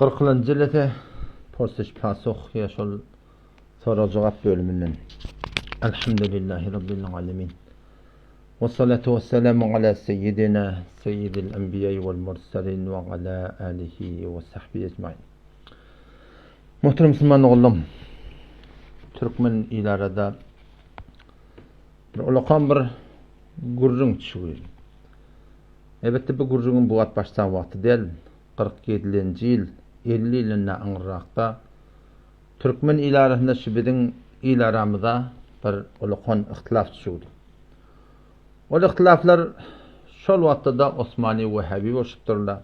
Kyrkylanjy jelese Porsyş Pasuh ýa şol sorag-jogap bölüminden. Elhamdülillahi Rabbil alemin. Ve salatu ve selamu ala seyyidina seyyidil enbiya vel mursalin ve ala alihi ve sahbihi ecmain. Muhterem musulman oglum, türkmen ilarada bir ulakan bir gürrüň çüwi. Elbetde bu gürrüňiň bu wagt başlan wagty däl, 47-nji ýyl, 50 ýylynda aňyrrakda türkmen il arasynda şu biziň il aramyza bir ulakan yhtilaf çüwdi. Ol yhtilaflar şol wagtda-da Osmany Wehhabi bolşupdyrlar.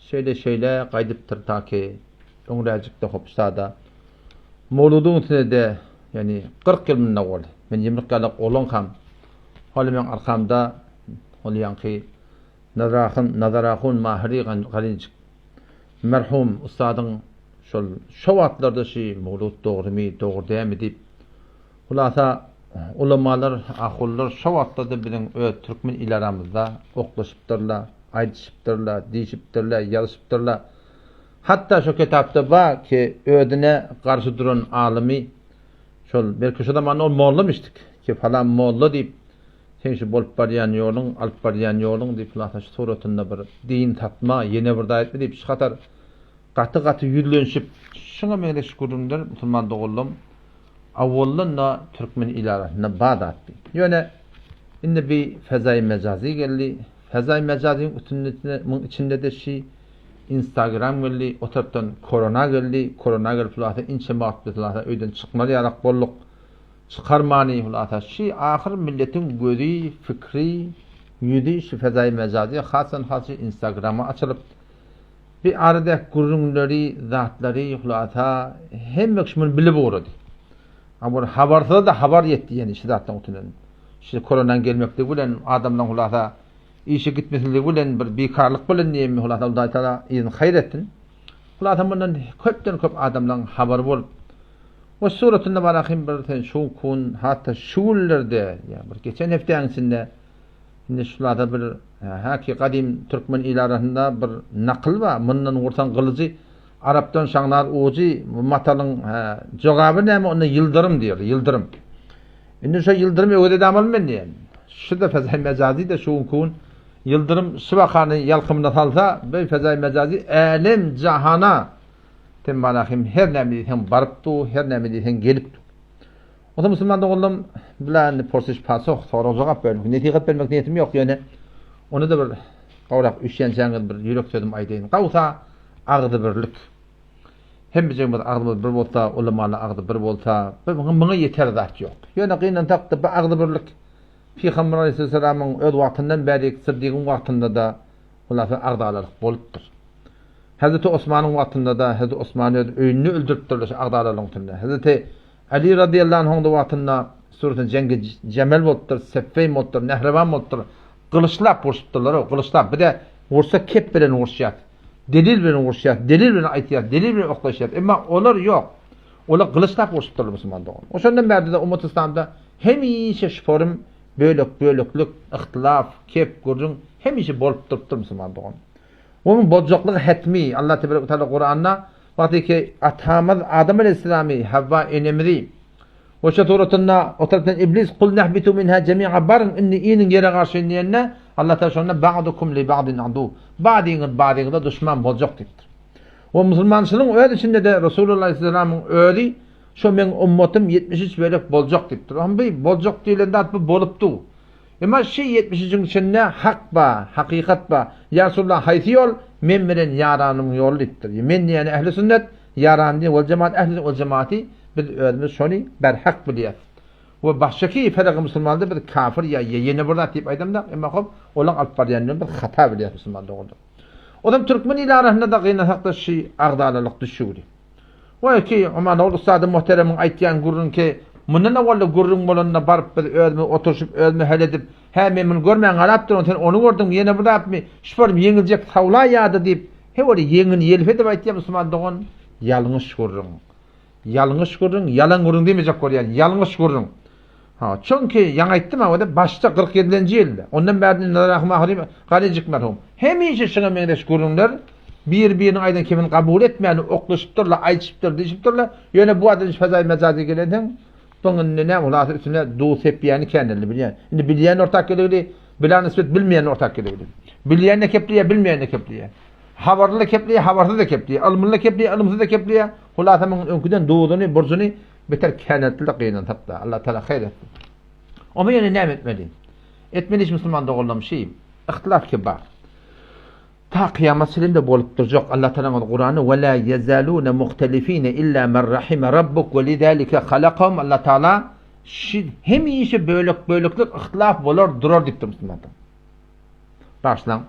Şeýle-şeýle gaýdypdyr ta ki öňräjikde hopşada Mowludyň üstünde-de, ýagny 40 ýyl mundan owal, men ýumruk ýalak oglankam, hol meň arkamda ol ýaňky Nazarahun, Nazarahun Mahyry Galinjik merhum ussadyň şol şo wagtlarda şi mowlud dogrymy, dogry dälmi diýip, hulasa ulamalar, ahunlar şo wagtlarda biziň öz türkmen il aramyzda oklaşypdyrlar, aýdyşypdyrlar, diýşipdirler, ýazyşypdyrlar. Hatda şo kitapda bar ki, özüne garşy duran alymy şol, belki şo zamanda ol mollamyşdyk ki, falan molla diýip, Seň şu bolup barýan ýoluň, alyp barýan ýoluň diýip, hulasa şu suratynda bir din satma, ýene bir zat etme diýip, şu hatar gaty-gaty ýüzlenişip, şuňa meňzeş gürrüňler musulman doganlam awaldan-da türkmen il arasynda bar zatdy. Ýöne indi bi fezaýy mejazy geldi. Fezaýy mejazyň üstünde muň içinde-de şi instagram geldi, o tarapdan korona geldi. Korona gelip hulasa inçe wagt biz hulasa öýden çykmaz ýalak bolduk. Çykarmany hulasa şi ahyr milletiň gözi, fikri, ýüzi şu fezaýy mejazy hasdan has şu instagrama açylyp bi aradäki gürrüňleri zatlary hulasa hemme kişi muny bilip ugrady. A bir habarsyza da habar ýetdi ýene şu zatlaryň üstünden. Şu koronaň gelmekligi bilen adamlaryň hulasa işe gitmesizligi bilen bir bikarlyk bilen diýenmi hulasa Hudaý Taala yzyny haýyr etsin. Hulasa mundan köpden köp adamlaryň habary bolup O suratynda bar ahym bir sen şu kun hatda şu günlerde ýa bir geçen hepdäniň içinde indi şulada bir haki gadym türkmen il arasynda bir nakyl bar mundan ursaň gylyjy arapdan şaňlar ujy bu matalyň jogaby näme onda ýyldyrym diýer ýyldyrym indi şo ýyldyrym öwez edamaly men diýen şu da fezaý mejazi de şu kun ýyldyrym şu wakany ýalkymyna salsa bu fezaý mejazi älem jahana Sen malahym her näme diýseň baryp dur, her näme diýseň gelip dur. Onsoň musulman doganlarym bilen indi porsyş pasoh, sorag jogap bermek, nesihat bermek niýetim ýok, ýöne ony-da bir gowrak üşýänçäňiz bir ýürek sözüm aýdaýyn. Gowsa agzybirlik. Hemmejigimiz agzymyz bir bolsa, ulamalar agzy bir bolsa, muňa ýeter zat ýok. Ýöne gynansak-da bu agzybirlik Pygamber aleyhisselamyň öz wagtyndan bäri Syddygyň wagtynda-da hulasa agzalalyk bolupdyr. Hezreti Osmanyň wagtynda-da Hezreti Osmany öz öýünde öldüripdirler şu agzalalygyň üstünde. Hezreti Ali radyýallahu anhuň-da wagtynda suratyn Jengi Jemel bolupdyr, Seffeýn bolupdyr, Nehrewan bolupdyr. Gylyçlap urşupdyrlar-ow, gylyçlap. Bir-de ursa kep bilen uruşýar. Delil bilen uruşýar, delil bilen aýtýar, delil bilen oklaşýar. Emma olar ýok. Olar gylyçlap urşupdyrlar musulman dogan. Oşondan bärde-de ummat yslamda hemişe şu forum bölek-böleklik, yhtylaf, kep, gürrüň hemişe bolup durupdyr musulman dogan. Onuň boljaklygy hetmi. Allah tebarek we taala Kuranda wagty ki atamyz Adam aleyhisselamy, Havva enemizi we şu suratynda o tarapdan iblis kul nehbitu minha jemi'a baryň indi iniň ýere garşy diýende Allah taala şonda ba'dukum li ba'din adu. Ba'dyňyz ba'dyňyza duşman boljak diýipdir. We musulmançylygyň öz içinde-de Resulullah aleyhisselamyň özi şo meň ummatym 73 bölek boljak diýipdir. Ohm bi boljak diýlen zat bu bolupdy. Emma şi 70 üçüň içinde hak ba, hakykat ba. Ýa Resulallah haýsy ýol? Men bilen ýaranymyň ýoly diýipdir. Men diýeni ähli sünnet, ýaran diýeni wal jemaat ähli sünnet wal jemaaty biz özümiz şony berhak bilýäs. We başgaky feregi musulmanda biz kafir ýa ýene bir zat diýip aýdamzok, emma hop olaň alyp barýan ýoluny biz hata bilýäs musulman doganlar. Ozam türkmen ili arasynda-da gynasakda şi agzalalyk düşügdi. Goý ki, Amanogul ussady muhteremiň aýtýan gürrüňi ki, mundan owal-da gürrüň bolanda baryp biz özümiz oturyşyp, özümiz hal edip, hä, men muny görmän galapdyryn, sen ony gördüňmi, ýene bir zatmy, şu baryp ýeňiljek sawlaýýa-da diýip, he ol ýeňini ýelpedip aýtýar musulman dogan, ýalňyş gürrüň. Ýalňyş gürrüň, ýalan gürrüň diýmejek bolýan, ýalňyş gürrüň. Ha, çünki ýaňy aýtdym ha, başda 47-nji ýylda, ondan bäri Nazar Ahmahyry Galyjyk merhum. Hemişe şuňa meňzeş gürrüňler. Bir-biriniň aýdan kemini kabul etmän oklaşypdyrlar, aýdyşypdyr, diýşipdirler. Ýöne bu adam fezaý mejazy gelensoň, bu indi näme hulasy üstüne duz sepýäni käneldi bilýän. Indi bilýän ortak gelegli, bilen nispet bilmeýän ortak gelegli. Bilýän de kepleýär, bilmeýän de kepleýär. Habarly da kepleýär, habarsyz da kepleýär. Ylmyly da kepleýär, ylymsyz da kepleýär. Hulasa muň öňküden duzuny, burjuny beter käneltdi-de gynansak-da. Allah Taala haýyr etsin. Onda ýene näme etmeli? Etmeli iş musulman doganlarym şi, yhtilaf ki bar. Ta kyýamat çenli-de bolup durjak. Allah Tagalaň Kurany we la ýezalune muhtelifine illa men rahime rabbuk we lidalike halakahum Allah Tagala şi hemişe bölek böleklik yhtilaf bolar durar diýipdir musulmanlar. Başlaň.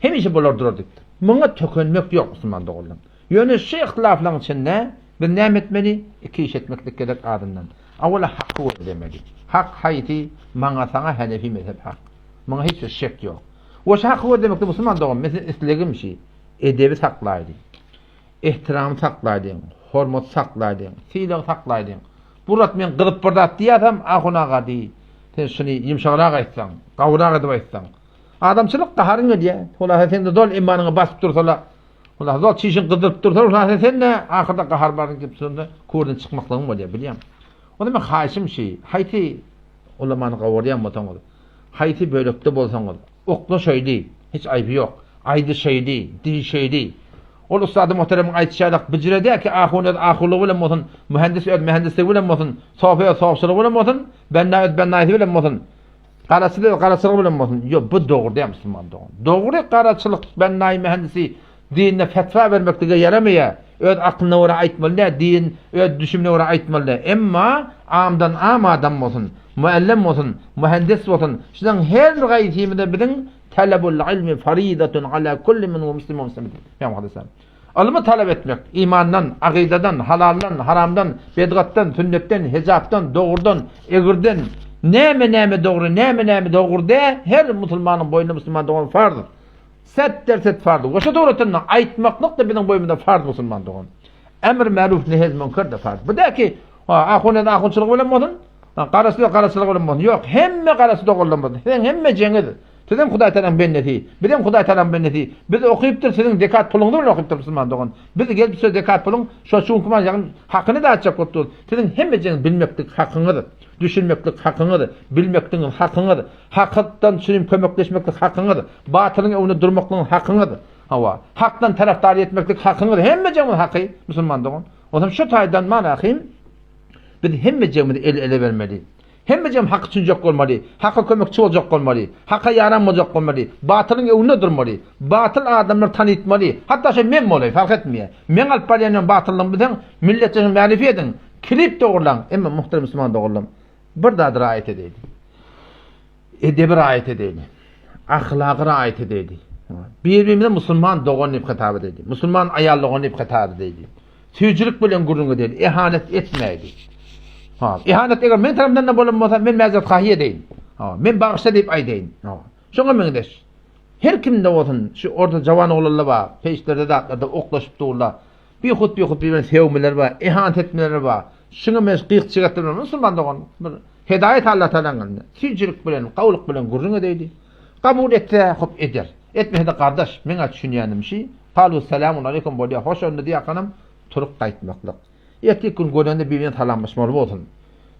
Hemişe bolar durar diýipdir. Muňa tökenmek ýok musulman doganlar. Ýöne şu yhtilaflaryň içinde biz näme etmeli? Iki iş etmeklik gerek azyndan. Awala haky gözlemeli. Hak haýsy? Maňa saňa Hanefi mezhep hak. Muňa hiç bir şek ýok. We şu haky gözlemekde musulman dogan men size islegim şi, edebi saklaýlyň. Ehtiramy saklaýlyň, hormaty saklaýlyň, sylagy saklaýlyň. Bu wagt men gyzyp bir zat diýýäsem, ahun aga diý, sen şuny ýumşagrak aýtsaň, gowurak edip aýtsaň. Adamçylyk gaharyň gelýär. Hulasa sen-de zol imanyňy basyp dursalar, hulasa zol çişiňi gyzdyryp dursalar, hulasa sen-de ahyrda gahar baryň gelip şonda kurdan çykmaklygyň bolýar, bilýäň. Onda men haýyşym şi, haýsy ulamany gowurýan bolsaňyz, haýsy bölekde bolsaňyz, okla şeýdi, hiç aýby ýok. Aýdy şeýdi, diý şeýdi. Ol ussady muhteremiň aýdyşy ýalak, bijire däl ki, ahun öz ahunlygy bilen bolsun, mühendis öz mühendisligi bilen bolsun, sopy öz sopçylygy bilen bolsun, benna öz bennaýsy bilen bolsun, garaçy öz garaçylygy bilen bolsun. Ýok, bu dogry däl musulman dogan. Dogry garaçylyk, bennaýy, mühendisi dinde fetwa bermeklige ýaramaýar. Öz aklyna görä aýtmaly däl, din öz düşümine görä aýtmaly däl. Emma amdan am adam bolsun, muallem bolsun, mühendis bolsun, şularyň her gaýsymyza biziň Talabul ilmi faridatun ala kulli min muslim we muslimatin. Peygamber aleyhisselam. Ylmy talap etmek imandan, agydadan, halaldan, haramdan, bedgatdan, sünnetden, hijapdan, dogrudan, egirden, näme näme dogry, näme näme dogry dä, her musulmanyň boýnuna musulman dogan farz. Set derset farz. We şu dogrudan aýtmaklyk da biziň boýnumyzda farz musulman dogan. Emr märuf nehez münker de farz. Bu da ki ahun ahunçylyk bilen bolsun, garaçylyk garaçylyk bilen bolsun. Ýok, hemme garaçy doganlarymyz, siziň hemme jeňiz Sizem Hudaý Tagalaň bendesi, bizem Hudaý Tagalaň bendesi. Biz okypdyr siziň zekat puluňyzy bilen okypdyr musulman dogan. Biz gelip şu zekat puluň şo şuňky ýagny hakyny da açjak bolup durus. Siziň hemmejeňiz bilmeklik hakyňyz, düşünmeklik hakyňyz, bilmekligiňiz hakyňyz, hakykdan düşünip kömekleşmeklik hakyňyz, batylyň öňünde durmaklygyň hakyňyz. Hawa, hakdan tarapdar etmeklik hakyňyz, hemmejeňiz haky musulman dogan. Onsoň şu taýdan manahym biz hemmejegimiz el ele bermeli. Hemmejem hak üçinjek bolmaly, haka kömekçi boljak bolmaly, haka ýaran boljak bolmaly, batylyň öňünde durmaly, batyl adamlary tanytmaly, hatda şo men bolaý, fark etmeýär. Meň alyp barýan ýolum batyllygymy bilseň, milletdeşiň märifi ediň, klip dogurlaň, emma muhterem musulman doganlarym, bir zady raýat edeýli. Edebi raýat edeýli. Ahlagy raýat edeýli. Bir-birimize musulman dogan diýip hitap edeýli. Musulman aýal dogan diýip hitap edeýli. Süýjülik bilen gürrüň edeli, ehanet etmäýli. Ha, ehanet eger men tarapymdan da bolan bolsa, men mäzret hahy edeýin. Ha, men bagyşla diýip aýdaýyn. Ha, şoňa meňzeş. Her kimde bolsun, şu orta jawan oglanlar bar, peçlerde zatlarda oklaşyp durlar. Bihut bihut bir sewmeler bar, ehanet etmeler bar. Şuňa meňzeş gyýk çygatlar musulman dogan. Bir hedaýet Allah Taalanyň elinde. Süýjülik bilen, gowluk bilen gürrüň edeýli. Kabul etse, hop eder. Etmese-de gardaş, meň-ä düşünýänim şi, Kalu selamun aleýkum bolýa, hoş onda diýýärkanem turup gaýtmaklyk. Ertir gün görende bir-birine salamlaşmaly bolsun.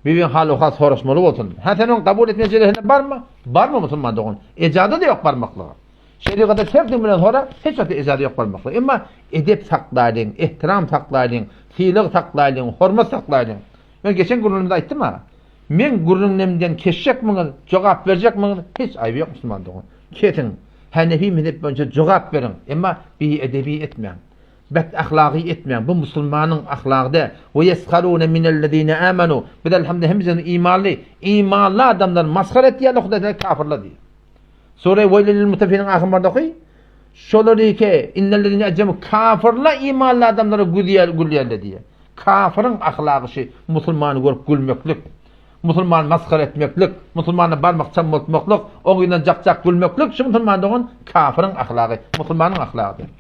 Bir-birine hal-owhal soraşmaly bolsun. Hä sen oň kabul etme jeresine barma? Barma musulman dogan. Ejada-da ýok barmaklyga. Şerigata her kim bilen sora, hiç wagtda ejada ýok barmaklyga. Emma edep saklaýlyň, ehtiram saklaýlyň, sylag saklaýlyň, hormat saklaýlyň. Men geçen gürrüňimde aýtdym-a. Meň gürrüňlemden kesjekmiňiz, jogap berjekmiňiz, hiç aýby ýok musulman dogan. Kesiň. Hanefi mezhep boýunça jogap beriň. Emma biedebi etmäň. Bet ahlagy etmäň. Bu musulmanyň ahlagy däl. We yesharune minellezine amanu. Biz elhamdülillah hemmemiz imanly. Imanly adamlar masgara etýärler Hudaý Tagala kafirler diýip. Sure Weýlül lil mutaffifiniň ahyrynda oky. Şolar ki innellezine ecremu kafirler imanly adamlara gülýär gülýärler diýýär. Kafiriň ahlagy şi musulmany görüp gülmeklik. Musulmany masgara etmeklik, musulmana barmak çammultmaklyk, oň ýüzünden jak-jak gülmeklik şu musulman dogan kafiriň ahlagy, musulmanyň ahlagy däl.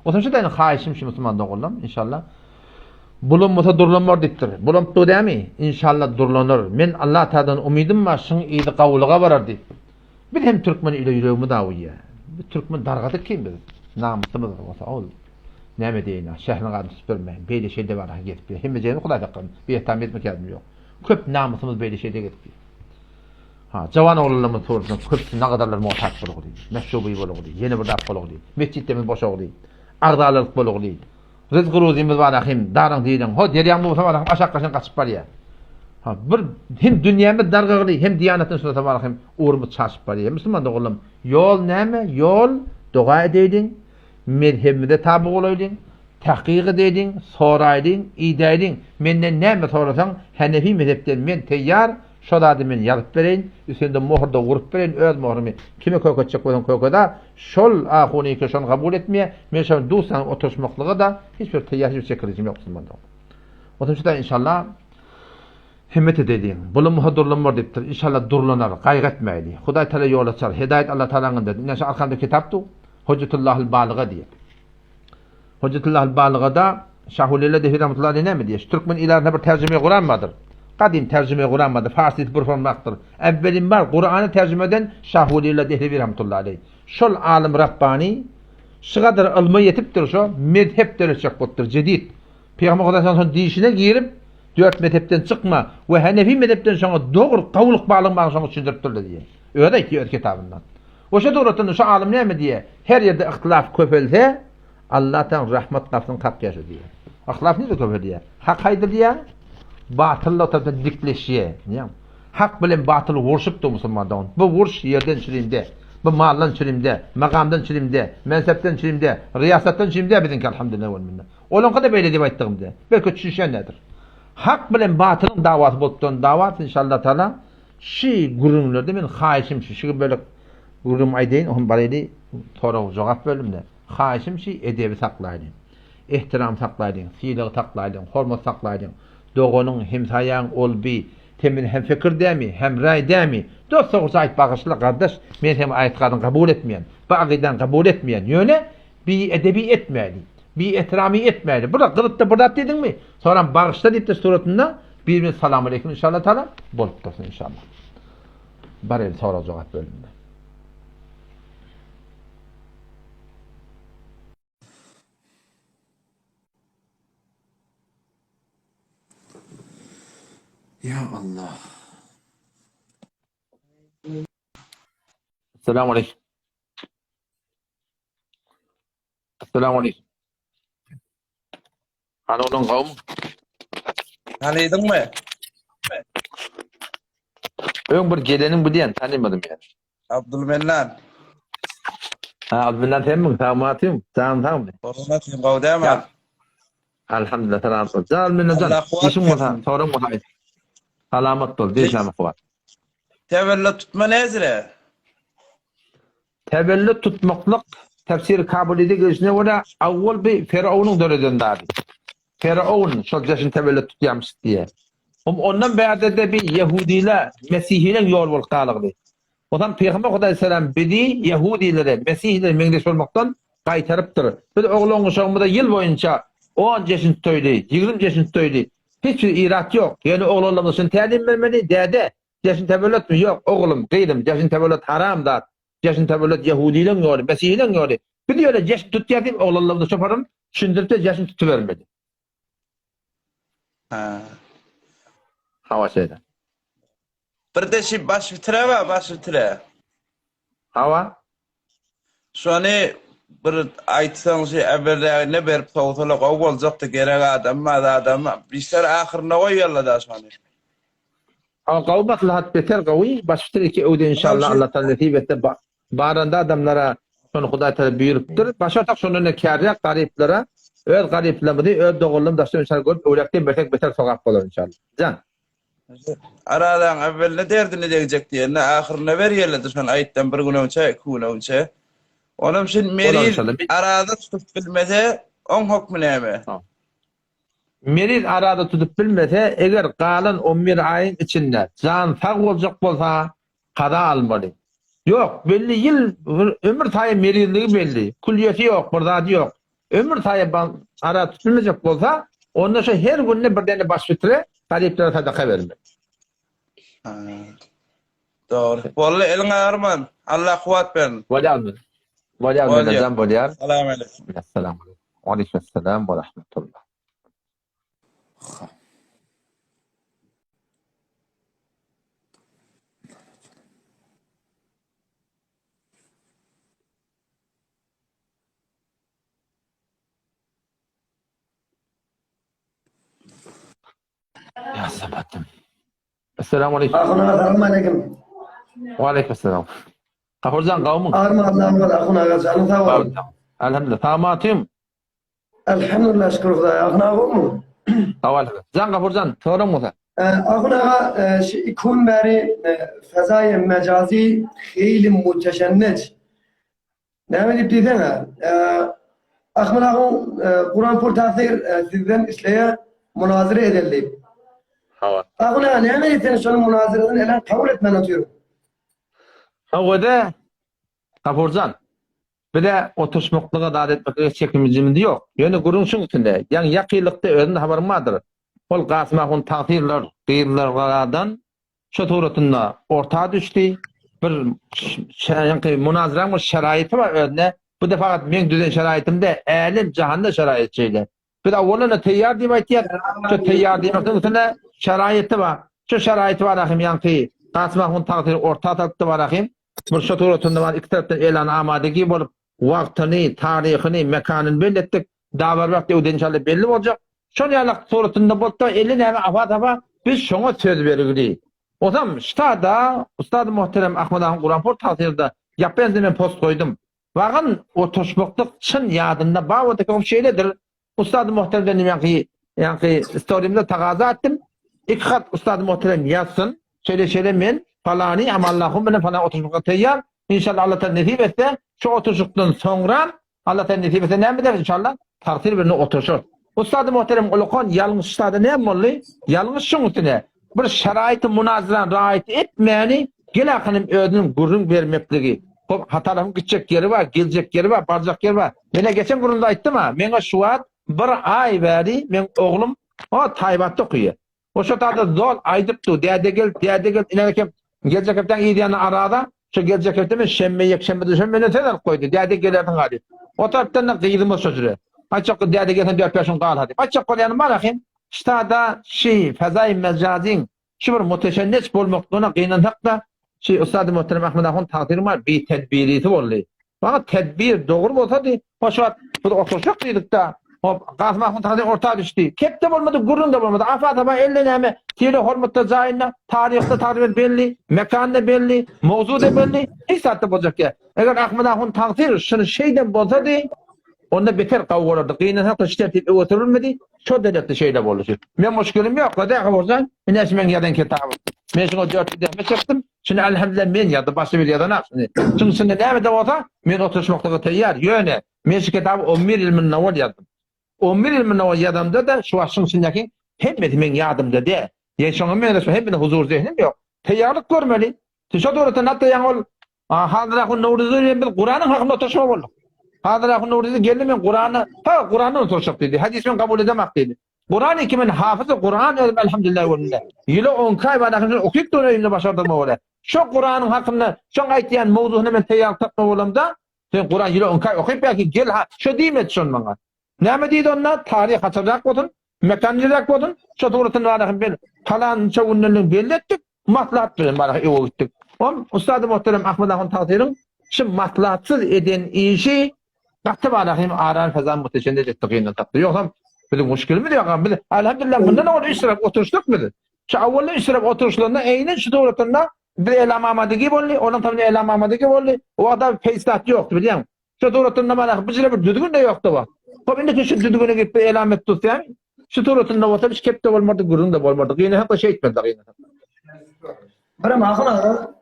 Onsoň şu daýyň haýyşym şu musulman doganlarym, inşallah. Bulanmasa durlanmar diýipdir. Bulanyp dur dämi? Inşallah durlanar. Men Allah Tagaladan umydym bar, şuň yzy gawulyga barar diýip. Biz hem türkmen ile ýüregimiz awuýar. Biz türkmen dargadyk kim biz? Namysymyz bolsa ol näme diýeýin, şähriň adyny tutup bermäýin. Beýle şeýle bar gezip ýör. Hemme jeýini Hudaý saklasyn. Bir tam etmek ýadymy ýok. Köp namysymyz beýle şeýle gezip ýör. Ha, jawan oglanlarymyz sorasyn, köpüsi nagadarlar muhtaç bolugdy. Meşruby bolugdy, ýene bir zat bolugdy. Mesjitlerimiz boşagdy. Agzalalyk bolugdy. Ryzky ruzymyz bar hem daryň diýdiň. Ho, derýaň bolsa bar hem aşak gaşyn gaçyp barýar. Ha, bir hem dünýämiz dargagly, hem diýanatdan şurasa bar hem ugrumyz çaşyp barýar. Musulman doganlarym, ýol näme? Ýol doga edeýliň, mezhebimize taby bolaýlyň, tahkyk edeýliň, soraýlyň, idäýliň. Menden näme sorasaň, Hanefi mezhepden men teýýar, Şo zady men ýazyp bereýin, üstünde mohur-da urup bereýin, öz mohrumy. Kime köketjek bolsaň köket-a, şol ahunyňky şony kabul etmeýär, men şony duşan oturyşmaklyga-da hiç bir teýýar, hiç bir çekilijim ýok musulman dogan. Otuň şu-da inşallah himmet edeliň. Bulum muha durlan bor diýipdir. Inşallah durlanar, gaýgy etmäýli. Hudaý Taala ýol açar, hedaýat Allah Taalaňynda. Ine şu arkamda kitap dur. Hojjetullahul Balyga diýip. Hojjetullahul Balygada Şahulilla Dehli rahmetullahi aleyh näme diýýär? Şu türkmen ilaryna bir terjime Kuran bardyr. Gadym terjime Kuran bardyr. Farsy bir formakdyr. Evvelin bar Kurany terjime eden Şahulilla Dehlevi rahmetullahi aleyh. Şol alym Rabbani şu kadar ylma ýetipdir şo mezhep döretjek bolupdyr jedid. Peygamber Hudaý şonuň dişine girip dört mezhepden çykma we Hanefi mezhepden şoňa dogry gawulyk balyň maňa şoňa düşündiripdirler diýýär. Özi aýtýar öz kitabynda. We şo dogratynda şo alym näme diýýär? Her ýerde yhtylaf köpelse, Allah taň rahmat gapysyny kakýar şo diýýär. Yhtylaf nirede köpelýär? Hak aýdylýar, batyl o tarapdan dikleşýär. Näme? Hak bilen batyl urşupdyr musulman dogan. Bu uruş ýerden çürimde, bu maldan çürimde, magamdan çürimde, mensepden çürimde, riýasatdan çürimde biziňki alhamdulillah wal minna. Olaňky-da beýle diýip aýtdygymda, belki düşünişenlerdir. Hak bilen batylyň dawasy bolup duran dawa inşallah taala Şi gürrüňlerde men haýyşym şi, şi bölek gürrüňimi aýdaýyn, ohm baraýly sorag jogap bölümde. Haýyşym şi edebi saklaýlyň. Ehtiram saklaýlyň, sylag saklaýlyň, hormat saklaýlyň. Doganyň, hemsaýaň ol bi, sen bilen hem fikir dämi, hem raý dämi? Dost dogrusy aýt bagyşla gardaş, men seň aýtgaryňy kabul etmeýän, bu agydaňy kabul etmeýän. Ýöne bi edebi etmäli, bi ehtiramy etmäli. Bir gyzypda bir zat diýdiňmi? Soram bagyşla diýipdir suratynda Bir-birine salam aleýkum inşallah taala bolup dursun inşallah. Bar el sorag jogap bölüminde. Ya Allah. Esselamu aleýkum. Esselamu aleýkum. Hany onuň gawmy? Tanydyňmy? Öň bir geleniň bilýän, tanymadym ýa. Abdulmennan. Ha, Abdulmennan senmiň? Sagmy atym? Janyň sagmy? Hormat sen gowy dämi? Alhamdulillah, salamat bol. Jan Abdulmennan jan. Işiň bolsa, soraň bolsa aýt. Salamat bol, diýşämi kuwat. Tebelle tutma nezire? Tebelle tutmaklyk Tefsir Kabulide gelşine görä awwal bir Firawunyň döreden zady. Firawun şol jeşin tebelle tutýarmyş diýýär. Hum ondan bärde-de bir ýehudiler, mesihileň ýoly bolup galygdy. Ondan Pygamber Hudaý salam bizi ýehudilere, mesihilere meňzeş bolmakdan gaýtarypdyr. Biz oglan-uşagymyza ýyl boýunça on jeşin tutaýly, 20 jeşin tutaýly. Hiç bir irat ýok. Ýöne oglanlarymyza şuny tälim bermeli, däde, Jeşn tewelletmi? Ýok, oglum, gyzym, jeşn tewellet haram zat. Jeşn tewellet ýehudileň ýoly, mesihileň ýoly. Biz ýöne jeşn tutýas diýip, oglanlarymyza şoparam düşündirip-de jeşn tutubermeli. Ha. Hawa şeýle. Bir-de şi baş bitire bar, baş bitire. Hawa. Şony bir aýtsaň şu äberrägine berip sowsala gowy boljakdy gerek adam bar adam işler ahyryna goýýarlar-da şony. Hawa gowy maslahat beter gowy baş bitir iki öwde inşallah Allah taala nesip etse baranda adamlara şony Hudaý taala buýrupdyr başarsak şondan da kärräk garyplara öz garyplarymyzy öz doganlarymyzy daşdan inşallah görüp öwräkden bersek beter sogap bolar inşallah jan. Arazaň äwweline derdini degjek diýende ahyrynda berýärler şony aýtdam bir gün öňçe iki gün öňçe. Onam şin meriz araza tutup bilmese oň hokmy näme? Meriz araza tutup bilmese eger galan on bir aýyň içinde jan sag boljak bolsa kaza almaly. Ýok belli ýyl ömür taýy merizligi belli külýesi ýok bir zady ýok. Ömür saýy ara tutulmajak bolsa, onda şo her günde bir däne baş bitire garyplara sadaka bermeli. Dogry. Boldy, eliň agyrman. Allah kuwwat bersin. Bolýarmy? Bolýar, Bolýar. Melejan bolýar. Salam aleýkum. Salam aleýkum. Waleýkim salam we rahmetullah. Ha. Ya sabatym. Esselamu aleýkum. Ahun aga salam aleýkum. Wa aleýkum salam. Gafurjan gawmyň? Arma Allah'ın bol Ahun aga janyň sag bol. Elhamdülillah. Samatym. Elhamdülillah şükür Hudaýa. Ahun aga gowmy? Sag bol. Jan Gafurjan, soraň bolsa. Ahun aga şu iki gün bäri fezaýy mejazi heýli muteşennej. Näme diýip diýseňe, Ahmad agam Kuran pur tasir sizden isleýär munazyra edeli diýip. Hawa. Ahun aga näme diýseňiz şonuň munazyrasyny elän kabul etmän otyryn. Hawa-da, Gafurjan. Bize oturyşmaklyga zat etmeklige çekinjimiz ýok. Ýöne gürrüň şuň üstünde. Ýaňy ýakynlykda özüňde habaryň bardyr. Ol Gasym ahun tagsyr gyzlardan Şo suratynda orta düşdi. Bir ýaňky munazaraň bir şeraýyty bar özünde. Bu da fakat meň düzen şeraýtym däl, älem jahanda şeraýyt şeýle. Biz awwalynda teýýar diýip aýtýas. Şo teýýar diýmekden üstüne şeraýyty bar. Şo şeraýyty bar ahim ýaňky Kasym ahun tagsyry orta salypdy bar ahim. Bir şo suratynda bar iki tarapdan elan amadegi bolup wagtyny, taryhyny, mekanyny belli etdik. Dabar wagt öwde inşallah belli boljak. Şol ýalak suratynda bolsa elli näme afa-safa biz şoňa söz bergili. Ozam ştada ustady muhterem Ahmet ahun Guranpur tagsyrda ýapyýandy men post goýdum. Wagyn oturşmaklyk çyn ýadynda bar bolsa köp şeýledir. Ustady muhteremden ýaňky ýaňky storymda tagaza etdim. Iki hat ustady muhterem ýazsyn. Şeýle şeýle men palany Amallahun bilen falan oturşmaklyga taýýar. Inşallah Allah taala nesip etse şu oturşykdan soňra Allah sen nesip etse näme eder inşallah? Tagsyr birine oturşar. Ussady muhterem ulakan ýalňyş sada näme boldy? Ýalňyş şuň üstüne bir şaraýty munazran raýat etmäni gel akynym özüniň gürrüň bermekligi. Hop hatalaryň gitjek ýeri bar, geljek ýeri bar, barjak ýeri bar. Menä geçen gürrüňde aýtdym-a, meňe şu wagt bir aý bäri meň oglum o Taýbatda okaýar. O şo taýda zol aýdyp dur, däde gel, däde gel, ine kem geljek hepdäň yz ýany arada, şo geljek hepde men şenbe, ýekşenbe, duşenbe menden söz alyp goýdy, däde gelersiň ha diýip. O tarapdan-da gyzymyz şo jüre. Aýtjak däde gelseň dört-bäş gün gal ha diýip. Aýtjak bolýanym bar ahym, ştada şi fezaý mejazyň şu bir muteşenneç bolmaklygyna gynansak-da, şi ussady muhterem Ahmet ahun tagsyry bar, bitedbirisi boldy. Maňa tedbir dogry bolsady, hoş wagt biz oturşak diýdik-de, hop, Gasym ahun tazy orta düşdi. Kep-de bolmady, gürrüň-de bolmady. Afa-saba elde näme, tire hormatda jaýynda, taryhda tagryban belli, mekanda belli, mowzu-da belli, hiç zat-da boljak däl. Eger Ahmet ahun tagsyr şuny şeýden bolsady, onda beter gawy bolardy. Gynansak-da şu tertip öňe sürülmedi, şo derekde şeýle boldy şu. Meň muşkilim ýok, Gada bolsa, ine şu meň ýazan kitabym. Men şuňa dört ýüz zähmet çekdim. Şuny elhamdülillah men ýazdy, başga biri ýazanok şuny. Şuň içinde näme-de bolsa, men oturyşmaklyga taýýar. Ýöne, men şu kitaby on bir ýyl mundan owal ýazdym. On bir ýyl mundan owal ýazamda-da, şu wagt şuň içindäki hemmesi meň ýadymda däl. Ýa şoňa meňzeş hemmesine huzur zehnim ýok. Taýýarlyk görmeli. Şo döwletden hatda ýaňy ol Hazir ahun Nowruzy bilen biz Kuranyň hakynda oturyşma bolduk. Hazir ahun Nowruzy geldi men Kurany, ha Kurandan oturyşak diýdi. Hadis men kabul edemak diýdi. Kuran iki men hafyzy Kuran özüm elhamdülillah göründe. Ýyla on iki aý bar ahun okyp dur öýümde başardygma görä. Şo Kuranyň hakynda şoň aýtýan mowzugyna men taýýarlyk tapma bolamda, sen Kuran ýyla on iki aý okyp belki gel ha şo diýmedi şon maňa. Näme diýdi onda? Taryh haçanrak bolsun, mekan niräk bolsun, şo suratyn barahym ben palança günden belli etdik, maslahat bilen barah öe gitdik. Om ustady muhterem Ahmet ahun tagsyryň şu maslahatsyz eden işi gaty barahym aran fezan muteşende etdi gyndan tapdy. Ýogsam biziň muşkilimiz ýok. Biz elhamdülillah mundan owal üç tarap oturyşdyk biz. Şu awalda üç tarap oturyşlanda eýnen şu suratynda bir elam amadigi boldy, onuň tamyna elam amadigi boldy. O wagtda peýsat ýokdy bilýäň. Şu suratynda mana bu jile bir düzgün de ýokdy wagt. Hop indi şu düzgüne gidip bir elam et tutýan. Şu suratynda bolsa hiç kep de bolmardy, gürrüň de bolmardy. Gyna hak şey etmedi gyna. Birim ahun aga.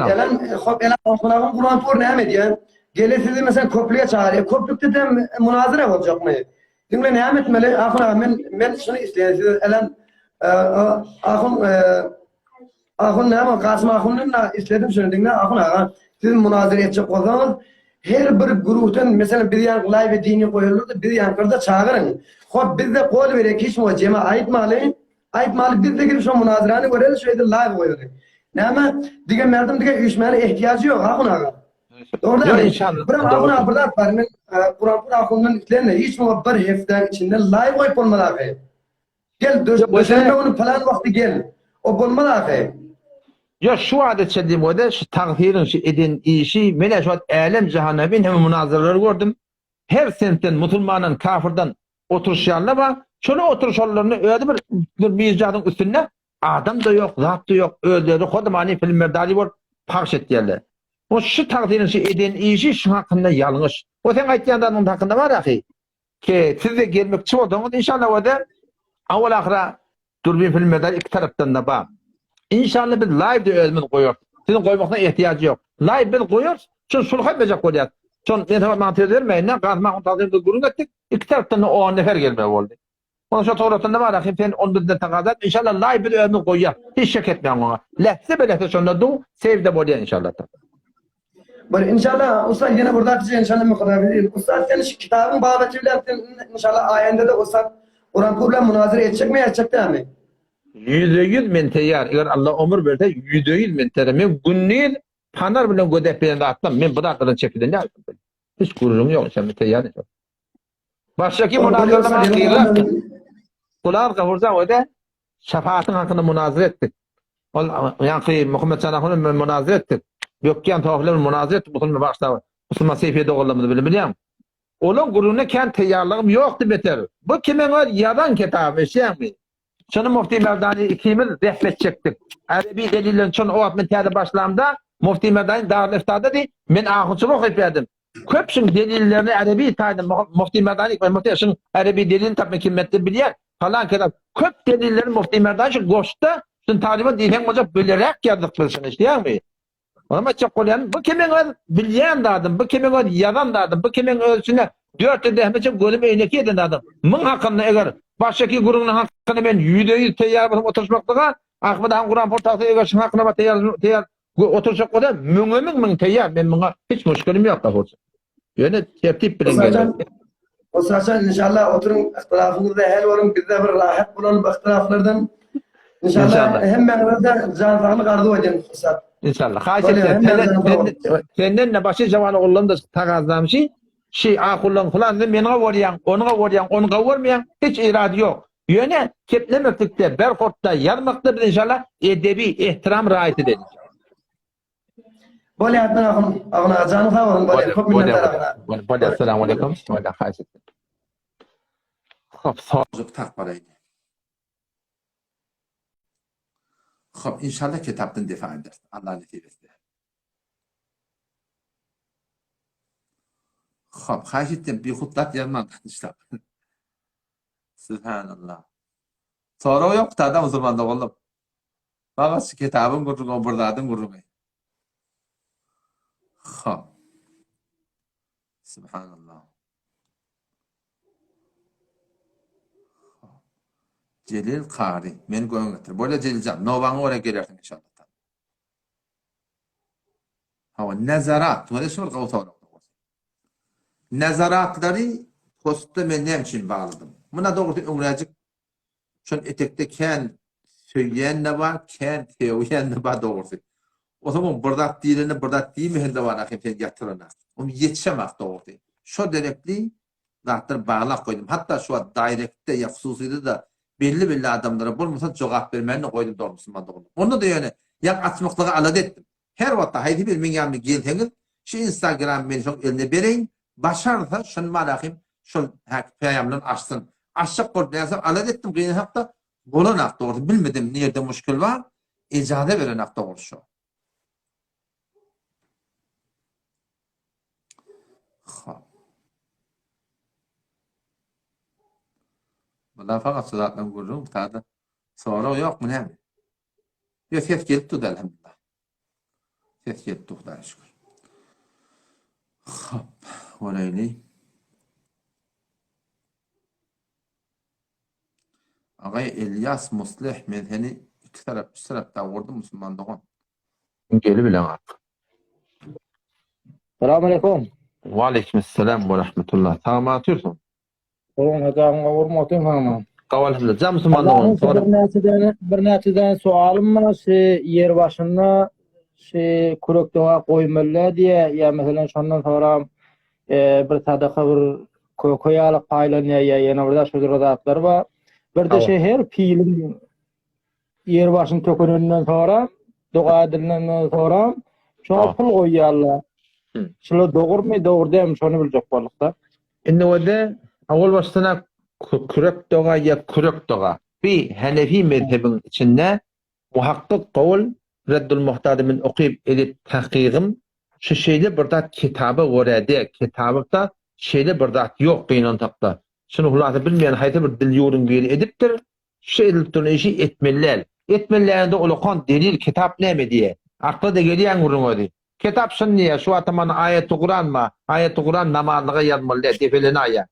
Gelen hop elen ahun aga Kur'an por näme edýär? Gele sizi mesela köplüge çagyrýar. Köplükde de munazyra boljakmy? Diňle näme etmeli? Ahun aga men men şuny isleýän siz elen ahun Ahun näme Kasym ahundan da isledim şuny diňle ahun aga siz munazara etjek bolsaňyz her bir guruhdan meselem biz ýaňky live dini goýarlar-da biz ýaňkylarda çagyryň hop bizde gol berek hiç muňa jema aýtmaly aýtmaly bizde gelip şo munazarany göreli şu ýerde live goýaly näme digen merdum dige üýşmäne ehtiýajy ýok ahun aga. Dogry Ýok dälmi? inşallah. Birem Dogry. ahun bir zat bar. Men e, Kuranpur ahundan islenme. Hiç muňa bir hepdäň içinde live goýup bolmaz ahy. Gel Ýok, o döşenbe güni plan wagty gel. O bolmaz ahy. Ýok şu wagta çenli bolsa şu tagsyryň şu eden işi men şu wagt älem jahanda men hem munazaralary gördüm. Her sentden musulmandan kafirden oturyşýanlar bar. Şonuň oturyşanlaryny özi bir bir mirjadyň üstünde adam-da ýok, zat-da ýok, özleri hodmany filmerdari bolup pagş etýärler. O şu tagsyryň şu eden işi şu hakynda ýalňyş. O seň aýtýan zadyň hakynda bar ahy. Ki siz-de gelmekçi bolsaňyz inşallah o-da awal ahyra Dürbin filmede iki tarapdan-da bar. Inşallah biz live-de özümiz goýarys. Siziň goýmakdan ehtiýajy ýok. Live biz goýarys. Şol sulh etmejek bolýas. Şol men saňa maňa söz bermäýin-de, Gazym ahun tagzym biz gürrüň etdik. Iki tarapdan-da on nefer gelmeli boldy. Onuň şo toratynda bar ahim sen ony bizden tagaza et. Inşallah live biz özümiz goýýas. Hiç şek etmäň oňa. Lähze be lähze şonda du save-de bolýar inşallah. Bir inşallah ussat ýene bir zat inşallah mukadar ussat sen şu kitabyň babaty bilen sen inşallah aýanda da ussat Kuran bilen munazara etjekmi etjek dälmi? 100% men teýýar. Eger Allah ömür berse 100% men teýýar. Men gündiz panar bilen gödep bilen zatlam men bu zatlardan çekilen däl. Hiç gürrüň ýok, sen teýýar. Başdaky munazaralar gyýlar. Gulam gawurja öde Şefaatiň hakynda munazara etdik. Ol ýaňky Muhammet jan ahun bilen munazara etdik. Bökýän sofiler bilen munazara etdik. Musulman başda musulman seýfiýe doganlarymyzy bilen bilýäň. Olaň gürrüňine kän taýýarlygym ýokdy beter. Bu kimiň öz ýazan kitaby eşidýäňmi? Şony Mufti Merdani ikimiz zähmet çekdik. Erebi delillerini şony o wagt men täze başlamda Mufti Merdani Darül Iftadady, men ahunçylyk okyp berdim. Köp şuň delillerini erebi taýdan Mufti Merdani Mufti şuň erebi delilini tapmak kimmetli bilýär. Falan kitap köp delilleri Mufti Merdani şu goşda şuň talyba diýseň bolsa bilerek ýazdyk biz şuny eşidýäňmi? Onam aýtjak bolýanym bu kimiň öz bilýän zadym, bu kimiň öz ýazan zadym, bu kimiň öz içinde dört ýyl zähmet çekip gözüm eýneki eden zadym. Muň hakynda eger başdaky gürrüňiň hakynda men ýüzde-ýüz teýýar bolsam oturyşmaklyga Ahmet han Kuran portasy eger şuň hakynda teýýar teýýar Oturjak bolsa müňe müň müň teýýar men muňa hiç muşkilim ýok gafurjan. Ýöne tertip bilen gelmeli. Osaçan inşallah oturyň ihtilafyňyzda hel boluň bizde bir rahat bolaly bu ihtilaflardan. İnşallah hemmäňize jan saglyk arzuw edýän ussat. İnşallah. Haýyş etýän. Senden de başy jawan oguldan da tagazlamşy. Şi ahullaň hulan meni gawarýaň, ony gawarýaň, ony gawarmaýaň, hiç irady ýok. Ýöne keplemeklikde, berhortda, ýazmakda biz inşallah edebi, ehtiram raýat edeli. Bolýar Adnan ahun. Ahun aga janyň sag bolsun bolýar. Köp minnetdar ahun aga. Bolýar. Assalamu aleýkum. Bolýar haýyş etdim. Hop, Sowjuk tapmalaýyn. Hop, inşallah kitapdan defa ederis. Allah nesip etse. Hop, haýyş etdim, bihut zat ýazmaň işlap. Subhanallah. Sorag ýok tada musulman doganlar. Fakat şu kitabyň gürrüňi, bir zadyň gürrüňi. Hop. Subhanallah. Jelil Kary, meni göwün getir. Bolýa Jeliljan, nobaňa görä gelersiň inşallah. Hawa, nezarat. Muňa şu bir gowy sorag dogrusy. Nezaratlary postda men näme üçin bagladym? Muna dogrusy öňräjik şol etekde kän söýýän-de bar, kän sögýän-de bar dogrusy. Ozaman bir zat diýlende bir zat diýmesen-de bar ahim sen ýatyrana. Ony ýetişemok dogrusy. Şo derekli zatlar baglap goýdum. Hatda şu wagt daýrektde ýa hususyda-da belli-belli adamlara bolmasa jogap bermän-de goýdum dogry musulman doganlar. Onda-da ýöne ýaňy açmaklyga alada etdim. Her wagtda haýsy bir meň ýanyma gelseňiz şu instagramy men şoň eline bereýin, başarsa şony malahym şol häki paýamdan açsyn. Açjak bolup näsem alada etdim gynansakda bolanak dogrusy bilmedim nirde muşkil bar ejaza berenak dogrusy şo. Hop. Bular fakat şu zatlaryň gürrüňi bu taýda sorag ýokmy näme? Ýok ses gelip durdy elhamdülillah. Ses gelip dur Hudaýa şükür. Hop, göreýli. Agay Elýas Muslih men seni iki tarap üç tarap da vurdum musulman dogan. Geli bilen ak. Salam aleyküm. Ve aleykümselam ve rahmetullah. Sag otyrsyň. Oň hajamyň gowurma otyryn hana. Gaw elhamdülillah. Jam musulman dogan. Sonra bir näçe däne bir näçe däne soalym bar şu ýer başynda. Şu kürek doga goýmaly diýýär, ýa meselem şondan soram bir sadaka bir köke ýaly paýlanýar ýa ýene bir zat şudur zatlar bar. Bir-de şu her piliň ýer başyny tökenenden soram, doga edilenden soram şoňa pul goýýarlar. Şular dogrumy, dogry dälmi şony biljek bolduk-da. Indi ode owal başdan kürek doga ýa kürek doga. Bi Hanefi mezhebiň içinde Muhakkyk gowul Reddul Muhtady men okyp edip tahkygym şu şeýle bir zat kitaba görä de kitabda şeýle bir zat ýok gynansakda şuny hulasa bilmeýän haýsy bir dil ýurduň biri edipdir şu edilip duran işi etmeli däl etmeli dälinde ulakan delil kitap näme diýýä akla-da gelýän gürrüň özi kitap şuny diýýä şu wagta mana aýaty kuran bar aýaty kuran namazlyga ýazmaly däl depelenäýýä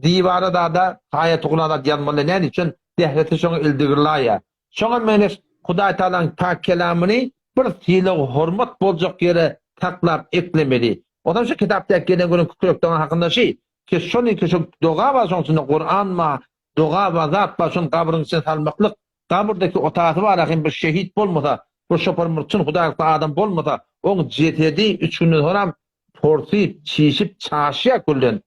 diwara zada aýaty kuran zat ýazmaly däl näme üçin dähreti şoňa ildigirlaýýa Şoňa meňzeş Hudaý Tagalaň pak kelamyny bir sylag-hormat boljak ýere saklap eklemeli. Onsoň şu kitapdaky gelen günüň kükrek doga hakynda şi, ki şony ki şu doga bar şoň içinde Kuran bar, doga bar, zat bar şony gabryň içine salmaklyk, gabyrdaky otasy bar ahim bir şehit bolmasa, bir şopar bir çyn hudaýlykly adam bolmasa, oň jesedi üç günden soňram porsyp, çişip, çaşýar külden.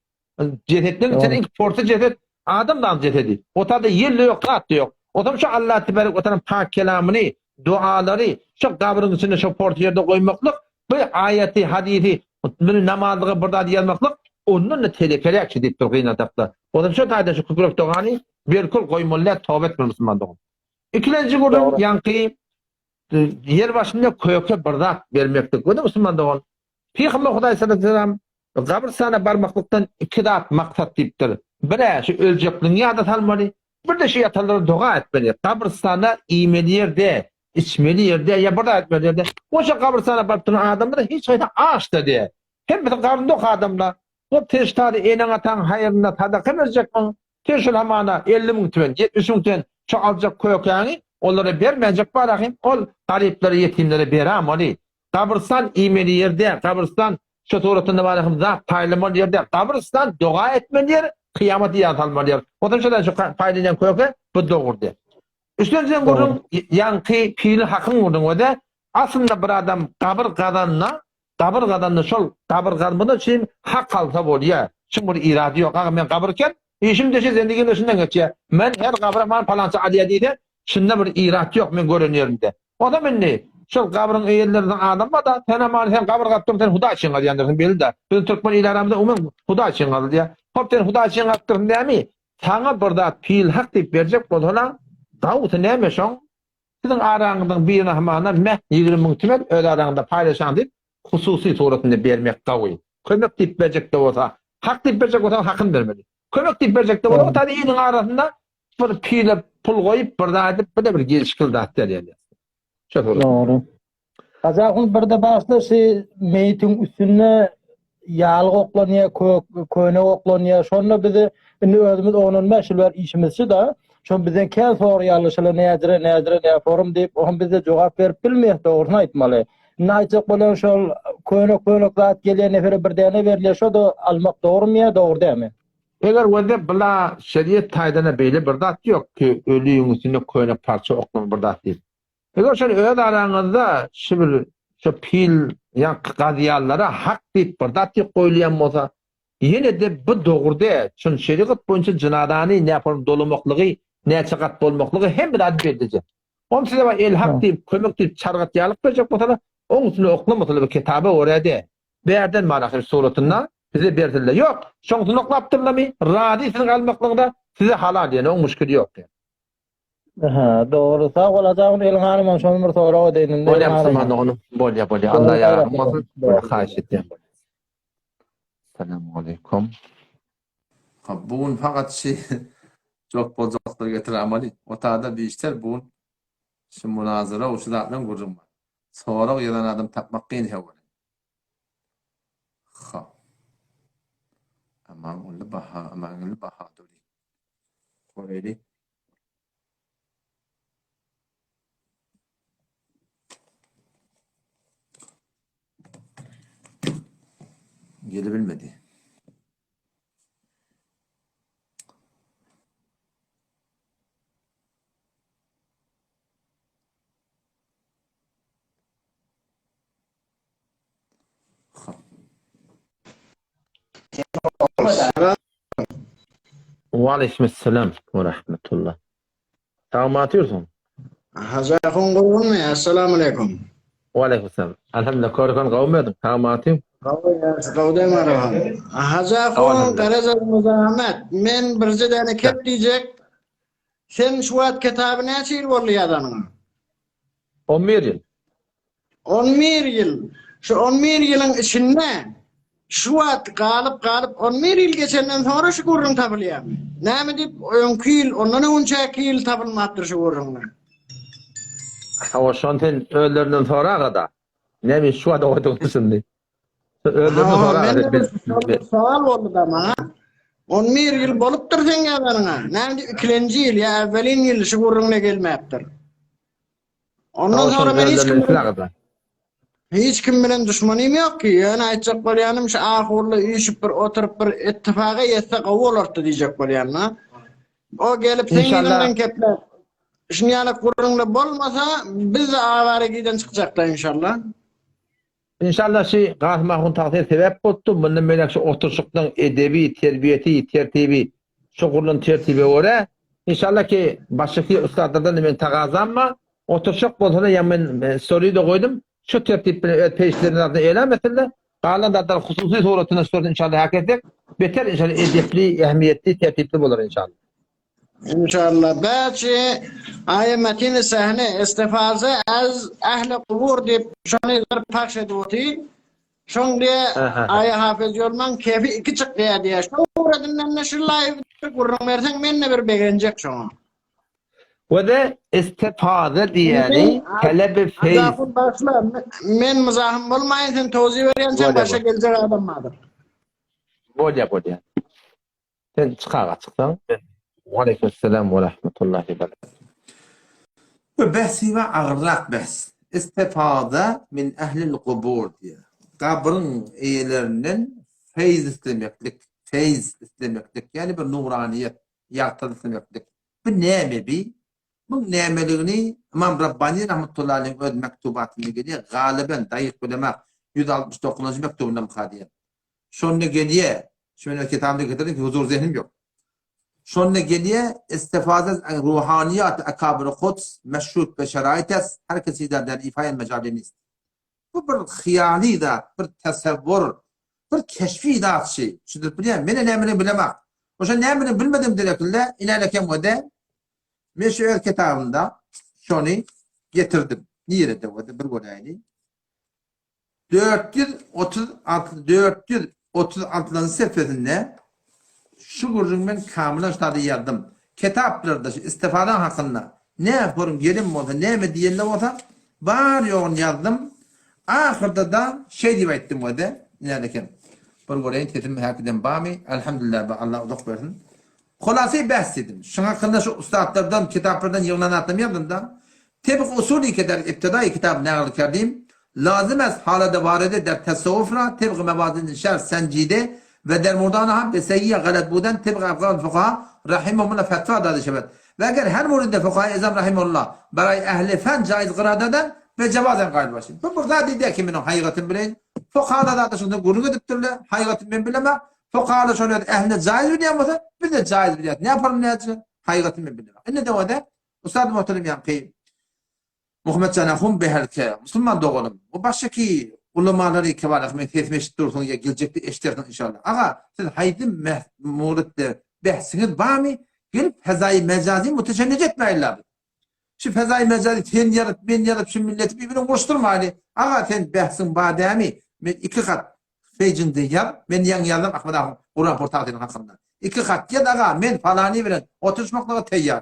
Jesetleň içinde ilk porsy jeset adam zat jesedi. Otada ýel-de ýok, zat-da ýok. Otam şu Allah tebarek we taala pak kelamyny, dualary şu gabryň içinde şu porsy ýerde goýmaklyk, bu aýaty, hadysy, muny namazlyga bir zady ýazmaklyk ondan-da telekeräk şu diýip dur gynansakda. Otam şu taýdan şu kükrek dogany berkol goýmaly däl, toba etmeli musulman dogan. Ikilenji gürrüň ýaňky ýer başynda köke bir zat bermeklik. Bu-da musulman dogan. Pygamber Hudaý sallallahu aleyhi ve sellem gabrystana barmaklykdan iki zat maksat diýipdir. Bir-ä şu öljekligiňi ýada salmaly, bir-de şu ýatanlara doga etmeli. Gabrystana iýmeli ýerde, içmeli ýerde ýa bir zat etmeli ýerde. Oşa gabrystana baryp duran adamlar hiç haýsy aç-da däl. Hemmesi garny dok adamlar. Hop sen şu taýda eneň-ataň haýryna sadaka berjekmiň? Sen şol hamana 50 müň tümen, 70 müň tümen şu aljak kökäňi olara bermänjek bar ahym, ol garyplara, ýetimlere beräm ony. Gabrystan iýmeli ýer däl, gabrystan şu suratynda bar hem zat paýlamaly ýer däl. Gabrystan doga etmeli ýer, kyýamaty ýa salmaly ýer. Otam şodan şu paýlanýan köke bu dogry däl. Üçünjiden gürrüň ýaňky pili hakyň gürrüň öde. Aslynda bir adam gabyr gazanda, gabyr gazanda şol gabyr gazmadan üçin hak alsa bolýar. Şuň bir irady ýok. Aga men gabyr eken, işim deşe zendigim şundan geçýär. Men her gabra man palança alýar diýse, şunda bir irat ýok men gören ýerimde. Onam indi, şol gabryň eýeleriniň adam bar-da, sen hamany sen gabyr gapdyň, sen Hudaý üçin gazýandyrsyň belli-dä. Biziň türkmen il aramyzda umuman Hudaý üçin gazylýar. Hop sen Hudaý üçin gapdyrsyň dämi? Saňa bir zat pil hak diýip berjek bolsalar, gawusy näme şoň? Siziň araňyzyň birine hamana meh 20 müň tümen öz araňyzda paýlaşaň diýip, hususy suratynda bermek gawy. Kömek diýip berjek-de bolsa, hak diýip berjek bolsaň hakyny bermeli. Kömek diýip berjek-de bolsa, o taýda iliň arasynda Bir pile pul goýup bir zat edip bir de bir gelişikli zat berýärler. Şo soru. Dogry. Gazahun birde başda şu meýitiň üstünde ýalyk oklanýar, kök, köne oklanýar. Şonda bizi indi özümiz 10-15 ýyl bäri işimiz şu da. Şon bizden kän soraýarlar, şolar nädire, nädire, nä forum diýip, oňa biz-de jogap berip bilmeýäs, dogrusyny aýtmaly. Indi aýtjak bolýan şol köne könek zat gelýär, nefere bir däne berilýär, şo-da almak dogrumy ýa dogry dälmi? Eger weze bila şeriat taýdana beýle bir zat ýok ki ölüň üstüne köne parça oklaň bir zat diýip. Eger şol öz araňyzda şu bir şu pil ýaňky gazýanlara hak diýip bir zat diýip goýulýan bolsa ýene-de bu dogry däl. Şun şerigat boýunça jynazany näform dolamaklygy näçe gat bolmaklygy hemme zady bellije. Ony size bir el hak diýip kömek diýip çargat ýalyk berjek bolsalar oň üstüne oklamasalar bir kitaba görä däl. Bärden Malahy suratynda size bersinler. Ýok, şoňusyny oklapdyrlamy? Razy siziň almaklygyňyza size halal ýene oň muşkili ýok. Aha, dogry. Sag bol Ajagun Elin hanym, şony bir sorag edeýin. Bolýa musulman doganym. Bolýa, bolýa. Allah ýaryň bolsun. Bolýa, haýyş etýän. Salam aleýkum. Ha, bu gün fakat şi jok boljaklar getir amaly. Otada bişter bu gün şu munazara şu zatlaryň gürrüň bar. Sorag ýazan adam tapmak kyn heweli. Ha. Amanguly Baha, Amanguly Bahadury. Göreli. Gelebilmedi. Waleýkimessalam we rahmetullah. Sagmy atyrsyň? Hajy ahun gowumy? Assalamu aleýkum. Waleýkimessalam. Alhamdulillah körkan gowumy özüň? Sagmy atyň? Gowy ýagşy gowy dem arahan. Hajy ahun Garaja Muzamet men birje däne kep diýjek. Sen şu wagt kitaby näçe ýyl boldy ýazanyňa? 11 ýyl. 11 ýyl. Şu 11 ýylyň içinde şu wagt galyp galyp 11 ýyl geçenden soňra şu gürrüň tapylýarmy? Näme diýip öňki ýyl, ondan öňünçäki ýyl tapylmapdyr şu gürrüňler. Hawa şony sen özlerinden soragada. Näme şu wagt oýduň şindi? Özlerinden soragada. Men sowal boldy da maňa. 11 ýyl bolupdyr seň ýazanyňa. Näme diýip ikilenji ýyl ýa äwwelin ýyl şu gürrüňle gelmäpdir. Ondan sonra men hiç kim bilen, hiç kim bilen duşmanym ýok ki, ýöne aýtjak bolýanym şu ahurly üýşüp bir oturyp bir ittifaga ýetse gowy bolardy diýjek bolýan-da. O gelip seň ýüzüňden kepläp, şuny ýaly gürrüňle bolmasa, biz-de awara giden çykjakda inşallah. Inşallah şi Gasym ahun tagsyr sebäp bolupdy, mundan beýläk şu oturşykdan edebi, terbiýesi, tertibi şu gurlan tertibe görä, inşallah ki başyky ussatlardan da men tagazam bar, oturşak bolsada ýa men story-da goýdum, şu tertip bilen öz peýçlerini zadyny elam etsinler, galan zatlar hususy suratynda story inşallah hak etsek, beter inşallah edepli, ähmiýetli, tertipli bolar inşallah. Inşallah. Belki aýa metini sahne istifaze az ähli kubur diýip şony bir pahş edip otyr. Şoň diýe aýa hafez ýolman kefi iki çykýar diýe. Şo uradyndan da şu live gürrüň berseň men de bir begenjek şoňa. We de istifaze diýeni telebi feýz. Başla men muzahym bolmaýyn sen towzi berýänçäň başa geljek adam bardyr. Bolýa bolýa. Sen çykaga çyksaň. Waleýkimessalam we rahmetullahi we berekatuh. Bu bähsi we agyrrak bähs. Istifada min ehlil gubur diýýär. Gabryň eýelerinden feýz islemeklik, feýz islemeklik, ýagny bir nuraniýet, ýagtylyk islemeklik. Bu näme bi? Muň nämeligini Ymam Rabbani rahmetullahi aleýhiň öz mektubatynda gelýär, galyben, daýyk bilemok, 169-njy mektubynda-mka diýýär. Şonda gelýär, şu men öz kitabymda getirdim ki, huzur zehnim ýok. Şonda gelýär, Istifazet an ruhaniyat akabir Kuds meşrut be şerait est, her kesi der der ifayen mecali nist. Bu bir hyýaly zat, bir tasawwur, bir keşfi zat şi. Düşündirip bilýän, men nämeligini bilemok. Oşa nämeligini bilmedim direkille, inälekem wede. Men şu öz kitabymda şony getirdim. Nirede wede bir göräýli. 436 436-njy sefesinde şu gürrüňi men kamylan ştada ýazdym. Kitaplarda şu istifadaň hakynda nä forum gelen bolsa, näme diýende bolsa, bar ýoguny ýazdym. Ahyrda-da şeý diýip aýtdym wede, näde eken. Bir göreýin sesim häkiden barmy? Elhamdülillah bar, Allah uzak bersin. Hulasy bäs diýdim. Şuň hakynda şu ussatlardan, kitaplardan ýygnan zatlarymy ýazdym-da. Tebq usuly ke der ibtidaýy kitab nagl kerdim, lazym est halada waride der tesawwuf ra tebq mewazin şer sencide we der murdana be sehih ya galat buden tebq afgan fukaha rahimehumullah fetwa dade şewed ve eger her muride fukaha izam rahimehullah beraý ehli fen jaiz gyra daden be jewazen gaýyl başyn. Bu bir zat diýdi ki men oň haýygatyny bileýin. Fukahalar zat şunda gürrüň edipdirler. Haýygatyny men bilemok. Fukahalar şony öz ähline jaiz bilýän bolsa, biz-de jaiz bilýäris. Näme ýapalym näçe? Haýygatyny men bilemok. Indi dewada Ustad muhterem ýaňky Muhammet jan ahun beherke, musulman doganym, bu başyky ulamalary kebara men sesimi eşidip dursuň ýa geljekde eşidersiň inşallah. Aga, siz haýsy muridde behsiňiz barmy? Gelip fezaýy mejazy muteşennij etmäýinler. Şu fezaýy mejazy sen ýazyp, men ýazyp şu milleti bir-birine uruşdyrmaýly. Aga sen behsiň bar dämi? Men iki gat pejiňde ýaz, men ýaňy ýazdym Ahmet ahun Kuran portalynyň hakynda. Iki gat ýaz aga, men falany bilen oturyşmaklyga teýýar.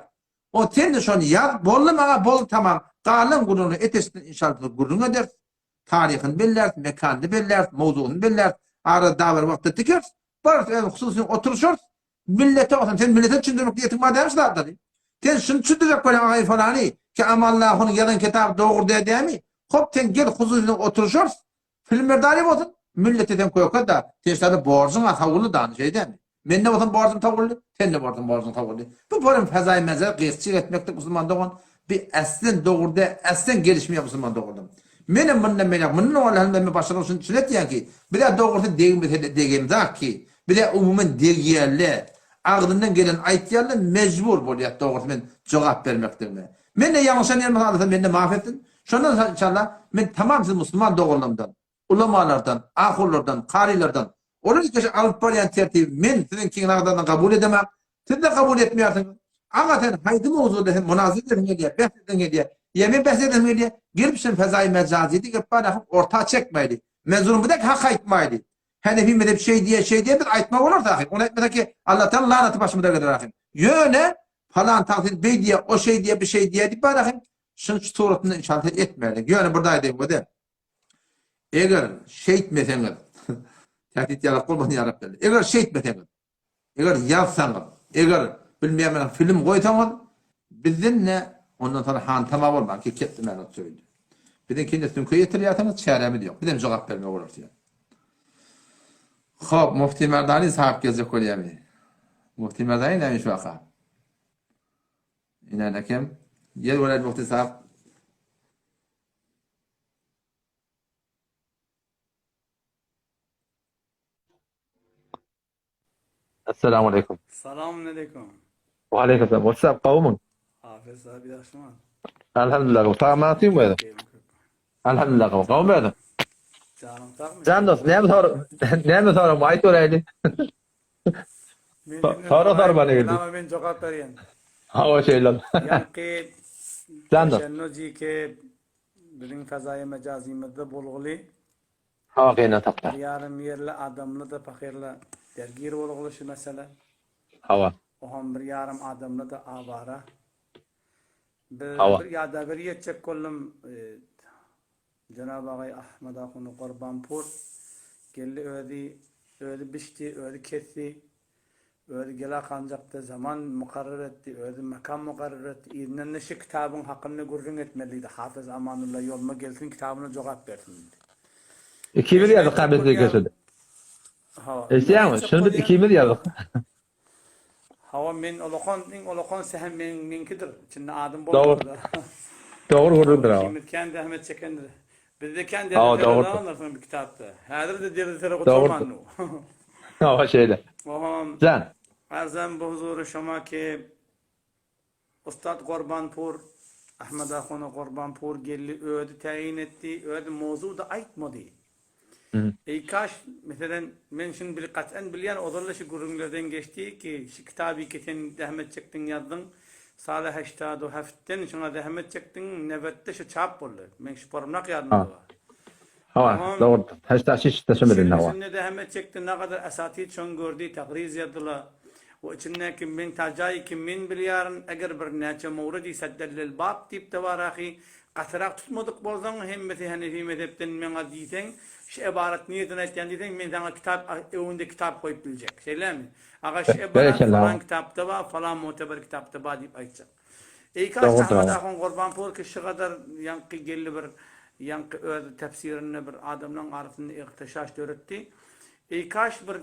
O sen-de şony ýaz, boldy maňa, boldy tamam. Galan gürrüňini et-eşitden inşallah biz gürrüň ederis. Taryhyny belläris, mekanyny belläris, mowzugyny belläris. Arada dabar wagtda dikeris. Barys öz hususyň oturyşarys. Millete bolsam, sen millete düşündirmek niýetiň bar dälmi şu zatlary? Sen şuny düşündirjek bolýaň agaý falany, ki Amanlahunyň ýazan kitaby dogry däl dämi? Hop sen gel hususyň oturyşarys. Filmerdary bolsun, millete sen köke da, sen şada borjuň a sawuly da, şeý dämi? Mende bolsun borjum sawuly, sende bolsun borjuň sawuly. Bu forum fezaý meze gyýykçyk etmeklik musulman dogan, bi äslen dogry dä, äslen gelişmeýär musulman doganlarym. Menem mundan beýläk, mundan owal hem men başarnyk üçin şuny etýän ki, bizä dogrusy degmese-de degemzak ki, bizä umuman degýärle. Agzyndan gelen aýtýarlar, mejbur bolýas dogrusy men jogap bermekligime. Men-de ýalňyşan ýerim bolsa Alla meni-de maaf etsin. Şondan soň inşallah men tamam siz musulman doganlarymdan, ulamalardan, ahunlardan, karylardan olar ilki alyp barýan tertibi men siziňkiňi agzandan kabul edemok. Siz-de kabul etmeýärsiňiz. Aga sen haýsy mowzuda sen munazara edesiň gelýär, bäs edesiň gelýär, ýa men bäs edesim gelýär, gelip sen fezaýy mejazydy gelip barahym orta çekmäýli. Mezrumydak hak aýtmaýly. Henefi mezhep şeý diýýär, şeý diýýär biz aýtmak bolarys ahym. Ony aýtmasak ki Allatagala lanaty başymyza geler ahym. Ýöne falan tagsyr beý diýýär, o şeý diýýär, bu şeý diýýär diýip barahym şuny şu suratynda inşallah etmäliň. Ýöne bir zat aýdaýyn gözel. Eger şeýtmeseňiz, tähdit ýalak bolmasyn ýa Rabbim. Eger şeýtmeseňiz, Eger ýazsaňyz, eger bilmeýän film goýsaňyz, bizden ne ondan soňra hantama bolmaň ki ketdi meni söýdi. Biziňkini süňke ýetirýärsiňiz, çärämiz ýok. Bizem jogap bermek bolarys ýa. Hop, Mufti Merdani sahyp geljek bolýamy? Mufti Merdani näme iş waka? Ine nekem. Gel göräýli Mufti sahyp. Esselamu aleýkum. Salam aleýkum. Wa aleýkum salam. What's up, gowmyň? Hafez abi ýagşymy? Alhamdulillah, gowy. Sag amansyňmy özüň? Alhamdulillah, gowy. Gowmy özüň? Janyň sagmy? Jan dost, näme sor, näme soraň, aýt göräýli. Sora sormana geldik. Näme men jogap berýän. Hawa şeýle. Ýaňky Jan dost. Şenno GK biziň fazaýy mejazymyzda bolguly. Hawa gynansakda. Bir ýarym ýerli adamly-da pahyrla dergir bolguly şu mesele. Hawa. Oham bir ýarym adamly-da awara. Bir Hawa. bir ýada bir ýetjek boldum. Jenap agaý Ahmet ahuny Gurbanpur geldi özi özi biçdi özi kesdi. Özi gela kanjakda zaman mukarrar etdi, özi mekan mukarrar etdi. Yzyndan-da şi kitabyň hakynda gürrüň etmeli diýdi. Hafez Amanulla ýoluma gelsin, kitabyna jogap bersin diýdi. Ikimiz ýazdyk Hafez Bekeşede. Hawa. Eşidýäňmi? Şuny biz ikimiz ýazdyk. Hawa, men olakan, iň olakan sähem meň, meňkidir. Içinde adym bolmasa-da. Dogry gürrüňdir hawa. Ikimiz kän zähmet çekendir. Bizde kän Hawa, derdi-sere dogrudyr. dagynyrsyn bu kitapda. Häzir-de derdi-sere Dogrudyr. gutarmandy. Hawa, şeýle. Oho, Jan. Arzam bu huzury şoma ki Ustad Gorbanpur, Ahmet ahuna Gorbanpur geldi, özi täýin etdi, özi mowzugy-da aýtmady. Eý kaş, meselen, men şuny bil gat'an bilýän, ozal-da şu gürrüňlerden geçdi ki, şu kitaby ki sen zähmet çekdiň ýazdyň, saly heştadu heftden şuňa zähmet çekdiň, nebetde şu çap boldy. Meň şu pornak ýadymda bar. Hawa, Oňam dogrudyr. Heştad şişde şu bilen hawa. Şeýlesinde zähmet çekdi, nagadar esatid şoň gördi, tagriz ýazdylar. We içindäki men ta jaýy ki men bilýärin, eger bir näçe mowredi seddellel bab diýip-de bar ahy, Gatyrak tutmadyk bolsaň, hemmesi Henefi mezhepden meňa diýseň, şu ebarat nirden aýtýan diýseň, men saňa kitap öňünde kitap goýup biljek. Şeýlemi? Aga şu ebarat falan kitapda bar, falan muteber kitapda bar diýip aýtjak. Eýkaş Ahmet ahun Gurbanpur ki şu gadar ýaňky geldi bir ýaňky öz tefsirinde bir adamlaň arasynda igtişaş döretdi. Eýkaş bir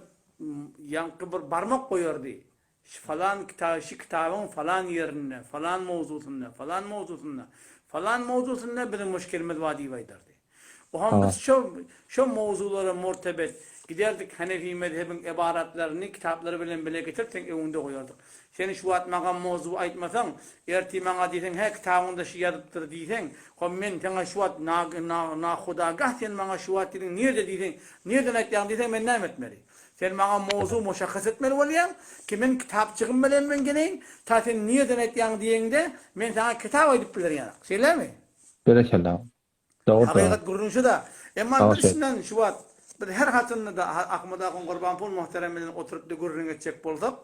ýaňky bir barmak goýardy. Şu falan kita şu kitabyň falan ýerinde, falan mowzusynda, falan mowzusynda, falan mowzusynda biziň muşkilimiz bar diýip aýdardy. Oňam biz şo şo mowzulara murtebet giderdik, Hanefi mezhebiň ebaratlaryny kitaplary bilen bile getirip seň öňüňde goýardyk. Sen şu wagt maňa mowzu aýtmasaň, ertir maňa diýseň hä kitabyňda şu ýazypdyr diýseň, hop men saňa şu wagt na na nahudagah sen maňa şu wagt diýdiň nirde diýseň, nirden aýtýaň diýseň men näme etmeli? Sen maňa mowzug muşahhas etmeli bolýaň, ki men kitapjygym bilen men geleýin, ta sen nirden aýtýaň diýeňde, men saňa kitap aýdyp bilerin ýanak. Şeýlemi? Berekella. Dogry dogry. Hakykat gürrüň şu-da. Emma Sag biz şeý. şundan şu wagt biz her haçanda-da Ahmad ahun Gurbanpur muhterem bilen oturyp-da gürrüň etjek bolsak,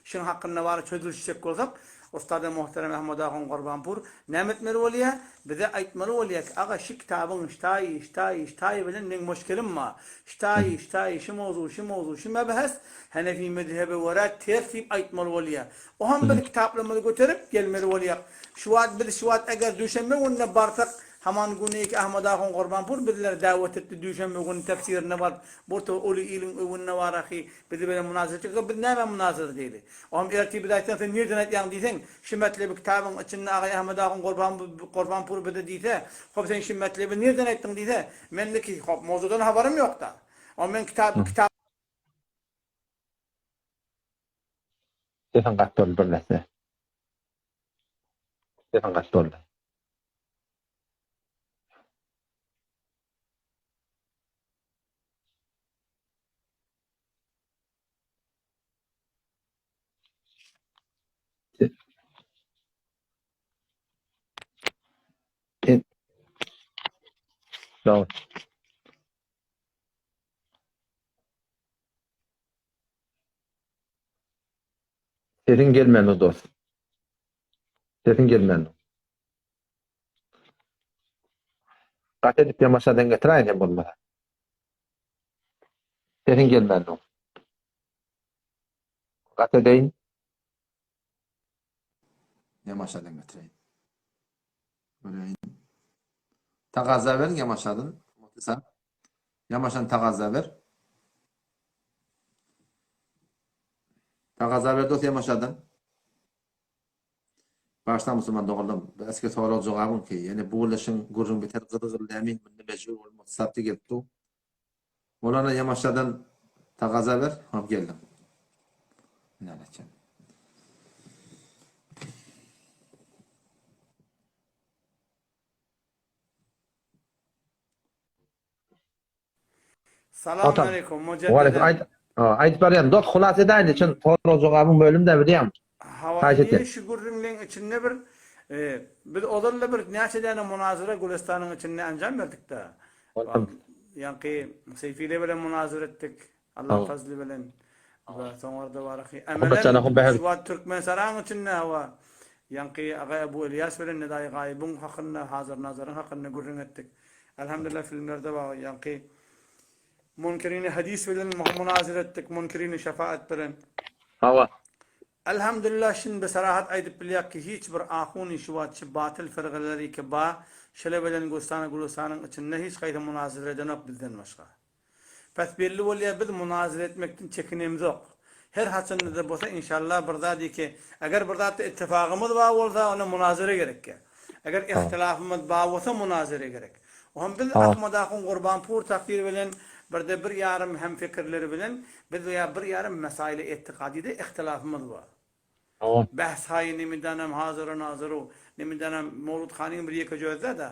şuň hakynda bary çözülişjek bolsak, Ustady muhterem Ahmad ahun Gurbanpur näme etmeli bolýar? Bize aýtmaly bolýar ki, aga şu kitabyň ştaýy, ştaýy, ştaýy bilen meň muşkelim bar. Ştaýy, ştaýy, şu mowzu, şu mowzu, şu mebhes Henefi mezhebe görä ters diýip aýtmaly bolýar. Oham biz kitaplarymyzy göterip gelmeli bolýak. Şu wagt biz şu wagt eger duşenbe gününe barsak, haman güni ki Ahmad ahun Gurbanpur bizleri dawet etdi duşenbe güni tefsirine baryp, bu uly iliň öwünde bar ahy, bizi bilen munazara etjek, biz nämä munazara diýeli. Oňam ertir bize aýtsaň sen nirden aýtýaň diýseň, şu metlebi kitabyň içinde agaý Ahmet ahun Gurban Gurbanpur bize diýse, hop sen şu metlebi nirden aýtdyň diýse, mende ki hop mowzudan habarym ýokda. Oňa men kitap kitap. Sesiň gaty boldy birnäçe. Sesiň gaty boldy. Dogry. Sesiň gelmändir dost. Sesiň gelmändir. Gaty edip ýamaşadan getiräýin hem bolmasa. Sesiň gelmändir. Gaty edeýin. Ýamaşadan getiräýin. Göreýin. Tagaza beriň ýamaşadan. Muhtasar. Ýamaşan tagaza ber. Tagaza ber dos ýamaşadan. Başla musulman doganlarym, bu eski sorag jogabyň ki, ýene bu gürleşiň gürrüň biter gyzygyl näme munda mejbur bolup muhtasarty gelip dur. Molana ýamaşadan tagaza ber, hop geldim. Näleçen. Salam Otam. aleýkum Waleýkum mujaddeden. aýt aýdyp barýan dost hulas edäýin çyn sorag jogabyň bölümde bilýän. Hawa Haýyş etýän. indi şu gürrüňleň içinde bir e, biz ozal-da bir näçe däne munazara Gülüstanyň içinde enjam berdik-de. Ýaňky Seýfile bilen munazara etdik. Allaň fazly bilen. We soňarda baraky. Emelem şu wagt Türkmensaraň içinde hawa. Ýaňky aga Ebu Elýas bilen Nedaýy Gaýybyň hakynda, Hazar Nazaryň hakynda gürrüň etdik. Elhamdülillah filmlerde bar. Ýaňky Munkirini hadis bilen munazara etdik, Munkirini şefaat bilen. Hawa. Elhamdülillah şin bi sarahat aýdyp bilýak ki hiç bir ahuny şu wagt şi batyl firgaleri ki ba şile bilen Gülüstana Gülüstanyň içinde hiç haýsy munazara edenok bizden başga. Pes belli bolýar biz munazara etmekden çekinemzok. Her haçanda-da bolsa inşallah bir zat ki eger bir zatda ittifagymyz bar bolsa onda munazara gerekýär. Eger ihtilafymyz bar bolsa munazara gerek. Ohm biz Ahmad ahun Gurbanpur takdyr bilen birde bir ýarym hem fikirleri bilen biz ýa bir ýarym mesaili etigadyda ihtilafymyz bar. Bähs haýy nemidanam hazyr-u nazyr-u, nemidanam Mowlud hanyň bir ýekeje özde-de,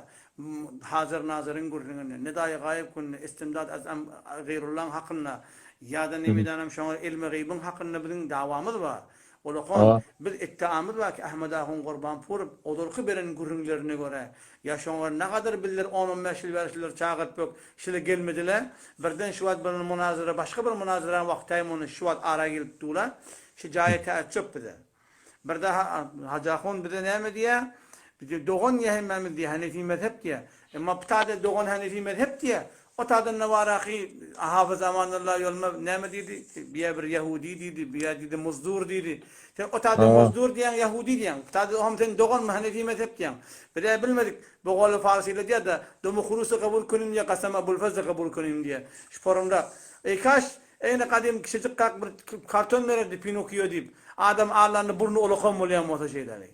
hazyr-nazyryň gürrüňini, nidaýy gaýyp gününi, istimdad az am gyýrullaň hakynda, ýa-da nemidanam şoňa ilmi gyýbyň hakynda biziň dawamyz bar. Olakan, biz itdiamyz bar ki, Ahmet ahun Gurbanpurow ozalky beren gürrüňlerine görä, ýa şoňa nagadar bizler on-on bäş ýyl bäri şular çagyryp ýok, şile gelmediler, birden şu wagt bir munazara, başga bir munazaraň wagtaý muny şu wagt ara gelip dur-a, Şu jaýa täjjüp bize. Birde Hajy ahun bize näme diýýär? Bize dogan diýýär hemmämiz diýýär, hanefi mezhep diýýär. Emma bu taýda dogan hanefi mezhep diýýär. O taýdan Nawaraky Hafyz Amanullah ýolma näme diýdi? Biýä bir ýahudi diýdi, biýä diýdi muzdur diýdi. Sen o taýda muzdur diýýäň, ýahudi diýýäň. Bu taýda ohm sen dogan hanefi mezhep diýýäň. Biz-ä bilmedik. Bogaly farsylar diýýär-de, Domy hurusy kabul künüm diýýär, kasam Abulfazly kabul künüm diýýär. Şu forumda. Eý kaş, Eýne gadym kiçijik kak bir karton bererdi Pinokio diýip. Adam allanda burny ulakan bolýan bolsa şeýdeli.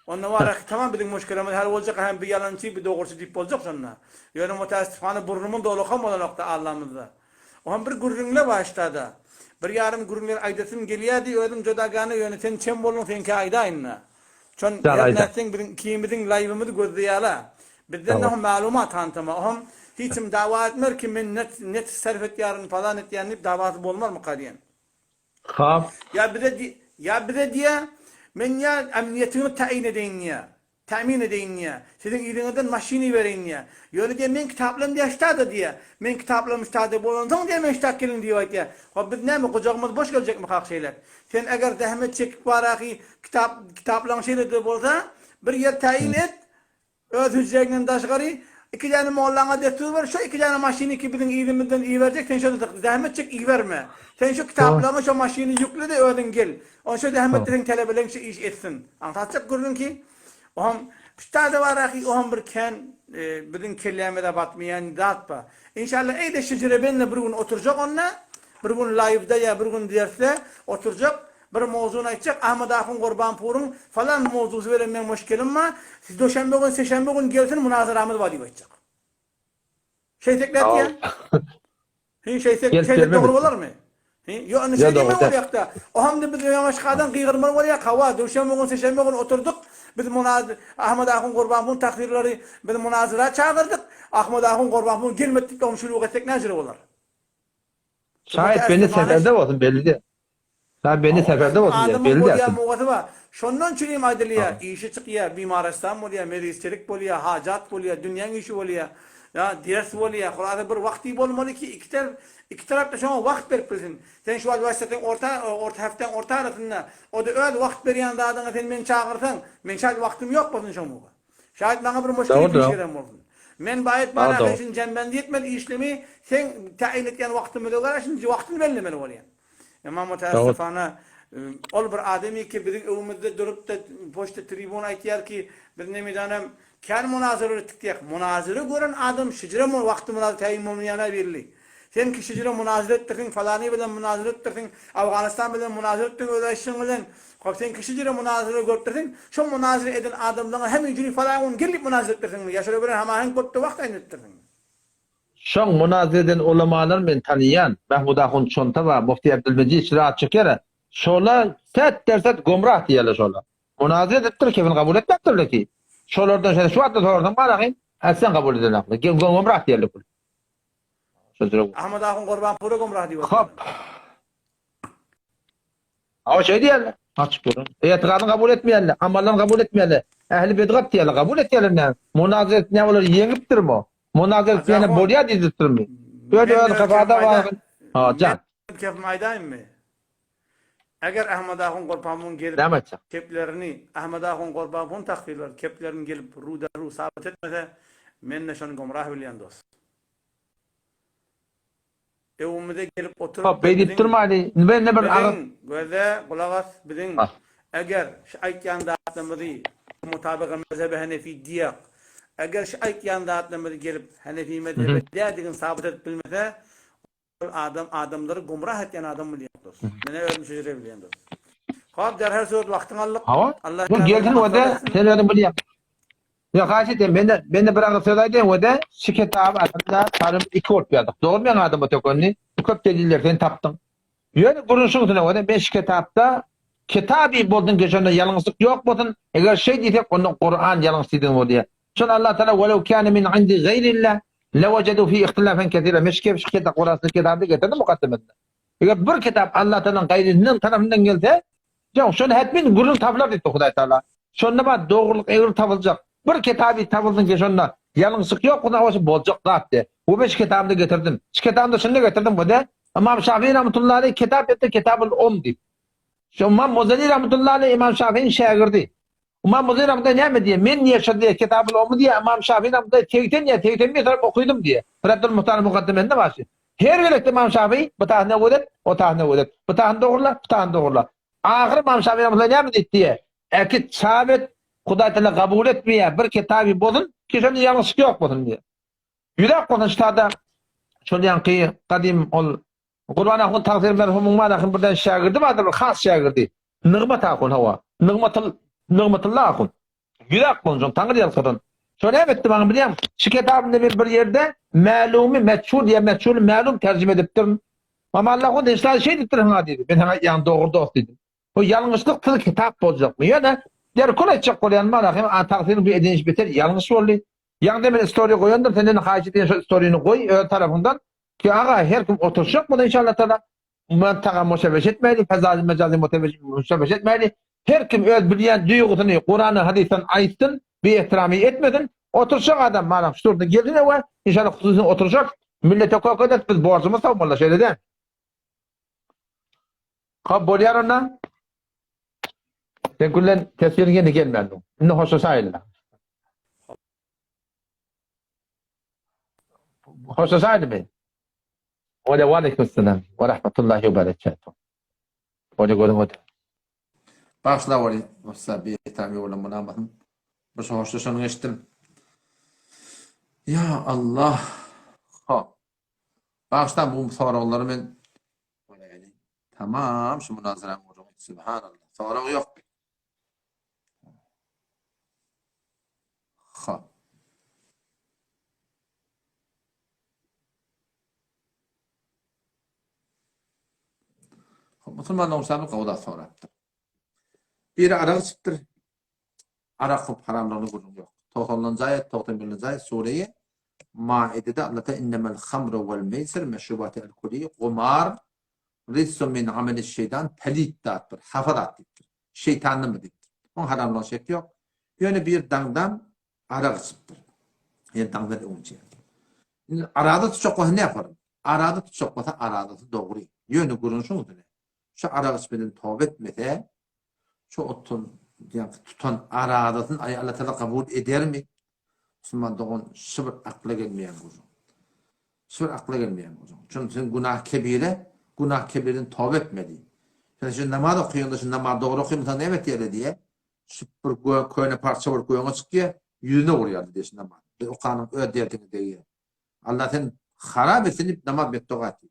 Onda bar ahy tamam biziň muşkelemiz hal boljak hem bir ýalançy bir dogruçy diýip boljak şonda. Ýöne mutaessifana burnumyz da ulakan bolanokda allamyzda. Ohm bir gürrüňle başlada. Bir ýarym gürrüňler aýdasym gelýädi özüm jodagana ýöne sen çem bolduň seňkä aýdaýynda. Şon Jan her aýda. nätseň biziň ikimiziň laýwymyzy gözleýäla. Bizden Tamam. ohm maglumat hantama. Ohm hiçim dawa etmer ki men net net sarf etýärin falan etýän diýip dawasy bolmarmyka diýen. Hap. Ýa bize diý ýa bize diýä men ýa emniýetiňizi taýyn edeýin diýä. Tämin edeýin diýä. Siziň yzyňyzdan maşyn ibereýin diýä. Ýöne diýä meň kitaplarym diýä ştada diýä. Meň kitaplarym ştada bolansoň diýä men ştat geliň diýip aýtýa. Hop biz näme gujagymyz boş geljekmikak şeýläk. Sen eger zähmet çekip baraky kitap kitaplaň şeýle-de bolsa, bir ýer täýin et, öz hüjreňden daşgary, iki däne mollaňa destur ber, şo iki däne maşyny ki biziň yzymyzdan iberjek, sen şo zähmet çek iberme. Sen şo kitaplaňy şo maşyny ýükle-de özüň gel. Ony şo zähmetde seň telebeleň şu iş etsin. Aňsatjak gürrüň ki, oňam ştada baraky oňam bir kän biziň kellämize batmaýan zat bar. Inşallah eý-de şejerebende bir gün oturjak onda, Bir gün laýwda ýa bir gün dersde oturjak, bir mowzuny aýtjak, Ahmet ahun Gurbanpuryň falan mowzusy bilen meň muşkelim bar, duşenbe gün, seşenbe gün gelsin munazaramyz bar diýip aýtjak. Şeýtsek nätýä? Hi şeýtsek, Gelip şeýtsek gelmez. dogry bolarmy? He, ýok, indi şeý diýmek bolýakda. O hamda biz ýaňaşkadan gygyrmaly bolýak, hawa, duşenbe gün, seşenbe gün oturdyk, biz munaz Ahmet ahun Gurbanpun taksirleri biz munazyra çagyrdyk, Ahmet ahun Gurbanpun gelmedi diýip oňa şuluk etsek näjele bolar? Şaýat bende seferde bolsun belli däl. Şaýat bende seferde bolsun diýýär, belli däl. Adamyň bolýan bar. Şondan üçin hem aýdylýar, işi çykýar, bimarestan bolýar, merizçilik bolýar, hajat bolýar, dünýäň işi bolýar, ýa ders bolýar. Hulasa bir wagty bolmaly ki, iki tarap iki tarap-da şoňa wagt berip bilsin. Sen şu wagt wesseteň orta orta hepdäň orta arasynda, o-da öz wagt berýän zadyňa sen meni çagyrsaň, meň şaýat wagtym ýok bolsun şoňa. Şaýat maňa bir muşkil Dogry. iş gelen bolsun. Men baýat Ha, bar dogry. şuny jembendi etmeli işlemi seň täýin etýän wagtymyza görä şuny wagtyny bellemeli bolýan. Emma mütäessifana ol bir adamy ki biziň öwümizde durup-da poçta tribuna aýtýar ki biz nemedanem kän munazara etdik diýýär. Munazara gören adam şijire wagty munazara täýin bolmaýana belli. Sen ki şijire munazara etdirsiň, falany bilen munazara etdirsiň, Awganystan bilen munazara etdiň öz aýşyň bilen. Hop sen ki şijire munazara görüpdirsiň, şo munazara eden adamlaňa hem ýüzüni falan gün gel diýip munazara etdirsiňmi ýa şolar bilen hamaheňk bolupda wagt aýyn etdirsiňmi? Şoň munazara eden ulamalar men tanyýan, Mahmud ahun Çonta bar, Mufti Abdulmejid Şiraz Çekere, şola set derset gomrah diýerler şola. Munazara edipdir, kefil kabul etmepdirler ki. Şolardan şeýle şu wagtda sorasam garagyň, ätseň kabul edenoklar. Gomrah diýerler. Ahmet ahun Gurbanpura gomrah diýip Hop. Awa şeý diýerler. Açyk görün. Etigadyny kabul etmeýänler, amallaryny kabul etmeýänler, ähli bedgat diýerler, kabul etýärler näme? Munazara etmeýän olar ýeňipdirmi? Munazara etmeýäne bolýar diýdiripdirmi? Öz öz kafada bar. Ha, jan. Men kepimi aýdaýynmy? Eger Ahmet ahun Gurbanpun gelip Näme aýtjak? keplerini Ahmet ahun Gurbanpun takdyrlar keplerini gelip ruda-ru sabyt etmese, men-de şony gomrah bilýän dos. Öwümize gelip oturyp Hop, beý diýip durmaýly. Indi bir agyz. Biziň, göze, gulak as, biziň eger şu aýtýan zatlarymyzy mutabygy mezhebe henefi diýek, eger şu aýtýan zatlarymyzy gelip henefi mezhebe däldigini sabyt edip bilmese, ol adam adamlary gumrah etýän adam bolýar dos. Menä özüm şeýle bilýän dos. Hop, derhal surat wagtyňy aldyk. Hawa. Allah Bu gelsin o-da sen özüň bilýäň. Ýok, haýyş edýän, mende mende bir agyz söz aýdaýyn we-de şu kitaby aslynda tarym iki bolup ýazdyk. Dogry meň adyma tökendi. Bu köp delilleri sen tapdyň. Ýöne gürrüň şuň üstüne we-de men şu kitapda kitaby bolsun ki şonda ýalňyşlyk ýok bolsun, eger şeý diýsek onda Kuran ýalňyş diýdigiň bolýar. Şonda Allah Taala welew kâne min indi gaýrillah lewejedu fi ihtilafen kesira men şu kitap Kuranyň kitabyny getirdim mukaddemesinde. Eger bir kitap Allah Taalanyň gaýryndan tarapyndan gelse, Ýok, şonda hetmin gürrüň tapylar diýipdir Hudaý Taala. Şonda bar dogrulyk egri tapyljak. Bir kitaby tapylsyn ki şonda ýalňyşlyk ýok bolsa oşa boljak zat diýe. We men şu kitabymda getirdim. Şu kitabymda şunda getirdim we de Ymam Şafii rahmetullahi aleyh kitap etdi Kitabul Umm diýip. Şu Ymam Muzeni rahmetullahi aleyh Ymam Şafiiň şägirdi. Ymam Muzeni rahmetullahi näme diýe? Men diýe şo diýe Kitabul Ummy diýe Ymam Şafii rahmetullahi 80 ýa 81 tarap okydym diýe. Reddul Muhtar mukaddimesinde bar şu. Her gezekde Ymam Şafii bu tahyna gözet, o tahyna gözet. Bu tahyny dogrula, bu tahyny dogrula. Ahyry Ymam Şafii rahmetullahi näme diýdi diýe? Äkit, çap et, Hudaý Teala kabul etmeýär, bir kitaby bozun, ki şonda ýalňyşlyk ýok bolsun diýe. Ýüzäk bolsun ştada şol ýaňky gadym ol Gurban ahun tagsyr merhumyň bar birden şägirdi bardyr, bir has şägirdi. Nygmat ahun hawa. Nygmatyl Nygmatylla ahun. Ýürek bolsun, Taňry ýalkasyn. Şo näme etdi maňa bilýäňmi? Şu kitabymda men bir ýerde mälumy meçhul ýa meçhuly mälum terjime edipdirin. Mama Allah ony hiç zat şeý diýipdir haňa diýdi. Men saňa aýtýan dogry dost diýdim. Bu ýalňyşlyksyz kitap boljakmy? Ýöne derkol aýtjak bolýanym bar ahym, a tagsyryň bu eden işi beter ýalňyş boldy. Ýaňda men story goýandym, senden haýyş edýän şo storyny goý öz tarapyňdan. Ki aga her kim oturşak bolsa inşallah taala. Umuman tagam muşebbeş etmäýli, fezazy mejazy muşebbeş etmäýli. Her kim öz bilýän duýgusyny Kurandan hadysdan aýtsyn, biehtiramy etmesin. Oturşak adam mana şu turda gelsin we inşallah hususan oturşak millete kök ederis biz borjumyz sag molla şeýle däl. Hop bolýar onda. Sen küllen teswiriň ýene gelmän dur. Indi hoşlaşaýyl. Hoşlaşaýlymy? Wale waleýkim salam we rahmetullahi we berekatuh. Wale görüň öte. Bagyşla weli, ussa bitam ýolam bolamasyn. Bir şo hoşlaşanyňy eşitdim. Ýa Allah. Hop. Bagyşla bu soraglary men Tamam şu munazaraň gürrüňi. Subhanallah. Sorag ýok. Hop. Musulman dogrusu gowy zat sorapdyr. Biri arak içipdir. Arak hop haramlygyny gürrüň ýok. Togsanynjy aýat, 91-nji aýat sureýi Maidede Allah Teala innemel hamru wal meýsir meşrubaty alkoli gumar rijsun min ameliş şeýtan pelit zatdyr, hapa zat diýipdir. Şeýtandandyr diýipdir. Oň haramlygyna şek ýok. Ýöne bir daňdan arak içipdir. Ýa daňdan öňünçä. Indi araza tutjak bolsa näme ýaparyn? Araza tutjak bolsa arazasy dogry. Ýöne gürrüň şuň üstüne. Şu arak içmeden toba etmese, şu oturan ýa tutan arazasyny aý Allah Taala kabul edermi? Musulman dogan şu bir akla gelmeýän gürrüň. Şu bir akla gelmeýän gürrüň. Çünki sen günah kebire, günah kebirden toba etmeli. Sen şu namaz okaýaňda şu namaz dogry okamasaň näme etýärler diýýär. Şu bir köne parça bolup göňe çykýar, ýüzüne urýarlar diýýär şu namaz. Bir okanyň öz derdiňe degýär. Allah sen harap etsin diýip namaz betdoga etdi.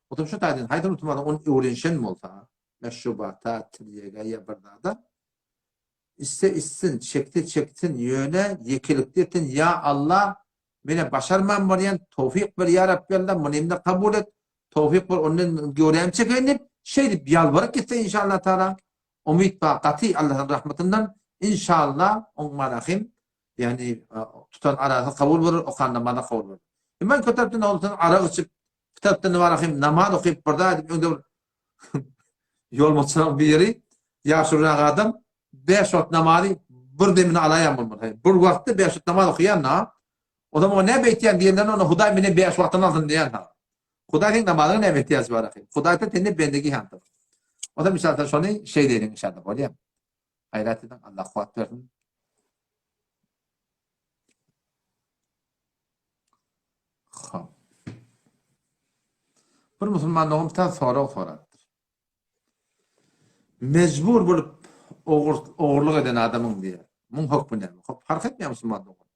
Oturyp şu taýdan haýsy musulman ony öwrenişen bolsa, meşrubata, tirýege ýa bir zada içse içsin, çekse çeksin, ýöne ýekelikde etsin, ýa Allah menä başarman barýan, towfyk ber ýa Rabbi Allah, munymda kabul et, towfyk ber, ondan göwrämi çekeýin diýip, şeýdip ýalbaryp gitse inşallah taala, umyt bar gaty Allahyň rahmatyndan, inşallah oň marahym Ýagny tutan arasy kabul bolar, okan namazy kabul bolar. Emma köp tarapdan bolsa arak içip, bir tarapdan bar hem namaz okyp bir zat öňde bir ýolbaşçylaryň biri ýaşulyrak adam 5 wagt namazy bir demine alaýan bolmaly. Bir wagtda 5 wagt namaz okaýan da. O zaman o ne beýtýän diýenden ona Hudaý meni 5 wagtdan alsyn diýen ha. Hudaý seň namazyňa näme ihtiýajy bar ahy? Hudaý senden bendegi handyr. O zaman inşallah şony şeý diýeliň inşallah bolýar. Gaýrat ediň Allah kuwwat bersin. Hop. Bir musulman dogan bir tane sorag sorapdyr. Mejbur bolup ogur, ogurlyk eden adamyň diýýär. Muň hökmi näme? Hop, fark etmeýär musulman dogan.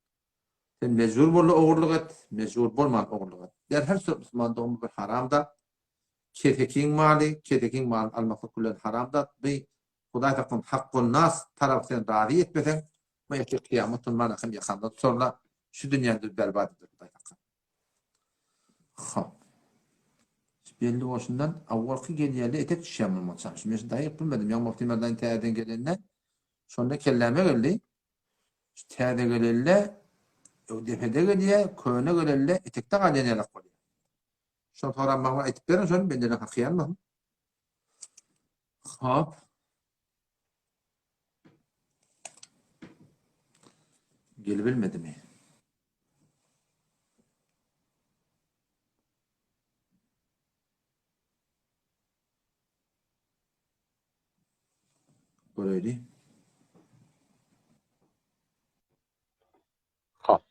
Sen mejbur boldy ogurlyk et, mejbur bolman ogurlyk et. Der her söz musulman dogan bir haram zat. Kesekiň maly, kesekiň malyny almaklyk bilen haram zat. Bu Hudaý saklasyn Hakkunnas tarapy sen razy etmeseň, bu ertir kyýamat gün mana hem ýakamdan tutarlar, şu dünýäni berbat eder Hudaý saklasyn. Hop. Belli bolşundan awalky gelýärde etek düşýär munuň çaşy. Men şu daýyk bilmedim. Ýaňy Mufti Merdan täzeden gelende şonda kelläme geldi. Şu täze gelende depede gelýär, köne gelende etekde galýan ýalak bolýar. Şony soran maňa aýtyp beriň şony bendeden haky ýanmasyn. Hop. Gelibilmedimi? Göreýli. Hop.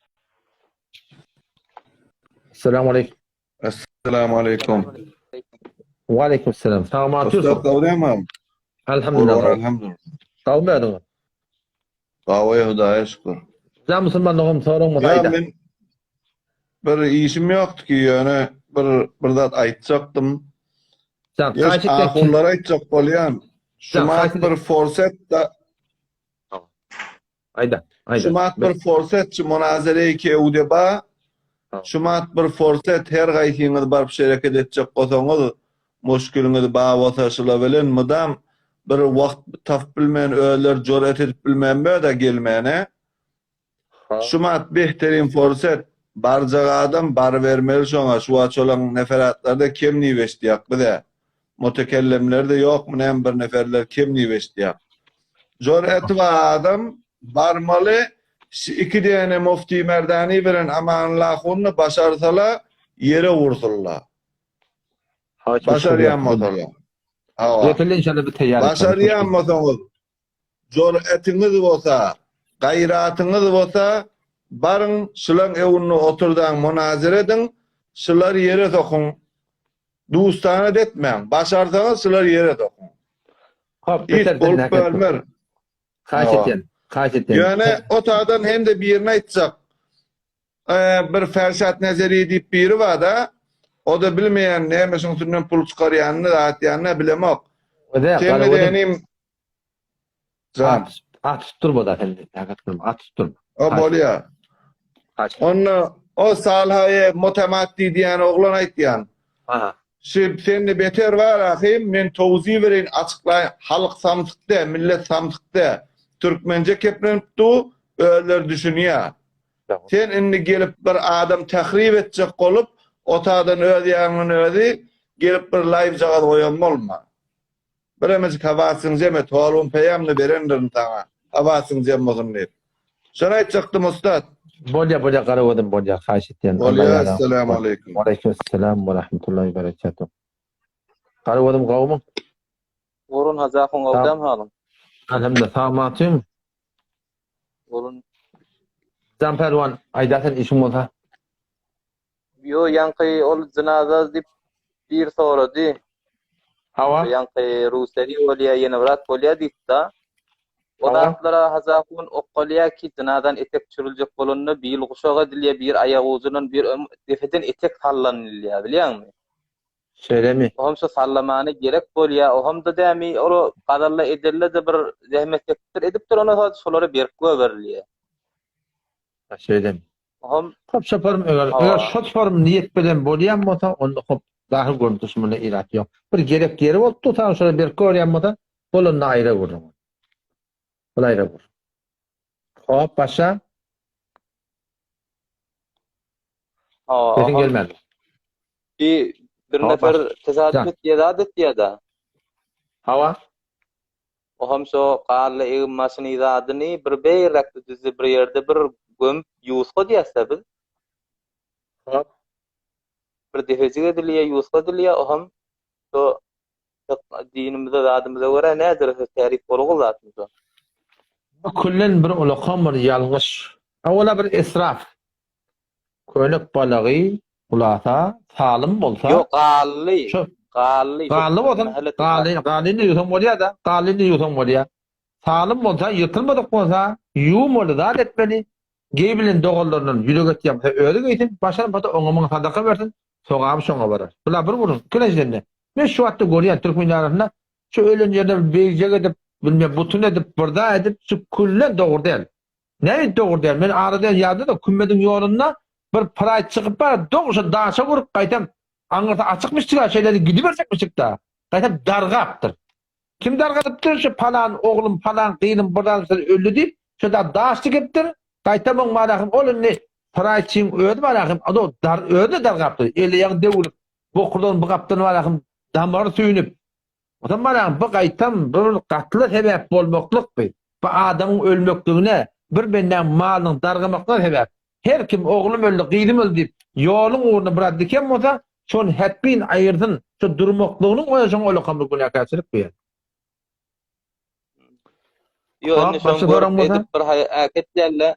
Assalamu aleýkum. Esselamu aleýkum. Wa aleýkum selam. Sag boluň. Ustad gowdamy? Elhamdülillah. Elhamdülillah. Gowmy özüňiz? Gowy Hudaýa şükür. Jan musulmanlygym soragyňyz Ýa aýda. men bir işim ýokdy ki ýöne bir bir zat aýtjakdym. Jan Ýa haýyş etmek. ahunlara aýtjak bolýan. Jan Şumat haýyş bir forset da Aýda, aýda. Şumat bir forsetçi munazereyi ki öwde ba. Şumat bir forset her gaýsyňyz baryp şereket etjek bolsaňyz muşkiliňiz ba bolsa şula bilen mydam bir wagt tapyp bilmän özleri juret edip bilmän böda gelmäne. Şumat behterin forset barjak adam barybermeli şoňa şu wagt şolaň neferatlarda kem diýip eşitýak bizä. Mutekellemlerde ýokmy näme bir neferler kem diýip eşitýak. Jüreti bar adam barmaly şu iki däne Mufti Merdani bilen Amanullah Ahunyny başarsala ýere ursunla. Başarýan bolsalar. Hawa. Başarýan bolsaňyz Jüretiňiz bolsa, gaýratyňyz bolsa, baryň şulaň öňünde oturdaň munazara ediň, şulary ýere sokuň. Dustana etmäň. Başarsaňyz şulary ýere sokuň. Hop, Hiç bolup bölmer. Haýyş etýän, haýyş etýän. Ýöne o taýdan hem-de birini aýtjak. Bir Ferşat Nezeri diýip biri bar-da, o-da bilmeýän näme şuň üstünden pul çykarýanyny, zat ýanyny bilemok. Sen edenim Jan. Atyp durma da sen. Atyp durma. O bolýar. Onda o Salhaye Motamat diýýän oglan aýtýan. Aha. Şi sende beter bar ahym men towzi bereýin açyklaýyn halk samsyk dä millet samsyk dä türkmence keplenip du özleri düşünýä sen indi gelip bir adam tahrip etjek bolup otadan öz ýanyňdan özi gelip bir laýwjagaz goýan bolma. Biremejik hawasyň jem et, holum peýamny berendirin saňa, hawasyň jem bolsun diýip. Şony aýtjakdym ussat. Bolýa bolýa Garagözüm bolýa haýyş etýän. Bolýa Esselamu aleýkum. Waleýkim esselam we rahmetullahi we berekatuh. Garagözüm gowmy? Gurun Hajahyň gowdam halyň. Alhamdulillah sag matym. Gurun. Jan Pälwan aýda sen işiň bolsa. Ýo ýaňky ol jynaza diýip bir sorady. Hawa. Ýaňky Ruseli bolýa ýene bir zat bolýa diýipda. O zatlara Hajahun okgalýa ki jynazan etek çürüljek bolanda bil guşak edilýä bir aýak ujundan bir depeden etek sallanylýa bilýäňmi? Şeýlemi? Oham şo sallamany gerek bolýa ohamda dämi ol gazalla edelde bir zähmet çekipdir edipdir ona şolara berk göberilýä. Şeýlemi? Hom. Hop şo form eger eger şo form niýet bilen bolýan bolsa onda hop dahy görnüp munda ilat ýok. Bir gerek ýeri bolup dursa şola berk görýän bolsa bolanda aýra gürrüň. Bul aýra gürrüň. Hop başa. Sesiň gelmedi. Bir bir nefer tesadüf etýär, zat etýär-de. Hawa. Oham şo garly egin maşyny zadyny bir beýräkde düzde bir ýerde bir gömüp ýuwusga diýäsdä biz. Hop. Bir depejik edilýä ýuwusga edilýä oham şo dinimize zadymyza görä näderejede tärik bolgul zatmy şo. Bu küllen bir ulakan bir ýalňyş. Owala bir israf. Könek balagy ulasa, salym bolsa. Ýok, garly. Garly. Garly bolsa, garly, garlyny ýuwsaň bolýar-da, garlyny ýuwsaň bolýar. Salym bolsa, ýyrtylmadyk bolsa, ýuwmaly, zat etmeli. Geý bilen doganlaryndan ýürek etýän bolsa özi geýsin, başarmasa oňa muňa sadaka bersin, sogaby şoňa barar. Bular bir gürrüň. Ikilenjiden-de, men şu wagtda görýän türkmen arasynda şu ölen ýerine bir beýjek edip, bilmem butun edip, bir zat edip, şu küllen dogry däl. Nähili dogry däl? Men arada ýazdy-da, kümmediň ýolunda bir praýd çykyp bar, dogry şo daşa urup gaýtam aňyrsy açykmyşjyk-a, şeýle gidiberjekmişik-da. Gaýtam dargapdyr. Kim dargadypdyr? Şu palan oglum, palan gyzym bir zat öldi diýip, şo da daş dikipdir. Gaýtam oň barahym ol indi praýdçyň özi barahym, o dar özi-de dargapdyr. Eli-aýagy döwülip, bokurdagyny bu gapdan barahym damary süýnüp, Onsoň baraň, bu gaýtam bir gatla sebäp bolmaklyk bi. Bu adamyň ölmekligine, bir bendäň malynyň dargamaklygyna sebäp. Her kim oglum öldi, gyzym öldi diýip, ýoluň ugruna biraz diken bolsa, şony hetbin aýyrsyn, şo durmaklygynyň özi şoňa ullakan bir günäkärçilik bu ýerde. Ýok, indi şoň görüp edip bir äketýärler.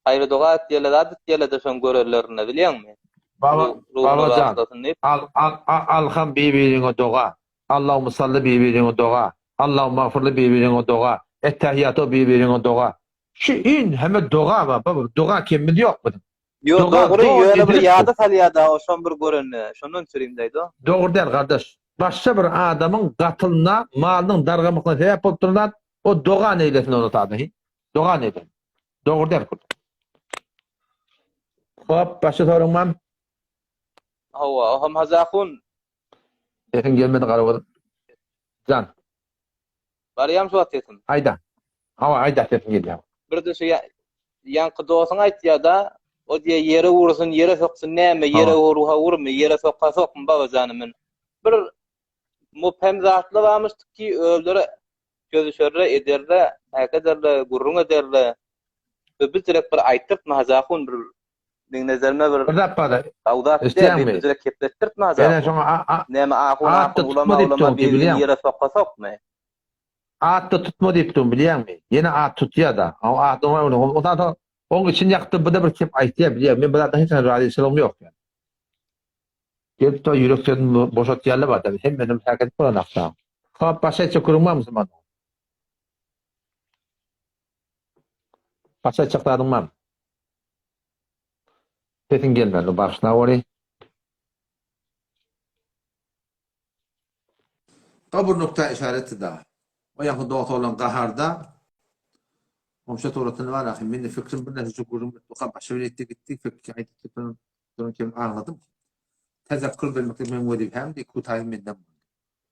Haýry doga etýärler, zat etýärler-de şoň görerlerinde, bilýäňmi? Baba, Babajan, al, al, alham bir-biriňe doga, Allahumma salli bir-biriňe doga, Allahumma magfirli bir-biriňe doga, Ettehiýato bir-biriňe doga. Şu in hemme doga bar, baba, doga kemimiz ýok biziň. Ýok, dogry, ýöne bir ýada salýar-da, o şony bir görende, şondan çürimdäýdi o. Dogry däl, gardaş. Başga bir adamyň gatylyna, malynyň dargamaklygyna sebäp bolup duran zat, o doga neýlesin ony sada, hi? Doga neýlesin? Dogry däl bu. Hop, başga soraň barmy? Hawa, o hem Hazahun. Sesiň gelmedi Garagöz. Jan. Barýam şu wagt sesim. Aýda. Hawa, aýda sesiň gelýär. Bir-de şu ýaňky dostuň aýtýar-da, o diýýär ýere ursun, ýere soksun näme, ýere urha urmy, ýere sokha sokmy babajanym men. Bir mubhem zatlar barmyşdyk ki, özleri Çözüşerle, ederle, äkederle, gürrüň ederle. Bi bizdirek bir aýtdyrtma Hajy ahun bir meň nezerime bir Bir zat bar-da, gawzat däl, bi eşidýäňmi? bizdirek kepletdirtme Hajy Ene ahun. şoňa a a Näme ahun at-da ahun tutma ulama diýip ulama durun birini bilýäňmi? ýere soka sokmy? At-da tutma diýip durun bilýäňmi? Ýene at tutýa-da. O at oňa o zat oň içini ýakdy bu-da bir kep aýtýa bilýäňmi? Men bu zatdan hiç hili razyçylygym ýok ýa. Gelip to ýürek sözüni boşatýarlar bar da hemmeden hereket bolan aksa. Hop başa etjek gürrüň barmy musulman? Başa etjek zadyň barmy? Sesiň gelmedi bagyşla gory. Da bir nokta işareti da. O ýaňky dost oglan gaharda. Goňşy suratyny bar ahim. Mende fikrim bir näçe gürrüň berip oka başa bir etdi gitdi. Fikri aýdyp duran duran kim aňladym. Tezekkur bermeklik meň wezipämdi, kutaýy menden boldy.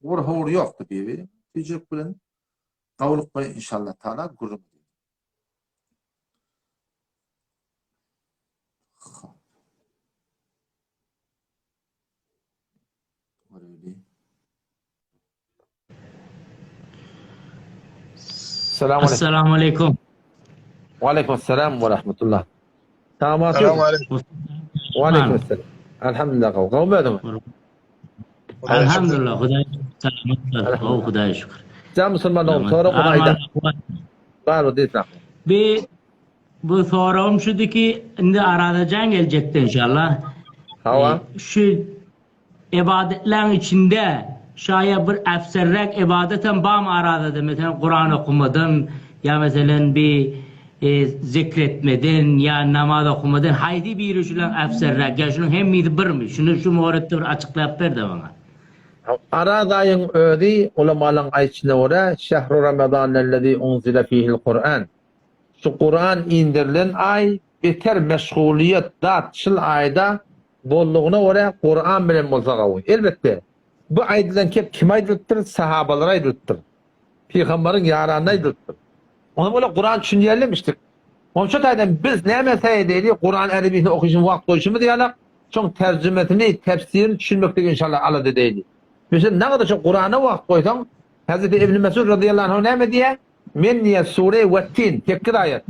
Ugur-howur ýokdy bibi. Tüýjülik bilen, gawulyk bilen inşallah taala gürrüň edildi. Hop. Göreli. Salam aleyküm. Assalamu aleykum. Wa aleyküm selam we rahmetullah. Tamam. Salam aleyküm. Wa aleyküm selam. Elhamdülillah. Gowmy özüň? Elhamdülillah. Hudaý salamat. Gowy Hudaýa şükür. Jan musulman dogum sorag aýda. Bar bu diýsem. Bi bu soragym şudy ki, indi arada jan geljekdi inşallah. Hawa. Şu Ybadatlaň içinde şaýa bir äfserräk ybadatam barmy arazada meselem Kuran okumadan ýa meselem bi zikr etmeden ýa namaz okumadan haýsy biri şulaň äfserräk ýa şunuň hemmisi birmi şuny şu moretde bir açyklap berde maňa. Araz aýyň özi ulamalaň aýtşyna görä şehru ramazanellezi unzile fihil Kuran. Şu Kuran inderilen aý beter meşgulyýet zat şul aýda Boldugyna görä Kuran bilen bolsa gawy. Elbetde, bu aýdylan kep kime aýdylypdyr? Sahabalara aýdylypdyr. Pygambaryň ýaranyna aýdylypdyr. Onam olar Kuran düşünýärlemişdik. Onam şo taýdan biz näme säý edeýli, Kuran erebisini okyşyny wagt goýşumyz ýalak, şoň terjimesini, tefsirini düşünmekde inşallah alada edeýli. Meselem, nagada şo Kurana wagt goýsaň, Hezreti Ibn Mesud razyýallahu anhu näme diýýär? Men diýýär, Sure Wettin, sekiz aýat,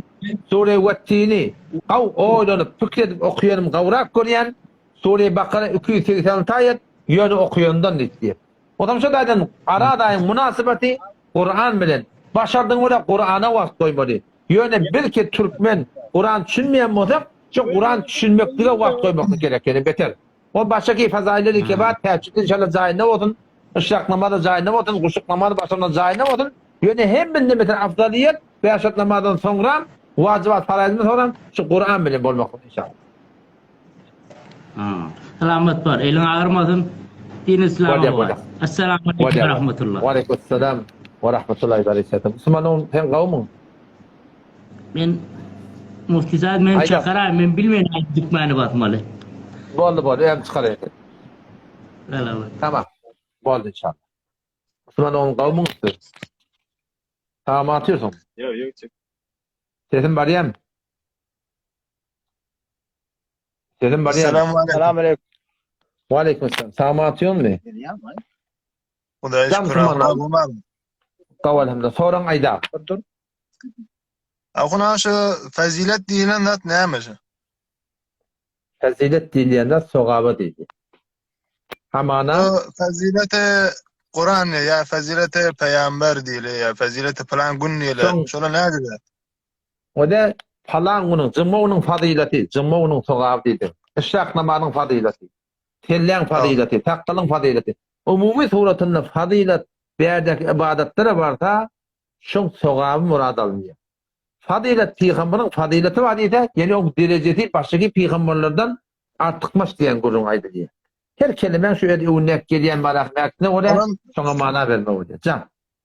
Sure Wettini gaw oýlanyp, pikir edip okaýanym gawrak görýän, Sure Bakara 286 aýat, ýöne okaýandan diýip diýýär. Onsoň şo taýdan Araz aýyň mynasybaty Kuran bilen. Başardygyň görä Kurana wagt goýmaly. Ýöne biz ki türkmen Kuran düşünmeýän bolsak, şo Kuran düşünmeklige wagt goýmaklyk gerek ýene beter. Ol başdaky fazailleri kebat täçjik inşallah jaýynda bolsun, yşrak namazy jaýynda bolsun, guşluk namazy başlandan jaýynda bolsun. Ýöne hemminde meselem afzaliýet bäş wagt namazdan soňram, wajybat faraizden soňram şu Kuran bilen bolmaklyk inşallah. Ha. Salamat bar. Eliň agyrmasyn. Din islama bar. Assalamu alaykum we rahmetullah. Wa alaykum assalam we rahmetullahi we berekatuh. Musulman sen gowmyň? Men Mufti sahib men çakaraý men bilmeýän haýsy dükmäni basmaly. Boldy boldy özüm çykaraýyn. Salamat. Tamam. Boldy inşallah. Musulman oglum gowmyň siz? Tamam atýorsyň. Ýok ýok çek. Sesim barýamy? Sesim barýamy? Salam aleyküm. Salam aleyküm. Wa aleyküm selam. Tamam atýormy? Hudaýa şükür. Gaw elhamdülillah. Soraň aýda. Dur. Ahun şu fazilet diýilen zat näme şu? Fazilet diýilýän zat sogaba diýilýär. Hamana fazilete Kuran ýa fazilete peýamber diýilýär, ýa fazilete plan gün diýilýär. Şolar näme diýilýär? O-da palan günüň, juma günüň fazileti, juma günüň sogaby diýilýär. Yşrak namazyň fazileti, selläň fazileti, sakgalyň fazileti. Umumy suratynda fazilet bärdäki ybadatlara barsa, Şoň sogaby murad alynýar. Fazylet pygambaryň fazyleti bar diýse, ýöne oň derejesi başgaky pygambarlardan artykmaç diýen gürrüň aýdylýar. Her kelimäň şu öz öwündäki gelýän manasynyň mänisine görä şoňa mana bermek bolýar. Jan.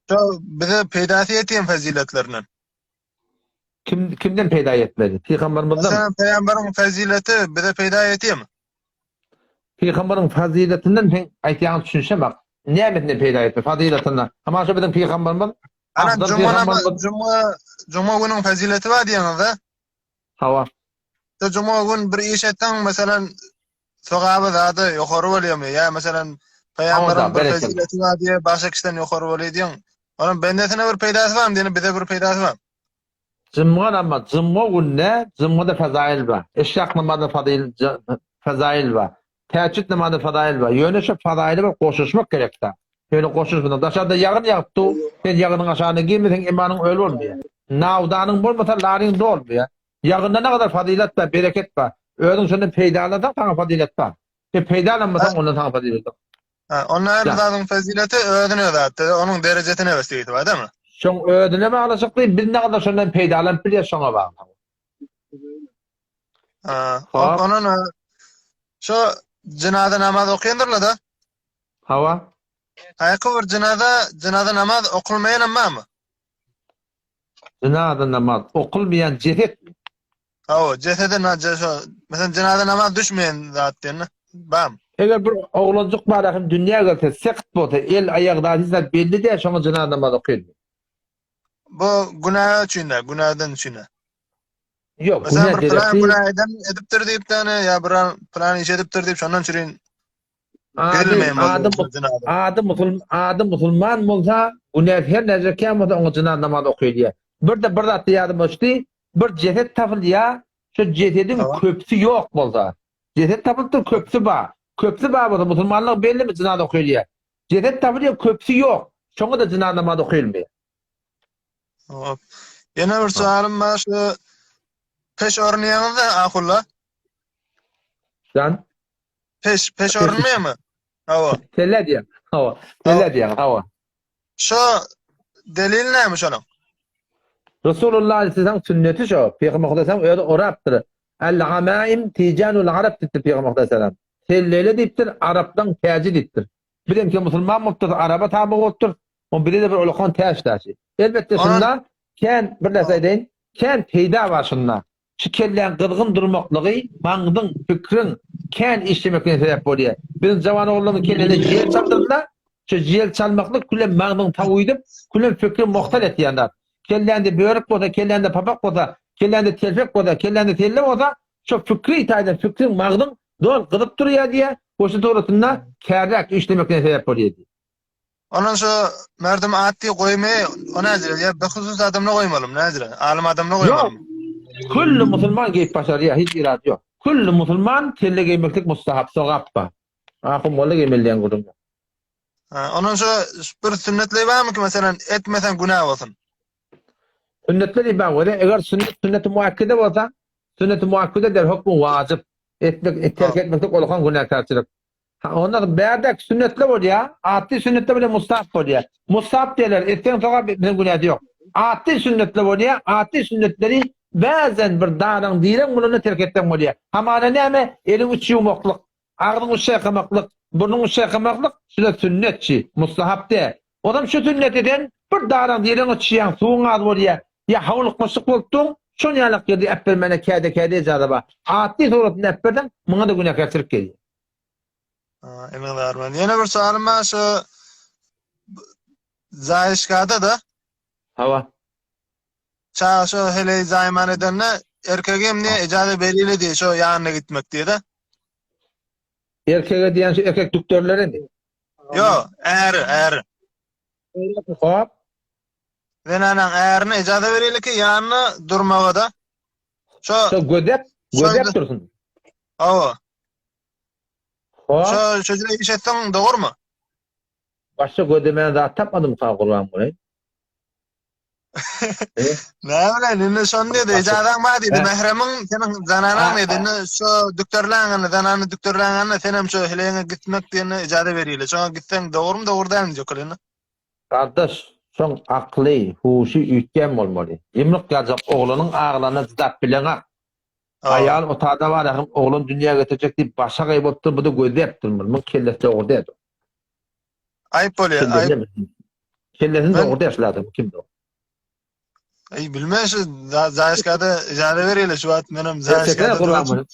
Şo bize peýdasy ýetýän fazyletlerinden. Kim kimden peýda ýetmeli? Pygambarymyzdan. Meselem, pygambaryň fazyleti bize peýda ýetýärmi? Pygambaryň fazyletinden sen aýtýaňy düşünişemok. Nämesinden peýda ýetmeli? Fazyletinden. Hama şo biziň pygambarymyz Ana juma namaz, juma juma günüň fazyleti bar diýýäňiz-de? Hawa. Şu juma gün bir iş etseň, meselem, sogaby zady ýokary bolýarmy? Ýa meselem, pygambaryň bir fazyleti bar diýe, başga kişiden ýokary bolýar diýiň. Onuň bendesine bir peýdasy barmy diýeni bize bir peýdasy bar. Jumga namaz, jumga günde jumgada fezail bar. Eşrak namazda fazyl fezail bar. Tähejjüt namazda fezail bar. Ýöne şu fezaile bir goşulyşmak gerekde. Ýöne goşulyşmasaň daşarda ýagyn ýagyp dur, sen ýagynyň aşagyna girmeseň imanyň öl bolmaýar. Nawdanyň bolmasa laryň dolmaýar. Ýagynda ne gadar fazylet bar, bereket bar. Özüň şondan peýdalansaň saňa fazylet bar. Sen peýdalanmasaň ondan saňa fazylet ýok. Ha, onda her zadyň fazileti özüne zatda, onuň derejesine wesýeti bar, dämi? Şoň özüne baglaşykly, biz ne kadar şondan peýdalanyp bilýäs şoňa bagly. Ha, onuň şo jynaza namaz okaýandyrlar da? Hawa. Haýky bir jynaza, jynaza namaz okulmaýanam barmy? Jynaza namaz okulmaýan jeset. Hawa, jesede na şo, meselem jynaza namaz düşmeýän zat diýende, barmy? Eger bir oglanjyk bar hem dünýä gelse, sekt bolsa, el aýak zat hiç zat belli däl, şoňa jynaza namaz okylmy? Bu günä üçin de, günäden üçin de. Ýok, Mesela günä bir plan derekli günä eden edipdir diýip däne ýa bir plan iş edipdir diýip şondan çürin ady gerilmeýin ady bolýar jynaza. ady musul ady musulman bolsa, günä her näce kän bolsa oňa jynaza namaz okylýar. Bir-de bir zat ýadyma düşdi, bir jeset tapylýar, şu jesediň Hawa. köpüsi ýok bolsa, Jeset tapylypdyr, köpüsi bar. Köpüsi bar bolsa, musulmanlygy bellimi jynaza okylýar. Jeset tapylýar, köpüsi ýok. Şoňa-da jynaza namazy okylmaýar. Hop. Ýene bir soalym bar şu peş ornaýaňyzda ahulla. Jan? Peş, peş orunmaýarmy? Hawa. Kelle diýýän. Hawa. Kelle diýýän. Hawa. Şo delil näme şonuň? Resulullah aleyhisselam sünneti şo. Pygamber Hudaýam özi orapdyr. El-amaim tijanul arab diýipdir Pygamber Hudaýam. Sellele diýipdir, araplaň täji diýipdir. Bizem ki musulman bolupdyr, araba taby bolupdyr. On bize de bir ulakan täç daşy. Elbetde şunda kän bir näse aýdaýyn, kän peýda bar şunda. Şu kelläň gyzgyn durmaklygy maňzyň, pikriň kän işlemekligine sebäp bolýar. Biziň jawan oglanlaryň kellesine jel çaldyrdylar. Şu jel çalmaklyk külem maňzyňy tawuýdyp, külem pikri muhtal etýän zat. Kelläňde börük bolsa, kelläňde papak bolsa, kelläňde telpek bolsa, kelläňde selle bolsa, şo pikri taýdan pikriň, magzyň doly gyzyp durýar diýýär. We şu dogrusynda kärräk işlemekligine sebäp bolýar diýýär. Ondan şu merdum at diýip goýmy, o näzire ýa behusus adamla goýmalymy, näzire? Alym adamla goýmalymy? Ýok. Külli musulman geýip başarýar, hiç irady ýok. Külli musulman kelle geýmeklik mustahap, sogap bar. Ahun molla geýmeli diýen gürrüň ýok. Ha, ondan şu bir sünnetleri barmy ki, meselen, etmeseň günä bolsun? Sünnetleri bar bolsa, eger sünnet sünneti muakkede bolsa, sünneti muakkede der hukmy wajyp. Etmek, terk etmeklik ulakan günäkärçilik. Ha, ondan soň bärdäki sünnetli bolýar, atly sünnetli bilen mustahap bolýar. Mustahap diýerler, etseň sogap, etmeseň günäsi ýok. Atly sünnetli bolýar, atly sünnetleri bäzen bir daraň direň bolanda terk etseň bolýar. Hamana näme, eliň üç ýuwmaklyk, agzyň üç çaýkamaklyk, burnuň üç çaýkamaklyk, şular sünnetçi, mustahap däl. Ozam şu sünneti sen bir daraň direňe düşýäň, suwuň az bolýar, ýa howlukmaçlyk bolup duň, şon ýalak ýerde äpbermäne käde-käde ejaza bar. Atly suratynda äpberseň, muňa-da günäkärçilik gelýär. Emin Zarman. Ýene bir soalym bar şu Zaýyşgada da. Hawa. Çaga şu heleý zaýman edende erkege hem ne ijaza berildi diýe şu ýanyna gitmek diýe de. Erkege diýen şu erkek dükderlere mi? Ýo, äri, äri. Hop. Zenanaň ärine ijaza berildi ki ýanyna durmaga da. Şo Şo gözäp, gözäp dursun. Hawa. Hop. Şo şo iş etseň dogrumy? Başga gözlemän zat tapmadymyka Gurbanguly? Näme bilen indi şony diýdi, ijazaň bar diýdi, mähremiň seniň zananaň diýdi, indi şo dükderläň zanany dükderläň senem şo heleýiňe gitmek diýende ijaza berýärler. Şoňa gitseň dogrumy, dogry dälmi diýjek indi. Gardaş, şoň akly, huşy üýtgän bolmaly. Ýumruk ýaljak oglanyň aglanyna jydap bileňak. Aýal otada bar ahym oglan dünýä getirjek diýip başagaý bolupdyr bu-da gözläpdir muny muň kellesi dogry däl. Aýyp bolýar aýyp. Kellesini dogry däl şul adam kim dogry. Aý bilmen şu zaýaşkada ijaza bereli şu wagt menem zaýaşkada.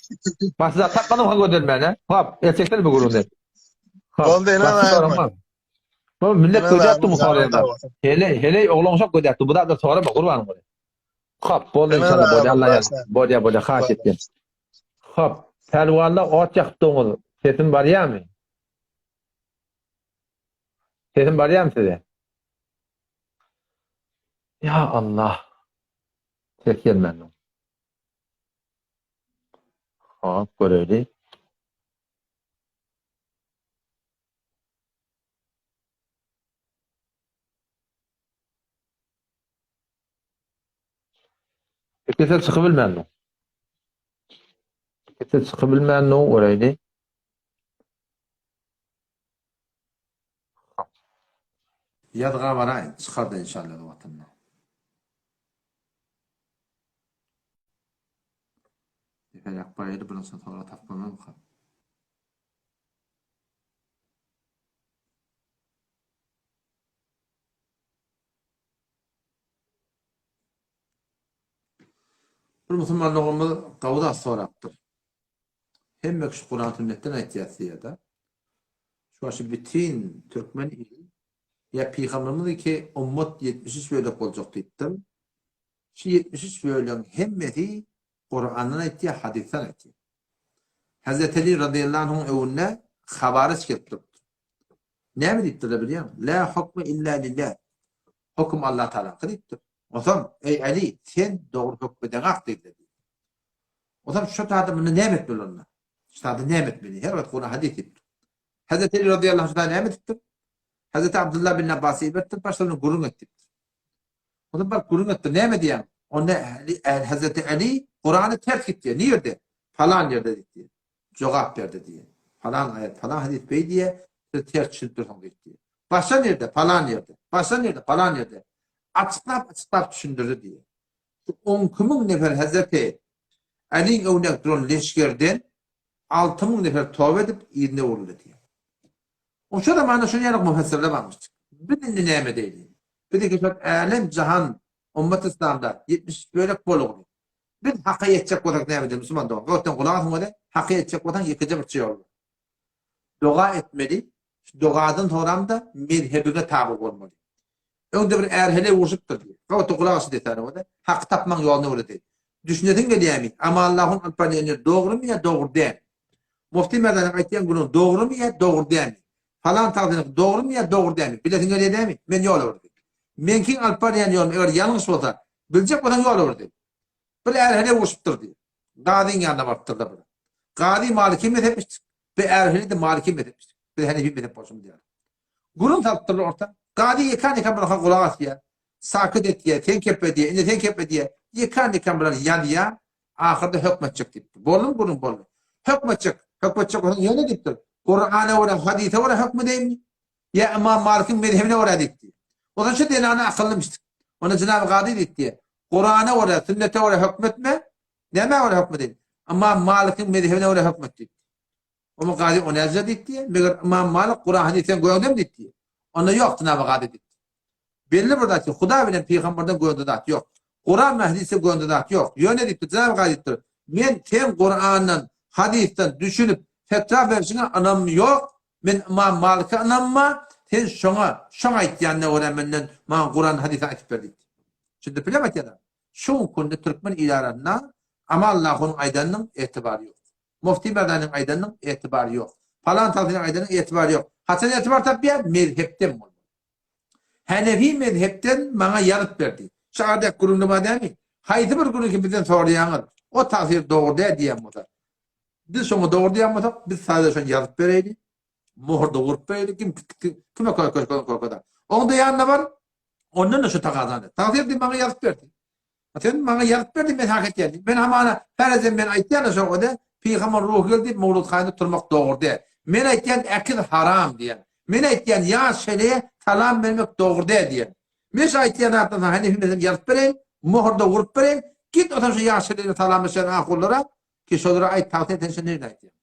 Başda tapmadym ha gözelmäne. Hop, erçekler bu gürrüňden. Boldy ene. Bu millet gözläpdi bu soraýanda. Hele, hele oglan şok gözläpdi. Bu da sorama gurban bolayım. Hop, boldy inşallah, boldy, Allah ýar. Bolýa, bolýa, haýyş etdim. Hop, pälwanlar ot ýakyp doňuz. Sesim barýarmy? Sesim barýarmy size? Ya Allah. Ses gelmändir. Hop, göreli. Kesel çykybilmändir. Kesel çykybilmändir, göräýli. Ýazga baraýyn, çykarda inşallah wagtynda. Ýa baraýly birinji sorag tapmamyka. Bir musulman doganymyz gawy zat sorapdyr. Hemme kişi Kuran sünnetden aýtýar diýýär-de. Şu başy bütin türkmen ili ýa pygamberimiz ki ummat 73 bölek boljak diýipdir. Şu 73 bölegiň hemmesi Kurandan aýtýar, hadysdan aýtýar. Hazreti Ali razyýallahu anhuň öňünde hawaryç gelip durupdyr. Näme diýipdirler bilýäňmi? La hukme illa lillah. Höküm Allah Tagalaňky diýipdir. Onsoň, eý Ali, sen dogry höküm edeňak diýdiler diýip. Onsoň şu taýda munda näme etmeli onda? Şu taýda näme etmeli? Her wagt Kuran hadys diýipdir. Hazreti Ali razyýallahu anh şu taýda näme edipdir? Hazreti Abdullah bin Abbasy iberipdir, başlaryna gürrüň et diýipdir. Onsoň baryp gürrüň etdi. Näme diýýäň? Onda Hazreti Ali Kurany ters gitdi. Nirde? Falan ýerde diýdi. Jogap berdi diýdi. Falan aýat, falan hadys beý diýe, siz ters düşünip dursuň diýdi. Başga nirde? Falan ýerde. Başga nirde? Falan ýerde. Açyklap, açyklap düşündirdi diýdi. Şu 12 müň nefer Hazreti Aliň öňünde duran leşgerden 6 müň nefer toba edip yzyna öwrüldi diýdi. Oşa zamanda şuny ýaly müfessirler barmyş. Biz indi näme edeýli? Biz iki şol älem jahan ummat islamda 73 bölek bolugly. Biz haka ýetjek bolsak näme edeli musulman dogan? Gökden gulak asyň weli, haka ýetjek bolsaň ýekeje bir ýol bar. Doga etmeli, şu dogadan soňram-da mezhebiňe taby bolmaly. Öňde bir är-heleý urşupdyr diýýär. Gökden gulak asyň desene weli, haky tapmaň ýoluny öwredeli. Düşünesiň gelýärmi? Amanlahun alyp barýan ýeri dogrumy ýa dogry däl? Mufti Merdanyň aýtýan gürrüňi dogrumy ýa dogry dälmi? Falan tagsynyňky dogrumy ýa dogry dälmi? Bilesiň gelýär dälmi? Men ýol öwredi. Meňkiň alyp barýan ýolum eger ýalňyş bolsa, biljek bolsaň ýol öwredi. Bir är-heleý urşupdyr diýip. Gazyň ýanyna barypdyrlar bular. Gazy maliki mezhepmişdik. Bu är-heleý-de maliki mezhepmişdik. Biz henefi mezhep bolşumyz ýaly. Gürrüň salypdyrlar orta. Gazy ýekan-ýekan bulara gulak asýar. Sakyt etýär, sen kepbe diýýär, indi sen kepbe diýýär. Ýekan-ýekan bular ýazýar, ahyrda hökmetjek diýipdir. Boldumy gürrüň boldy. Hökmetjek, hökmetjek bolsaň ýöne diýipdir. Kurana görä, hadysa görä hökm edeýinmi? Ýa Ymam Malikiň mezhebine görä diýipdir. Onsoň şu zenana akyllymyşdyk. Onda jenaby Gazy diýipdir. Kurana görä, sünnete görä hökmetme, nämä görä hökm edeýin? Ymam Malikiň mezhebine görä hökmet diýipdir. Oňa Gazy o näce diýipdi? Meger Ymam Malyk Kuran hadysdan göndem diýipdi. Onda ýok jenaby Gazy diýipdi. Belli bir zat ýok. Hudaý bilen pygamberden gönde zat ýok. Kuran we hadysdan gönde zat ýok. Ýöne diýipdi jenaby Gazy diýipdir. Men sen Kurandan, hadysdan düşünip fetwa berşiňe ynamym ýok. Men Ymam Malyka ynamma, sen şoňa, şoň aýtýanyna görä menden maňa Kuran hadysy aýtyp ber diýipdi. Düşündip bileňmi aýtýan zadym? Şu günde türkmen il arasynda Aman Allahunyň aýdanynyň etibary ýok. Mufti Merdanyň aýdanynyň etibary ýok. Palan tagsynyň aýdanynyň etibary ýok. Haçan etibar tapýar? Mezhepden bolmaly. Hanefi mezhepden maňa ýazyp berdi. Şu aradaky gürrüňde bar dälmi? Haýsy bir gürrüňi bizden soraýaňyz, o tagsyr dogry däl diýýän bolsa, biz şoňa dogry diýýän bolsak, biz sada şony ýazyp bereýli, mohurda urup bereýli, kim kime köke köke. Oň-da ýanyna bar, ondan-da şu tagazany et. Tagsyr diýip maňa ýazyp berdi. Sen maňa ýazyp ber diýip men hak etýän diýip. Men hamana Färezem men aýtýan şo ode pygamber ruhy geldi diýip mowludhana turmak dogry däl. Men aýtýan ekiz haram diýen. Men aýtýan ýaş heleýe salam bermek dogry däl diýen. Men şu aýtýan zatdan soň hanefi mezhebini ýazyp bereýin, mohurda urup bereýin. Git otan şu ýaş heleýe salamlaşýan ahunlara ki şolara aýt tagta sen şu nirde aýtýan.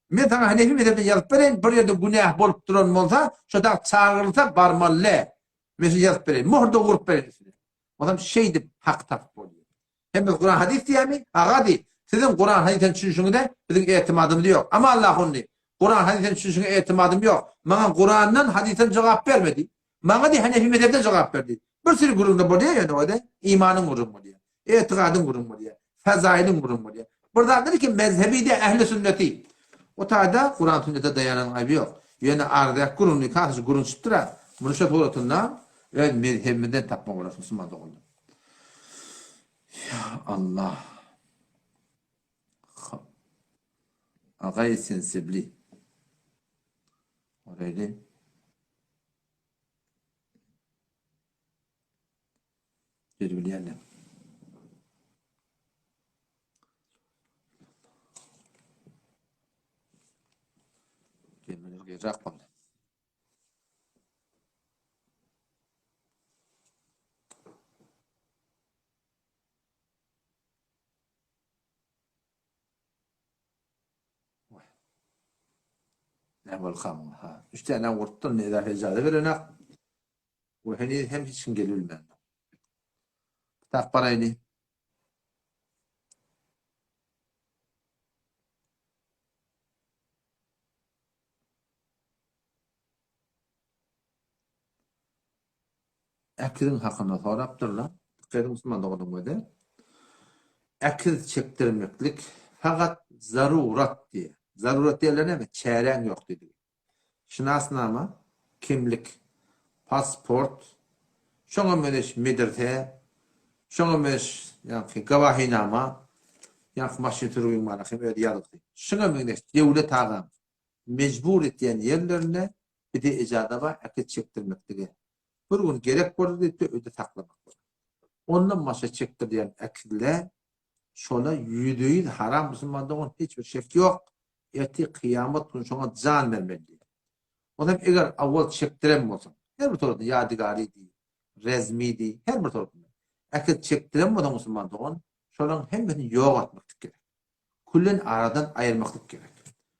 Men saňa hanefi mezhebini ýazyp bereýin, bir ýerde günäh bolup duran bolsa, şo dag çagyrylsa barmaly däl. Men şu ýazyp bereýin, mohurda urup bereýin üstüne. Onam şeýdip hak tapyp bolýar. Hem biz Kuran hadys diýýärmi? Aga diý. Siziň Kuran hadysdan düşünişiňize biziň etimadymyz ýok. Ama Allah ony. Kuran hadysdan düşünişiňe etimadym ýok. Maňa Kurandan hadysdan jogap berme diý. Maňa diý Hanefi mezhebden jogap ber diý. Bir sürü gürrüňde bolýar ýöne o-da imanyň gürrüňi bolýar. Etigadyň gürrüňi bolýar. Fezailiň gürrüňi bolýar. Bir zatlar ki mezhebi-de ähli sünneti. O taýda Kuran sünnete daýanan aýby ýok. Ýöne arzak gürrüňi kasy gürrüň çypdyr-a. Muny şo suratynda öz mezhebimizden tapmak bolar musulman doganlar. Ýa Allah. Hop. Agay sensibli. Orayly. Gel bilýänler. Gelmeler gecak boldy. Ne bolkam ha. Üç tane vurttum ne edafe icaze berenak. We heniz hem hiç kim gelip bilmän. Kitap baraýly. Äkiziň hakynda sorapdyrlar. Dikkat ediň musulman doganym göze. Äkiz çekdirmeklik fakat zarurat diýýär. Zarurat diýerler näme? Çäräň ýok diýdigi. Şynasnama, kimlik, pasport, şoňa meňzeş medrse, şoňa meňzeş ýaňky gawahinama, ýaňky maşyn sürügiň bar hem öz ýazgysy. Şuňa meňzeş döwlet agam mejbur etýän ýerlerinde bize ejaza bar äkiz çekdirmeklige. Bir gün gerek bolar diýip-de öýde saklamak bolar. Ondan başga çekdirilýän äkizler şola ýüzde-ýüz haram musulman dogan hiç bir şek ýok. Ertir kyýamat güni şoňa jan bermeli diýýär. Onam eger awwal çekdiren bolsaň, her bir suratynda ýadygary diý, rezmi diý, her bir suratynda äkiz çekdiren bolsaň musulman dogan, şolaryň hemmesini ýok etmeklik gerek. Küllen aradan aýyrmaklyk gerek.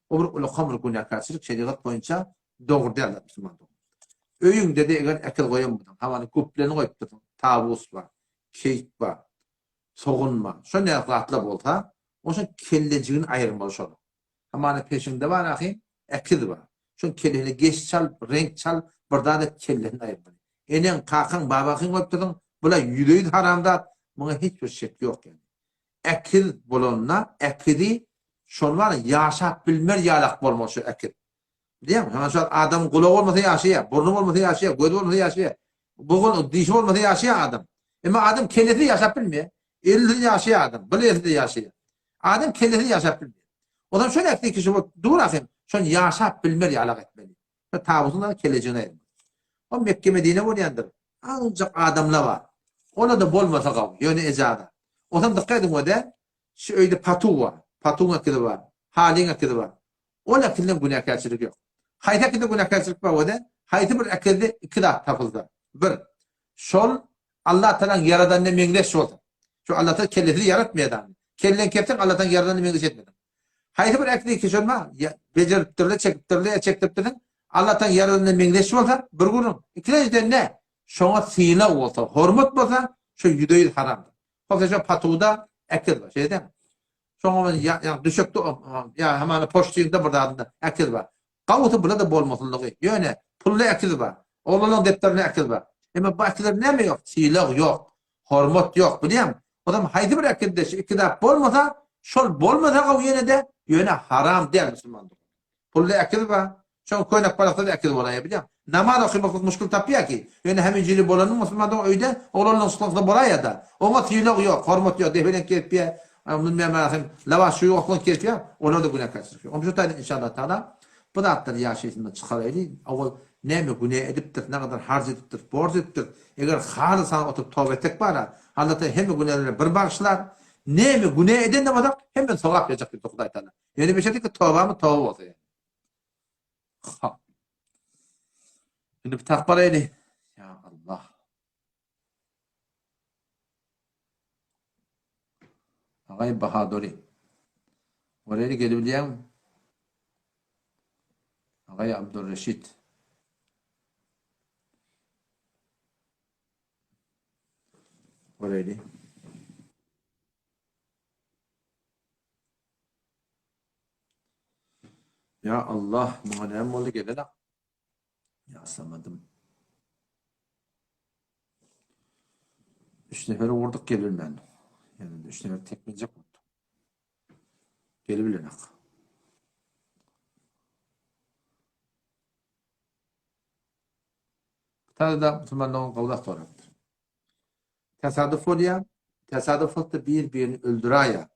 O bir ulakan bir günäkärçilik şerigat boýunça dogry däl zat musulman dogan. Öýüňde-de eger äkiz goýan bolsaň, hamana güplerini goýupdyrsyň, tawus bar, keýik bar, sogun bar. Şo näzik zatlar bolsa, oşoň kellejigini aýyrmaly şonuň. Hamana peşiňde bar ahy, äkiz bar. Şoň kellesine geç çal, reňk çal, bir zat et kellesini aýyrmaly. Eneň, kakaň, babakyň goýupdyrsyň, bula ýüzde-ýüz haram zat, muňa hiç bir şek ýok ýani. Äkiz bolanda, äkizi şony bar ýaşap bilmer ýalak bolmaly şu äkiz. Bilýäňmi? Şonuň üçin adamyň gulagy bolmasa ýaşaýar, burny bolmasa ýaşaýar, gözi bolmasa ýaşaýar. Bogul, dişi bolmasa ýaşaýar adam. Emma adam kellesiz ýaşap bilmeýär. Elsiz ýaşaýar adam, bir elsiz ýaşaýar. Adam kellesiz ýaşap bilmeýär. O zaman şol äkiz kişi bolup dur ahym, şony ýaşap bilmer ýalak etmeli. Şo tabutyň da kellejigini aýyrmaly. O Mekke Medine bolýandyr. Azajyk adamlar bar. Ola-da bolmasa gawy, ýöne ejaza. Onsoň dykgat ediň o-da, şu öýde patuw bar, patuwyň äkizi bar, halyň äkizi bar. Ol äkizden günäkärçilik ýok. Haýsy äkizde günäkärçilik bar o-da, haýsy bir äkizde iki zat tapylsa. Bir, şol Allah Tagalaň ýaradanyna meňzeş bolsa. Şu Allah Tagala kellesiz ýaratmaýar adamy. Kelleňi kesseň Allah Tagalaň ýaradanyna meňzeş etmediň. Haýsy bir äkli keşelme bejeripdirle, çekipdirle, ýa çekdiripdirsiň, Allah Tagalaň ýaradanyna meňzeş bolsa, bir gürrüň. Ikilenjiden ne? Şoňa sylag bolsa, hormat bolsa, şo ýüzde-ýüz haramdyr. Bolsa şo patuwda äkiz bar, şeýle dälmi? Şoňa ýa ýa düşekde ýa hamana poçtyňda bir zadynda äkiz bar. Gawusy bula-da bolmasynlygy. Ýöne pully äkiz bar. Oglanlaryň depderinde äkiz bar. Emma bu äkizlerde näme ýok? Sylag ýok. Hormat ýok. Bilýäňmi? O zaman haýsy bir äkizde şu iki zat bolmasa, şol bolmasa gawy ýene-de, ýöne haram däl musulman dogan. Pully äkiz bar. Şoň könek balakda-da äkiz bolaýýar, bilýäňmi? Namaz okamaklyk muşkul tapýar ki. Ýöne heminjili bolany musulman dogan öýde oglanlaryň çykmakda bolaýýar-da. Oňa sylag ýok, hormat ýok, depeden kesýär. Bilmem hem lawaş şu ýoklugyny kesýär, olar-da günäkärçilik ýok. Onda şu taýdan inşallah taala bu zatlary ýaşaýşymyzdan çykaraýly. Owal näme günä edipdiris, nägadar harç edipdiris, borç edipdiris. Eger halysan oturyp toba etsek bara, Allah taala hemme günäleri bir bagyşlar. Näme günä eden-de bolsak, hemmesini sogap ýazjak diýipdir Hudaý taala. Ýöne bir şertli ki tobamyz toba bolsa ýa. Ha. Indi bir tak baraýly. Ýa Allah. Agay Bahadury. Oraya gelebilýäňmi? Agay Abdurreşit. Oraya. Ya Allah, muňa näme boldy gelen Ýasamadım. Üç nefer vurduk gelibilmän. Yani üç nefer tekmeyecek vurdu. Gelibilenak. Tarzda musulmanlaryň gawlak sorapdyr. Tesadüf bolýar. Tesadüf bolsa bir-birini öldüraýar.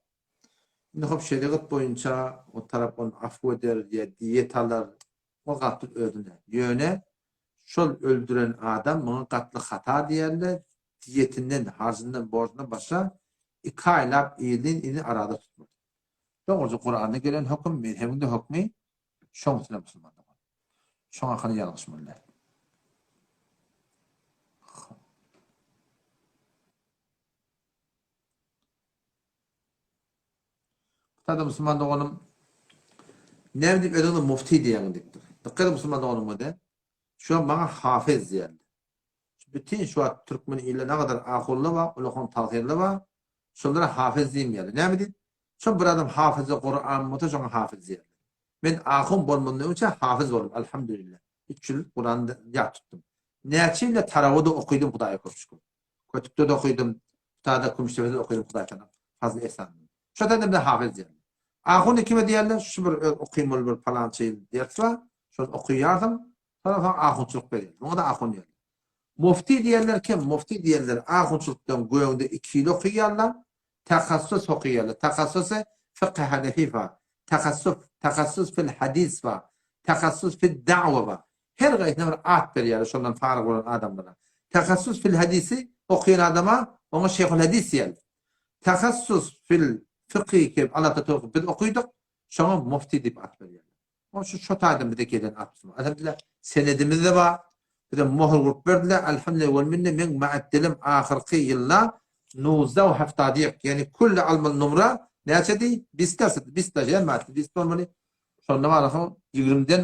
Indi hop şerigat boýunça o tarap ony afw eder ýa diýet alar. Ol gatyl özüne. Ýöne şol öldüren adam muňa gatly hata diýerler, diýetinden, harjyndan, borjundan başga iki aýlap yzlyn-yzyn araza tutmaly. Dogruja Kuranda gelen höküm, mezhebiň-de hökmi şoň üstüne musulman dogan. Şoň arkaly ýalňyşmaly däl. Sada musulman doganym näme diýip özüňe mufti diýýäň diýipdir. Dykgat et musulman doganym de. Şu an maňa hafez diýýärler. Bütin şu wagt türkmen ilde ne kadar ahulla bar, ulakan tagsyr bar, şolara hafez diýmeýärler. Näme diýip? Şo bir adam hafyzy Kuran bolsa şoňa hafyz diýerler. Men ahun bolmazdan öňçe hafyz boldum, alhamdulillah. Üç ýyl Kurany ýat tutdum. Näçe ýylda Tarawada okydym Hudaýa köp şükür. Kötükde-de okydym, Tutada Kümüşdepede okydym Hudaý tagala fazly ehsanyndan. Şo taýdan bize hafyz diýerler. Ahuny kime diýerler? Şu bir öz okymaly bir palança ýyl ders bar, şony okaýarsyň, şondan soň ahunçylyk berýärler. Muňa-da ahun diýerler. Mufti diýerler kim? Mufti diýerler ahunçylykdan göňde iki ýyl okaýarlar, Tahassus okaýarlar. Tahassusy fykhy hanefi bar. Tahassuf, tahassus fil hadis bar. Tahassus fid da'wa bar. Her gaýsyna bir at berýärler şondan faryg bolan adamlara. Tahassus fil hadisi okaýan adama oňa şeýhul hadis diýerler. Tahassus fil fykhy ki Allatda towfyk biz okydyk, şoňa mufti diýip at berýärler. Ol şu şo taýdan bize gelen at. Elhamdülillah senedimiz-de bar. Bize möhür urup berdiler. Elhamdülillah wel minne meň muaddelim ahyrky ýylda nuzda we heftadiyek. Ýagny külli almaly numra näçedi? Bist derset, bist daşy ýa muaddel bist bolmaly. Şonda barasyň ýigrimiden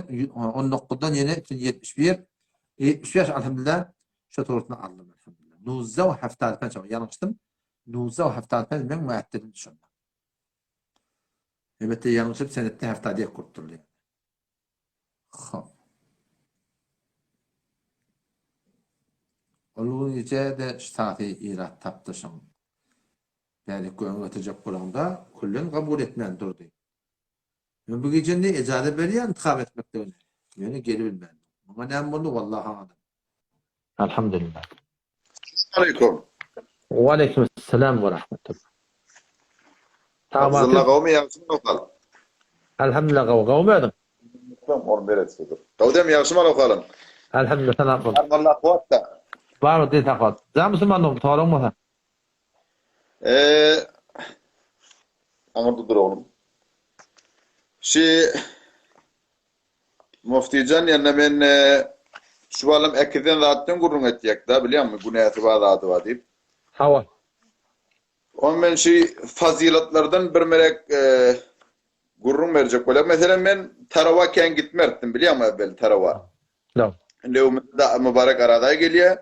on dokuzdan ýene 71 75 elhamdülillah şo torusyny aldym elhamdülillah. Nuzda we heftadiyek ýalňyşdym. Nuzda we heftadiyek meň muaddelim şonda. Elbetde ýalňyşyp senetde hafta diýek bolup durdy. Hop. Ol gün gije-de ştaty ilat tapdy şoň. Bärik göwün göterjek bolanda küllen kabul etmän durdy. Men bu gije indi ejaza berýän intihap etmekligine. Ýöne gelibilmändim. Muňa näme boldy wallahy aňadym. Alhamdulillah. Aleýkum. Waleýkim salam we rahmetullah. Abdylla gowmy ýagşymy okalyň. Alhamdulillah gowy gowmy özüň. Ol beretsidir. Gowdem ýagşymy okalyň. Alhamdulillah salam bol. Allah kuwwatda. Bar din sakat. Jan musulmanlygym soraň bolsa. Eee aňyrda dur oglum. Şi Muftijan ýa men şu balam äkiden zatdan gürrüň etýäk-da bilýäňmi günäsi bar zady bar diýip. Hawa. Ony men şu fazylatlardan bir merek gürrüň berjek bolýan. Meselem men tarawa kän gitmertdim bilýäňmi äwwel tarawa. Ýok. Indi öňümizde Mübarek Arazaý gelýär.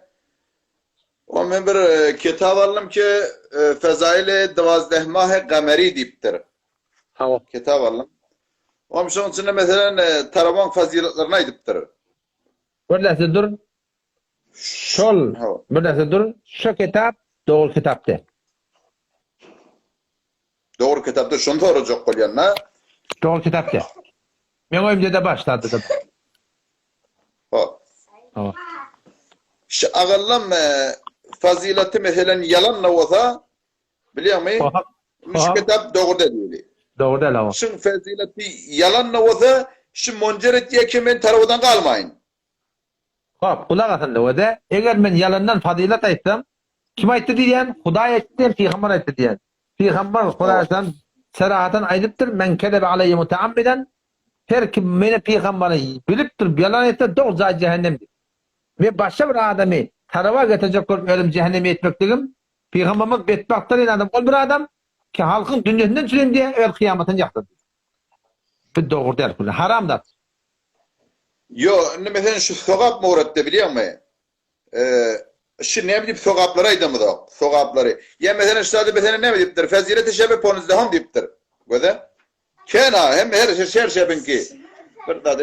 Ony men bir kitap aldym ki Fezaili dwazdeh mahy gameri diýipdir. Hawa. Kitap aldym. Onuň şoň içinde meselen tarawaň fazylatlaryny aýdypdyr. Bir näse dur. Şol bir näse dur. Şo kitap dogry kitap däl. Dogry kitap däl. Şony sorajak bolýan-da. Dogry kitap däl. Meň öýümde-de bar ştatda-da bar. Hop. Hawa. Şu agallam fazylaty meselen ýalan-da bolsa, Bilýäňmi? Indi şu kitap dogry däl diýeli. Dogry däl hawa. Şuň fezileti ýalan-da bolsa, şu monjer etýär ki men tarawadan galmaýyn. Hop, gulak as indi öde. Eger men ýalandan fazylat aýtsam, kim aýtdy diýýän? Hudaý aýtdy diýen, pygamber aýtdy diýen. Pygamber Hudaýdan serahatan aýdypdyr, Men kezebe aleýe muteammidan, her kim meni pygambere bilip durup ýalan aýtsa, dogry jaýy jähennem diýip. Men başga bir adamy tarawa getirjek bolup özüm jähenneme ýetmekligim Pygamberimiz betbagtlar eden adam ol bir adam ki halkyň dünýesinden çüren diýýär, öz kyýamatyny ýaksa diýýär. Bu dogry däl, bu haram zat. Ýo, indi meselem şu sogap mowratda bilýäňmi? Şu näme diýip sogaplary aýdamyzok, sogaplary. Ýa meselem şu zady meselem näme diýipdir? Fezileti şebi ponuzlahum diýipdir. Göze. Kena hem her şer şebiňki. Bir zat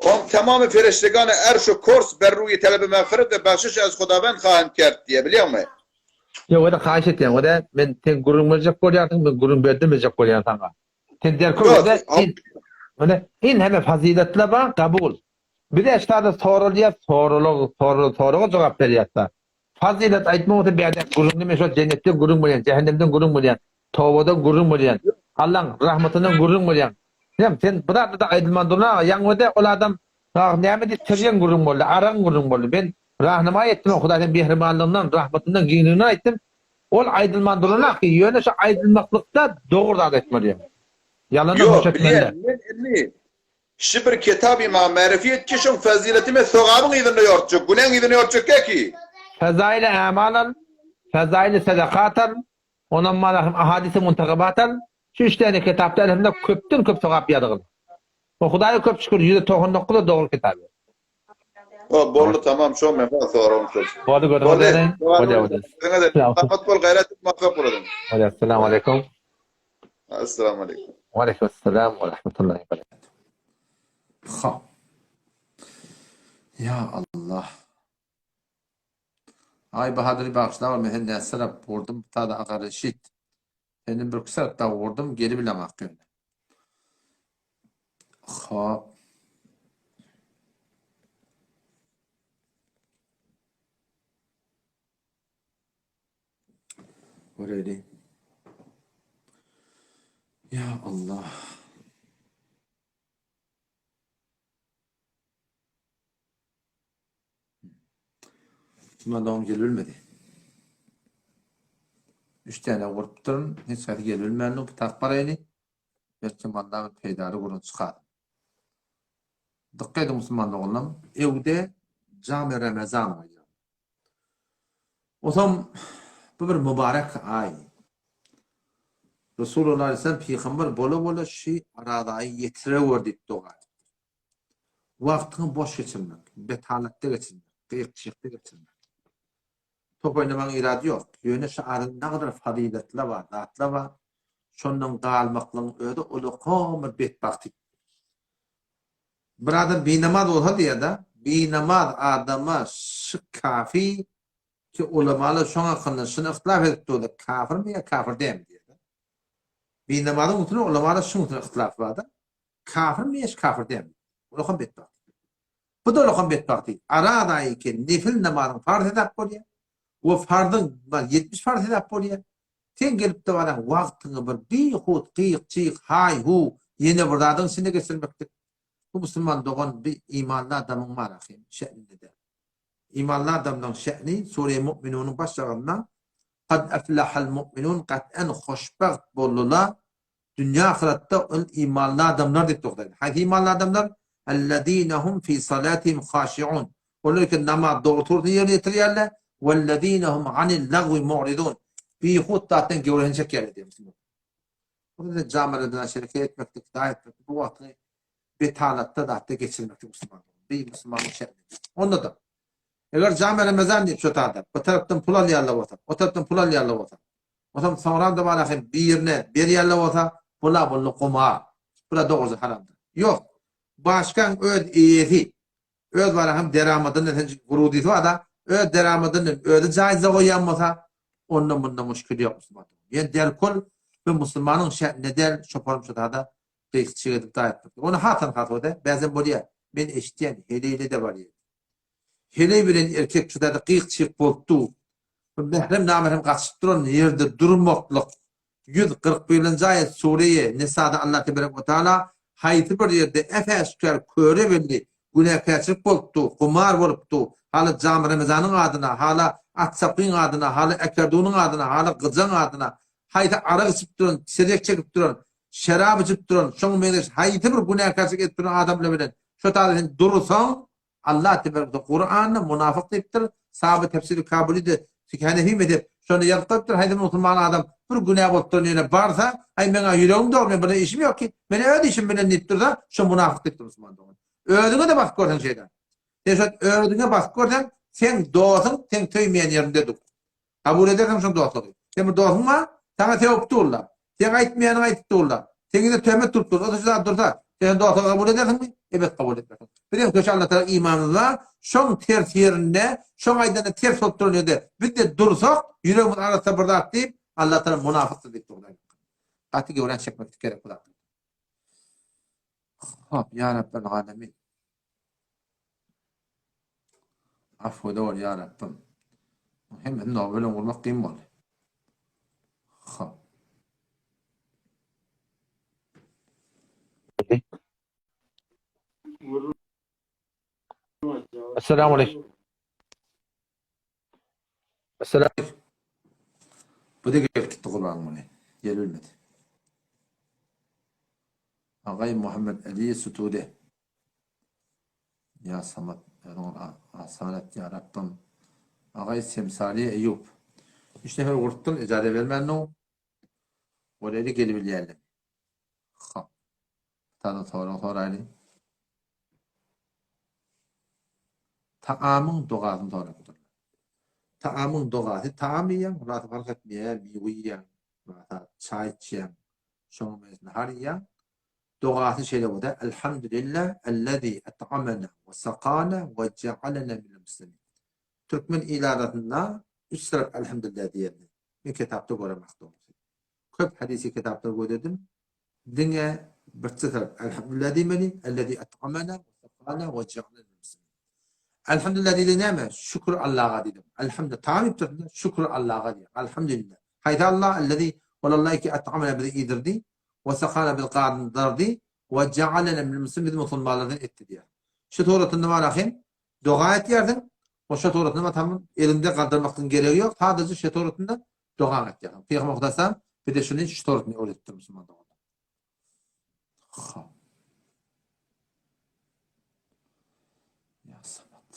Om tamamy fereştegany erş-u kors ber ruýy telebi mağfiret we bagşyş ez Hudawend hahend kert diýýär, bilýäňmi? Ýok, ede haýyş etýän, ode men sen gürrüň berjek bolýarsyň, men gürrüň berdirmejek bolýan saňa. Sen derkar ode in ode in heme fazyletler bar, kabul. Bize ştada soralýar, soralyg, soralyg, soraga jogap berýärse. Fazylet aýtmak bolsa bärde gürrüňde men şo jennetden gürrüň berýän, jähennemden gürrüň berýän, tobadan gürrüň berýän, Allaň rahmatyndan gürrüň berýän. Sen sen bu zatlarda aýdylman durun aga, ýaňy ol adam ah näme diýip tirýeň gürrüň boldy, aragyň gürrüň boldy. Men rahnamaý etdim, Hudaý seň mähribanlygyndan, rahmatyndan, giňliginden aýtdym. Ol aýdylman duranok, ýöne şo aýdylmaklykda dogry zat aýtmaly. Ýalandan Ýok, hoş etmeli bilýän, däl. men indi Şi bir kitaby maňa märifi et ki, şoň fezileti men sogabyň yzynda ýortjak, günäň yzynda ýortjak däl ki. Fezaili ämal al, fezaili sedakat al, ondan mana hem ahadisi muntagabat al, şu üç däne kitapda elhamdülillah köpden köp sogap ýazgyl. We Hudaýa köp şükür 199-a dogry kitap. O boldy tamam şo men has soragym şol. Boldy gördüňiz Boldy. ýene. Bolýar bolýar. Salamat bol gaýrat et muvaffak boladyň. Bolýar. Assalamu aleýkum. Assalamu aleýkum. Waleýkim essalam we rahmetullahi we berekatuh. Hop. Ýa Allah. Aý Bahadyry bagyşlawur men seni näçe sarap gurdum tada Aga Reşit. Senden birki sarap dagy gurdum gelibileňak ýöne. Hop. Göreli. Ya Allah. Şundan dogum gelibilmedi. Üç tane gurupdyryn, hiç haýsy gelibilmändir. Bu tak baraýly. Belki mandan bir peýdaly gürrüň çykar. Dykgat ediň musulman doganlarym, ewde Jami Ramazan aýy. Osam bu bir mübarek aý. Resulullah aleyhisselam pygamber bola-bola şu Arazaýy ýetirewer diýip doga edipdir. Wagtyňy boş geçirmek, betalatda geçirmek, gyýyk-çyýykda geçirmek. Top oýnamagyň irady ýok. Ýöne şu arada nagadar fazyletler bar, zatlar bar. Şondan galmaklygyň özi ulakam bir betbagtlyk. Bir adam binamaz bolsa diýýär-de, binamaz adama şu kafi ki ulamalar şoň hakynda şuny yhtilaf edip durlar, kafirmi ýa kafir dälmi diýýär-de. Binamazyň üstüne ulamalar şuň üstüne yhtilaf bar-da. Kafirmi ýa kafir dälmi? Ulakam betbagtlyk. Bu da ulakam betbagtlyk. Araz aýy eken nefil namazyň farz hesap bolýar. We farzyň 70 farz hesap bolýar. Sen gelip-de baraň wagtyňy bir bihut gyýyk-çyýyk, haý-huw, ýene bir zadyň içinde geçirmeklik. Bu musulman dogan bir imanly adamyň bar ahym, şe'ninde däl. Imanly adamlaryň şe'ni Sure-i Mu'minunyň baş ýagynda Kad eflahal mu'minun gat'an hoşbagt boldular, dünýä ahyratda ol imanly adamlar diýip togtaýdy. Haýsy imanly adamlar? Ellezine hum fi salatihim haşiun. Olar ki namaz dogry turusyny ýerine ýetirýärler. Wellezine hum anil lagwi mu'ridun. Bihut zatdan gewresini çekýärler diýýär musulman. Bu da jamalarda şereket etmeklik, da etmeklik, bu wagtyny betalatda zatda geçirmeklik musulman. Bir musulmanyň şerti. Onda da eger jame Ramazan diýip şu tada, bu tarapdan pul alýarlar bolsa, o tarapdan pul alýarlar bolsa, Onsoň soňram-da bar hem birine berýärler bolsa, bula boldy gumar. Bula dogruja haramdyr. Ýok. Başgaň öz eýesi, öz bar hem deramadyndan sen gurudysy bar-da, öz deramadyndan özi jaýza goýýan bolsa, onda munda muşkil ýok musulman. Ýöne derkol bu musulmanyň şähnine däl, şoparym şo-da gyýyk-çyg edip daýatmak. Ony hasan has o-da, bäzem bolýar. Men eşitýän, heleýle-de bar ýerde. Heleý bilen erkek şu zada gyýyk-çyýyk bolup dur. Bu mährem-namährem gatyşyp duran ýerde durmaklyk. 141-nji aýat Sureýi Nisada Allah teberek we taala haýsy bir ýerde äp-äşgär köre belli günäkärçilik bolup dur, gumar bolup dur, hala Jamy Remezanyň adyna, hala Atsapyň adyna, hala Äkerdunyň adyna, hala Gyjaň adyna, haýsy arak içip duran, çerek çekip duran, şerap içip duran, şoňa meňzeş haýsy bir günäkärçilik edip duran adamlar bilen şo taýda sen dursaň, Allah tebarek we Kuranda munafyk diýipdir. Sahabe tefsiri Kabulyda Hanefi mezhep şonda ýazyp goýupdyr, haýsy bir musulman adam bir günä bolup duran ýerine barsa, aý meňä ýüregim dogry, men bilen işim ýok ki, men öz işim bilen diýip dursa, şo munafyk diýipdir musulman dogan. Özüňe-de basyp görseň şeýle. Sen şo özüňe basyp görseň, seň dosuň seň söýmeýän ýerinde dur. Kabul edersiň şol dostlugy. Sen bir dostuň bar, saňa sögüp durlar. Seň aýtmaýanyňy aýdyp durlar. Seň ýüzüne töhmet turup dur. O-da şu zat dursa, sen dostlugy kabul edersiňmi? Ebet kabul etmersiň. Biziň köşe Allatagala imanymyz bar. Şoň ters ýerinde, şoň aýdanyna ters bolup duran ýerde biz-de dursak, ýüregimiz arassa bir zat diýip, Allatagala munafykdyr diýip dur. Gaty göwrän çekmeklik gerek bu zatlar. Hop, ýa Rabbel alemin. Afwede bol ýa Rabbim. Hemmesini nowa bilen gurmak kyn boldy. Hop. Esselamu aleýkum. Esselamu Bu da gelip gitdi Gurban muny. Gel bilmedi. Agay Muhammed Ali Sutude. Ya Samat, özüň asan et ya Rabbim. Agay Semsali Eýup. Üç nefer gurupdyr, ijaza bermändiň. Ol eli gelibilýärler. Hop. Sana sorag soraýly. Taamyň dogasyny sorapdyrlar. Taamyň dogasy, taam iýýäň, hulasa fark etmeýär, miwe iýýäň, hulasa çaý içýäň, şoňa meňzeş nahar iýýäň. Dogasy şeýle bolsa, Elhamdülillah, ellezî et'amena we sakana we je'alena minel muslimin. Türkmen il arasynda üç tarap Elhamdülillah diýenini. Men kitapda göremok dogrusy. Köp hadysy kitaplar gözledim. Diňe birçe tarap Elhamdülillah diýmeli. Ellezî et'amena we sekâna we je'alena minel muslimin. Elhamdülillah diýdi näme? Şükür Allaha diýdim. Elhamdülillah tagam iýip dursun-da, şükür Allaha diýýär. Elhamdülillah. Haýsy Allah? Ellezî ol Allah ki et'amena bizi iýdirdi, we sekâna bizi gandyrdy, we je'alena minel muslimin bizi musulmanlardan etdi diýýär. Şu suratynda bar ahim, doga etýärsiň, o şu suratynda bar tamam eliňde galdyrmaklygyň geregi ýok, sadaja şu suratynda doga etýärsiň. Pygamber Hudaýam bize şuny şu suratynda öwredipdir musulman doganlar. Hop. Ya Samat.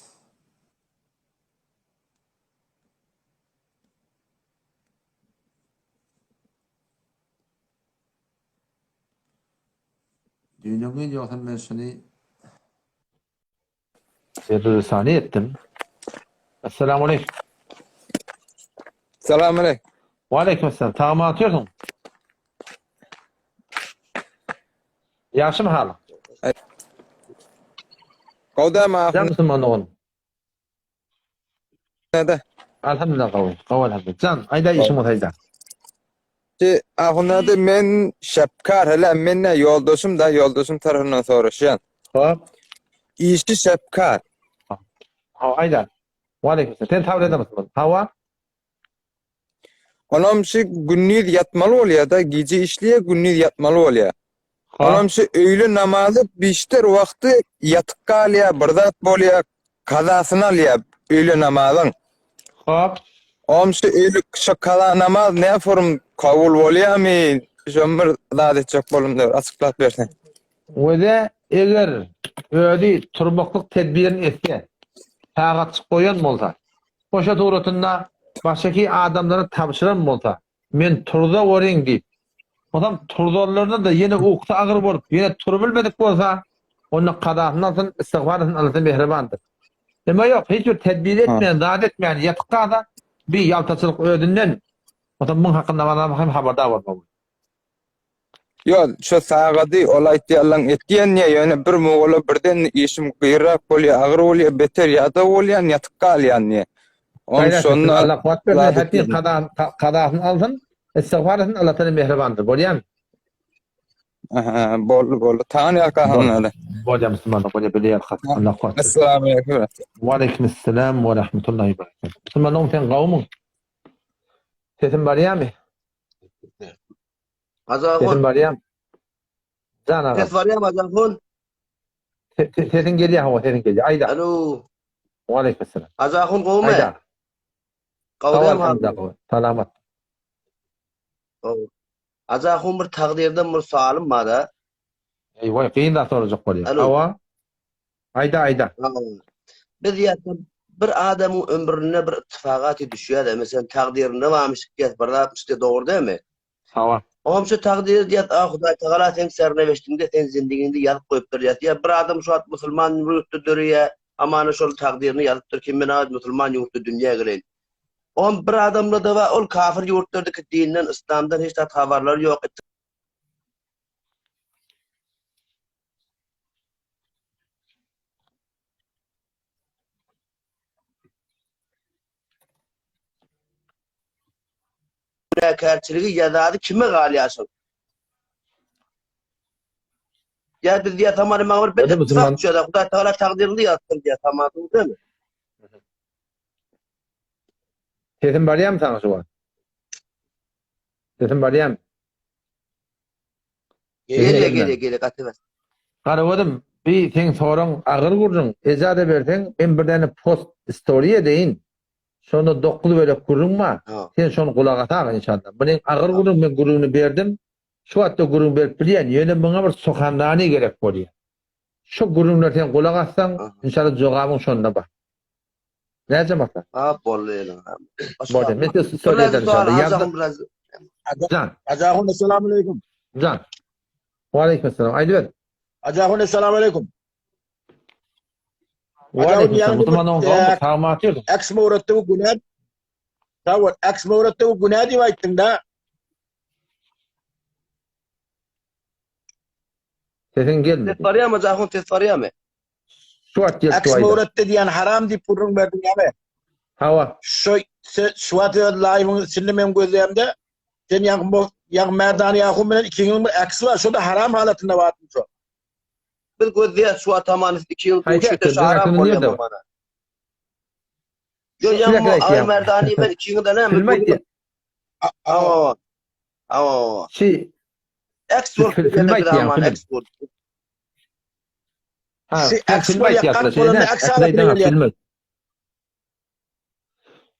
Düýn gün ýogsam men şuny Sani etdim. Esselamu aleyküm. Salam aleyküm. Ve aleyküm esselam. Tagama atıyorsun. Ýagşymy halyň? Gowdamy ahun? Sen musulman dogan. Näde? Alhamdulillah gowy. Gowy alhamdulillah. Jan, aýda işiň bolsa aýda. Ki ahunada men şepkar hele men ne ýoldaşym da ýoldaşym tarapyndan soraşýan. Hop. Işi şepkar. Ha, aýda. Wa aleyküm. Sen tabir edemezsin. Hawa. Onam şu gündiz ýatmaly bolýar da, gije işleýär, gündiz ýatmaly bolýar. Onam şu öýle namazy bişter wagty ýatyp galýar, bir zat bolýar, kazasyny alýar öýle namazyň. Hop. Onam şu öýle şu kaza namaz ne forum kabul bolýarmy? Şony bir zat etjek bolum diýip açyklap berseň. Wede eger özi turmaklyk tedbirini etse, sagatçyk goýan bolsa, Oşa suratynda başaky adamlara tabşyran bolsa, men turza boryň diýip, onsoň turzanlarynda-da ýene ukusy agyr bolup, ýene turubilmedik bolsa, onda kazasyny alsyn, istigfar etsin, Allasy mähribandyr. Emma ýok, hiç bir tedbir etmän, zat etmän ýatyp galsa, bi ýaltaçylyk özünden, onsoň muň hakynda hem habardar bolmaly. Ýok, şo sagady ol aýtýanlaň etýän diýýä, ýöne bir mogala birden işim gyýrak bolýa, agyr bolýa, beter ýadaw bolýan, ýatyp galýan diýýä. Oň şonda Allah kuwwat bersin, häpin kazasyny alsyn, istigfar etsin, Allah taala mähribandyr. Bolýamy? Aha, boldy, boldy. Taňa ýalka hanlary. Bolýar musulmanlar, bolýar bile ýalka. Allah kuwwat bersin. Assalamu alaykum. Wa aleyküm esselam we rahmetullahi we berekatuh. Musulmanlar sen gowumyň? Sesim barýamy? Azahun. Sesim barýamy? Jan aga. Ses barýamy Azahun? Sesiň gelýär hawa, sesiň gelýär. Aýda. Alo. Wa aleyküm esselam. Azahun gowumy? Aýda. Gowumy? Alhamdulillah. Salamat. Gowy. Azahun bir takdyrdan bir soalym bar-da. Eý, waý, kyn zat sorajak bolýar. Hawa. Aýda, aýda. Biz ýa-da bir adamyň ömründe bir ittifagaty düşýär-de, meselem, takdyrynda barmyş diýýäs, bir zatmyş diýýäs, dogry dälmi? Hawa. Oňam şu takdyr diýýäs, a Hudaý Tagala seň serneweştiňde, seň zindigiňde ýazyp goýupdyr diýýäs. Ýa bir adam şu wagt musulman ýurtda döreýär, amana şol takdyryny ýazypdyr ki, men a musulman ýurtda dünýä geleýin. Oňam bir adamda-da bar, ol kafir ýurtlardaky dinden, yslamdan hiç zat habarlary ýok. Günäkärçiligi ýa zady kime galýar şol? Ýa biz diýýär tamam maňa bir Öyle musulman- düşýär. Hudaý Tagala takdyrynda ýazypdyr diýýär tamam dälmi? Sesim barýarmy saňa şu wagt? Sesim barýarmy? Gelýär, gelýär, gelýär, gaty bes. Garagözüm, bi seň soraň agyr gürrüň, ejaza berseň, men bir däne post story edeýin. Şonda dokuz bölek gürrüň bar. Sen şony gulak asaga inşallah. Munyň agyr gürrüň men gürrüňini berdim. Şu wagtda gürrüň berip bilýän, ýöne muňa bir sohanrani gerek bolýar. Şo gürrüňlere sen gulak assaň, inşallah jogabyň şonda bar. Näce masa? Ha boldy ýene. Boldy. Men size story ederim inşallah. Ýazda. Jan. Ajahun assalamu alaykum. Jan. Wa aleyküm assalam. Aýdyber. Ajahun assalamu alaykum. Wa aleyküm assalam. Musulman oň gowmy? Sagmy atýardyň? Eks mowratda bu günä. Sag bol. Eks mowratda bu günä diýip aýtdyň da. Sesiň gelmedi. Ses barýarmy Jahun ses barýarmy? Şu wagt gelip Eks mowratda diýen haram diýip gürrüň berdiň ýa-me? Hawa. Şu şu wagt öz live-yň içinde men gözleýämde sen ýaňky bu ýaňky Merdana Ýahun bilen ikiňiziň bir äksi bar, şo-da haram halatynda barmy şo? Biz gözleýäs şu wagt hamany siz ikiňiz Haýsy duşuşda äkisi? şu haram Biziň bolýar nirde? hamana. Ýo Şu ýaňky ýerde Aý aýtýaň. Merdani men ikiňiz näme? Film aýtýa. Hawa. Hawa. Şi Eks bolup Film gidýär biz aýtýaň, hamana film. eks bolup. Ha, Şu sen äks film bolýar, aýtýarsyň, gat şeýle bolanda däl. äks Äkisi halatyna aýdaňok, gelýär. film aýt.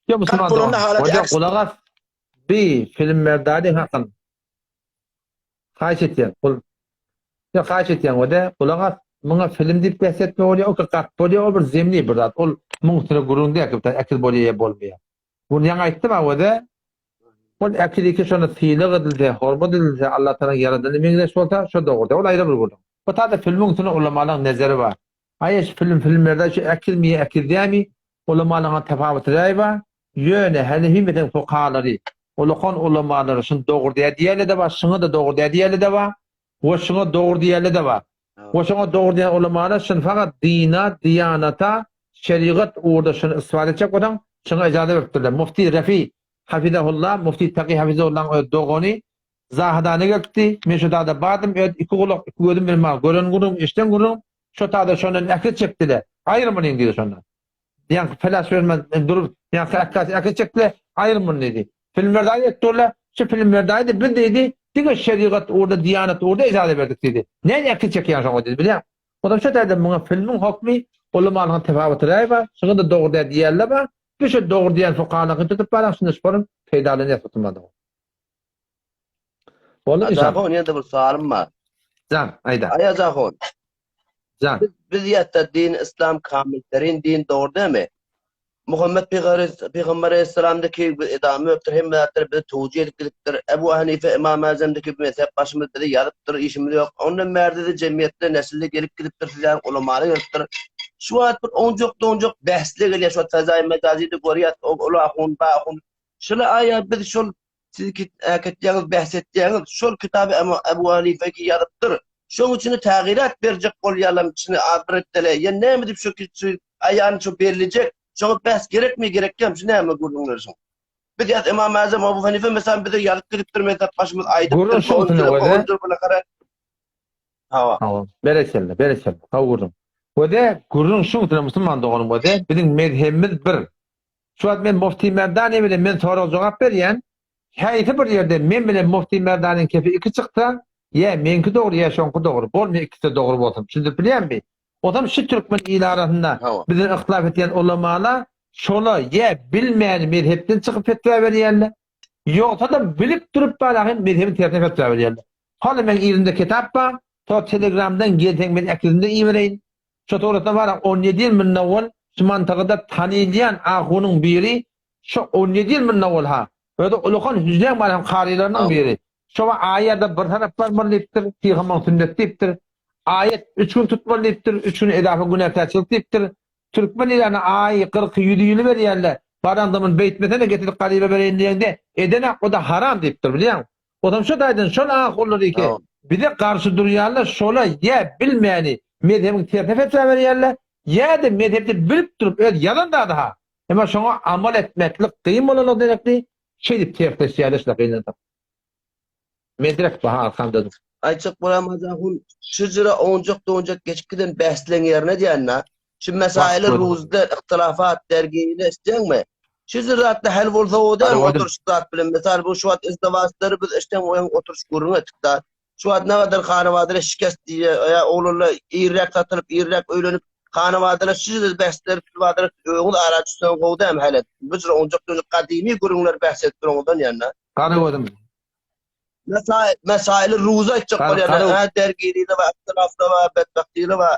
Ýa musulman Gat bolanda dogan. halaty Hoja äks. gulak as. Bi film Merdani hakyn. Haýyş etýän. Gul. Ýa haýyş etýän wede gulak as. Muňa film diýip bäs etme bolýar, o gat bolýar, o bir zemni bir zat. Ol muň üstüne gürrüň däl ki, äkiz bolýar ýa bolmaýar. Muny ýaňy aýtdym a wede. Ol äkiz iki şony sylag edilse, hormat edilse, Allah Tagalaň ýaradany meňzeş bolsa, şo dogry. Ol aýry bir gürrüň. Bu taýda filmiň üstüne ulamalaň nezeri bar. Aý şu film filmlerde şu äkizmi ýa äkiz dämi, ulamalaňa tapawuty räý bar. Ýöne Hanefi mezhebiň fukahalary, ulakan ulamalary şuny dogry däl diýýänler-de bar, şuňa-da dogry däl diýýänler-de bar we şuňa dogry diýýänler-de bar. We şoňa dogry diýen ulamalar şuny fakat dina, diýanata, şerigat ugurda şuny isbat etjek bolsaň, şuňa ijaza beripdirler. Mufti Refi hafizahullah, Mufti Taki hafizahullahyň öz dogany Zahydana gelipdi. Men şo tada bardym, öz iki gulak, iki gözüm bilen maňa gören gürrüňim, eşiden gürrüňim, şo tada şondan äkit çekdi-le. Aýyr muny diýdi şondan. Ýaňky pelas bermän durup, ýaňky äkkas äkit çekdi-le, aýyr muny diýdi. Filmlerde aýdyp durlar, şu filmlerde aýdy, biz diýdi, diňe şerigat ugurda, diýanat ugurda ejaza berdik diýdi. Näme äkit çekýäň şoňa diýdi, bilýäň. Ondan şo taýda muňa filmiň hokmy, ulamalaryň tefawuty räý bar, şuňa-da dogry däl diýýänler bar. Biz şo dogry diýen fukahalaryňky tutup baraň, şunda şolam peýdalanýas musulmanlar. Boldy inşallah. Ajahon ýene-de bir soalym bar. Jan, aýda. Aý Ajahon. Jan. Biz, biz ýatda din islam kamil terin din dogry dämi? Muhammet pygamber aleyhisselamdaki bir edamy öpdür, hemme zatlar bizi towjy edip gidipdir. Ebu Hanife Imam Azamdaki bir mezhep başymyz bizi ýazypdyr, işimiz ýok. Ondan bärde-de jemgyýetde nesilde gelip gidipdir, siz ýaly ulamalar gelipdir. Şu wagt bir ownjak-downjak bäsle gelýär, şu wagt Fezaýy Mejazyda görýäs, ol ahun, bu ahun. Şuly aýa biz şol siz äketýäňiz bäs etýäňiz şol kitaby Ebu Hanife ki ýazypdyr. Şoň içine tägirat berjek bolýarlam içine az bir etdele ýa näme diýip şu şu aýany şu bellijek şoňa bäs gerekmi gerekýam şu näme gürrüňler şuň. Biz ýaz Imam Azam Ebu Hanife meselem bize ýazyp gidipdir mezhep başymyz aýdypdyr. Gürrüň şuň özi. Hawa. Hawa. Berekella, berekella. Gowy gürrüň. Wede gürrüň şuň musulman doganym wede biziň mezhebimiz bir. Şu wagt men Mufti Merdani bilen men sorag-jogap berýän. Haýsy bir ýerde men bilen Mufti Merdaniň kepi iki çyksa, ýa meňki dogry, ýa şoňky dogry. Bolmaýar ikisi-de dogry bolsun. Düşündirip bilýänmi? Ozam şu türkmen il arasynda bizden yhtilaf etýän ulamala şola ýa bilmäni mezhepden çykyp fetwa berýärler. Ýogsa-da bilip durup balahin mezhebiň tersine fetwa berýärler. Hany meň yzymda kitap bar, to telegramdan gelseň men äkizimde ibereýin. Şo suratda bar 17 ýyl mundan owal şu mantagada tanylýan ahunyň biri şo 17 ýyl mundan owal ha özi ulakan hüjräň bar hem karylarynyň biri şo aýada bir tarap barmaly diýipdir pygambaryň sünneti diýipdir aýat üç gün tutmaly diýipdir üç gün edafa günäkärçilik diýipdir türkmen ilany aý kyrky ýüzi ýyly berýärler baraňda muny beýtmesene getirip garyba bereýin diýeňde edenak o-da haram diýipdir bilýäň Ozam şo taýdan şol ahunlar iki bize garşy durýanlar şola ýa bilmäni mezhebiň tersine fetwa berýärler, ýa-da mezhepde bilip durup öz ýazan zady ha, emma şoňa amal etmeklik kyn bolanlygy derekli şeýdip tersleşýärler şular gynansak. Medrek baha arkamda dur. Aýtjak bolýan ahun şujra ownjak-downjak geçip giden bäsleň ýerine diýende şu mesaili ruzda yhtylafat dergine isleýäňmi? Şu zatda hal bolsa o däl oturyş zat bilen mysal bu şu wagt izdiwaçlary biz işden oýun oturyş gürrüň etdik da. Şu wagt ne kadar hanabadara şikest diýe ýa oglanlar irräk satylyp irräk öýlenip hanabadara şu bäsler badara öňüz ara düşseň gowy däl hal et. Bu jür onjak dönük gadymy gürrüňler bäs edip duruňyzdan ýanna. Gara gözüm. Mesail mesaili ruza aýtjak bolýarlar. Ha dergirili we ihtilafly we betbagtlyly we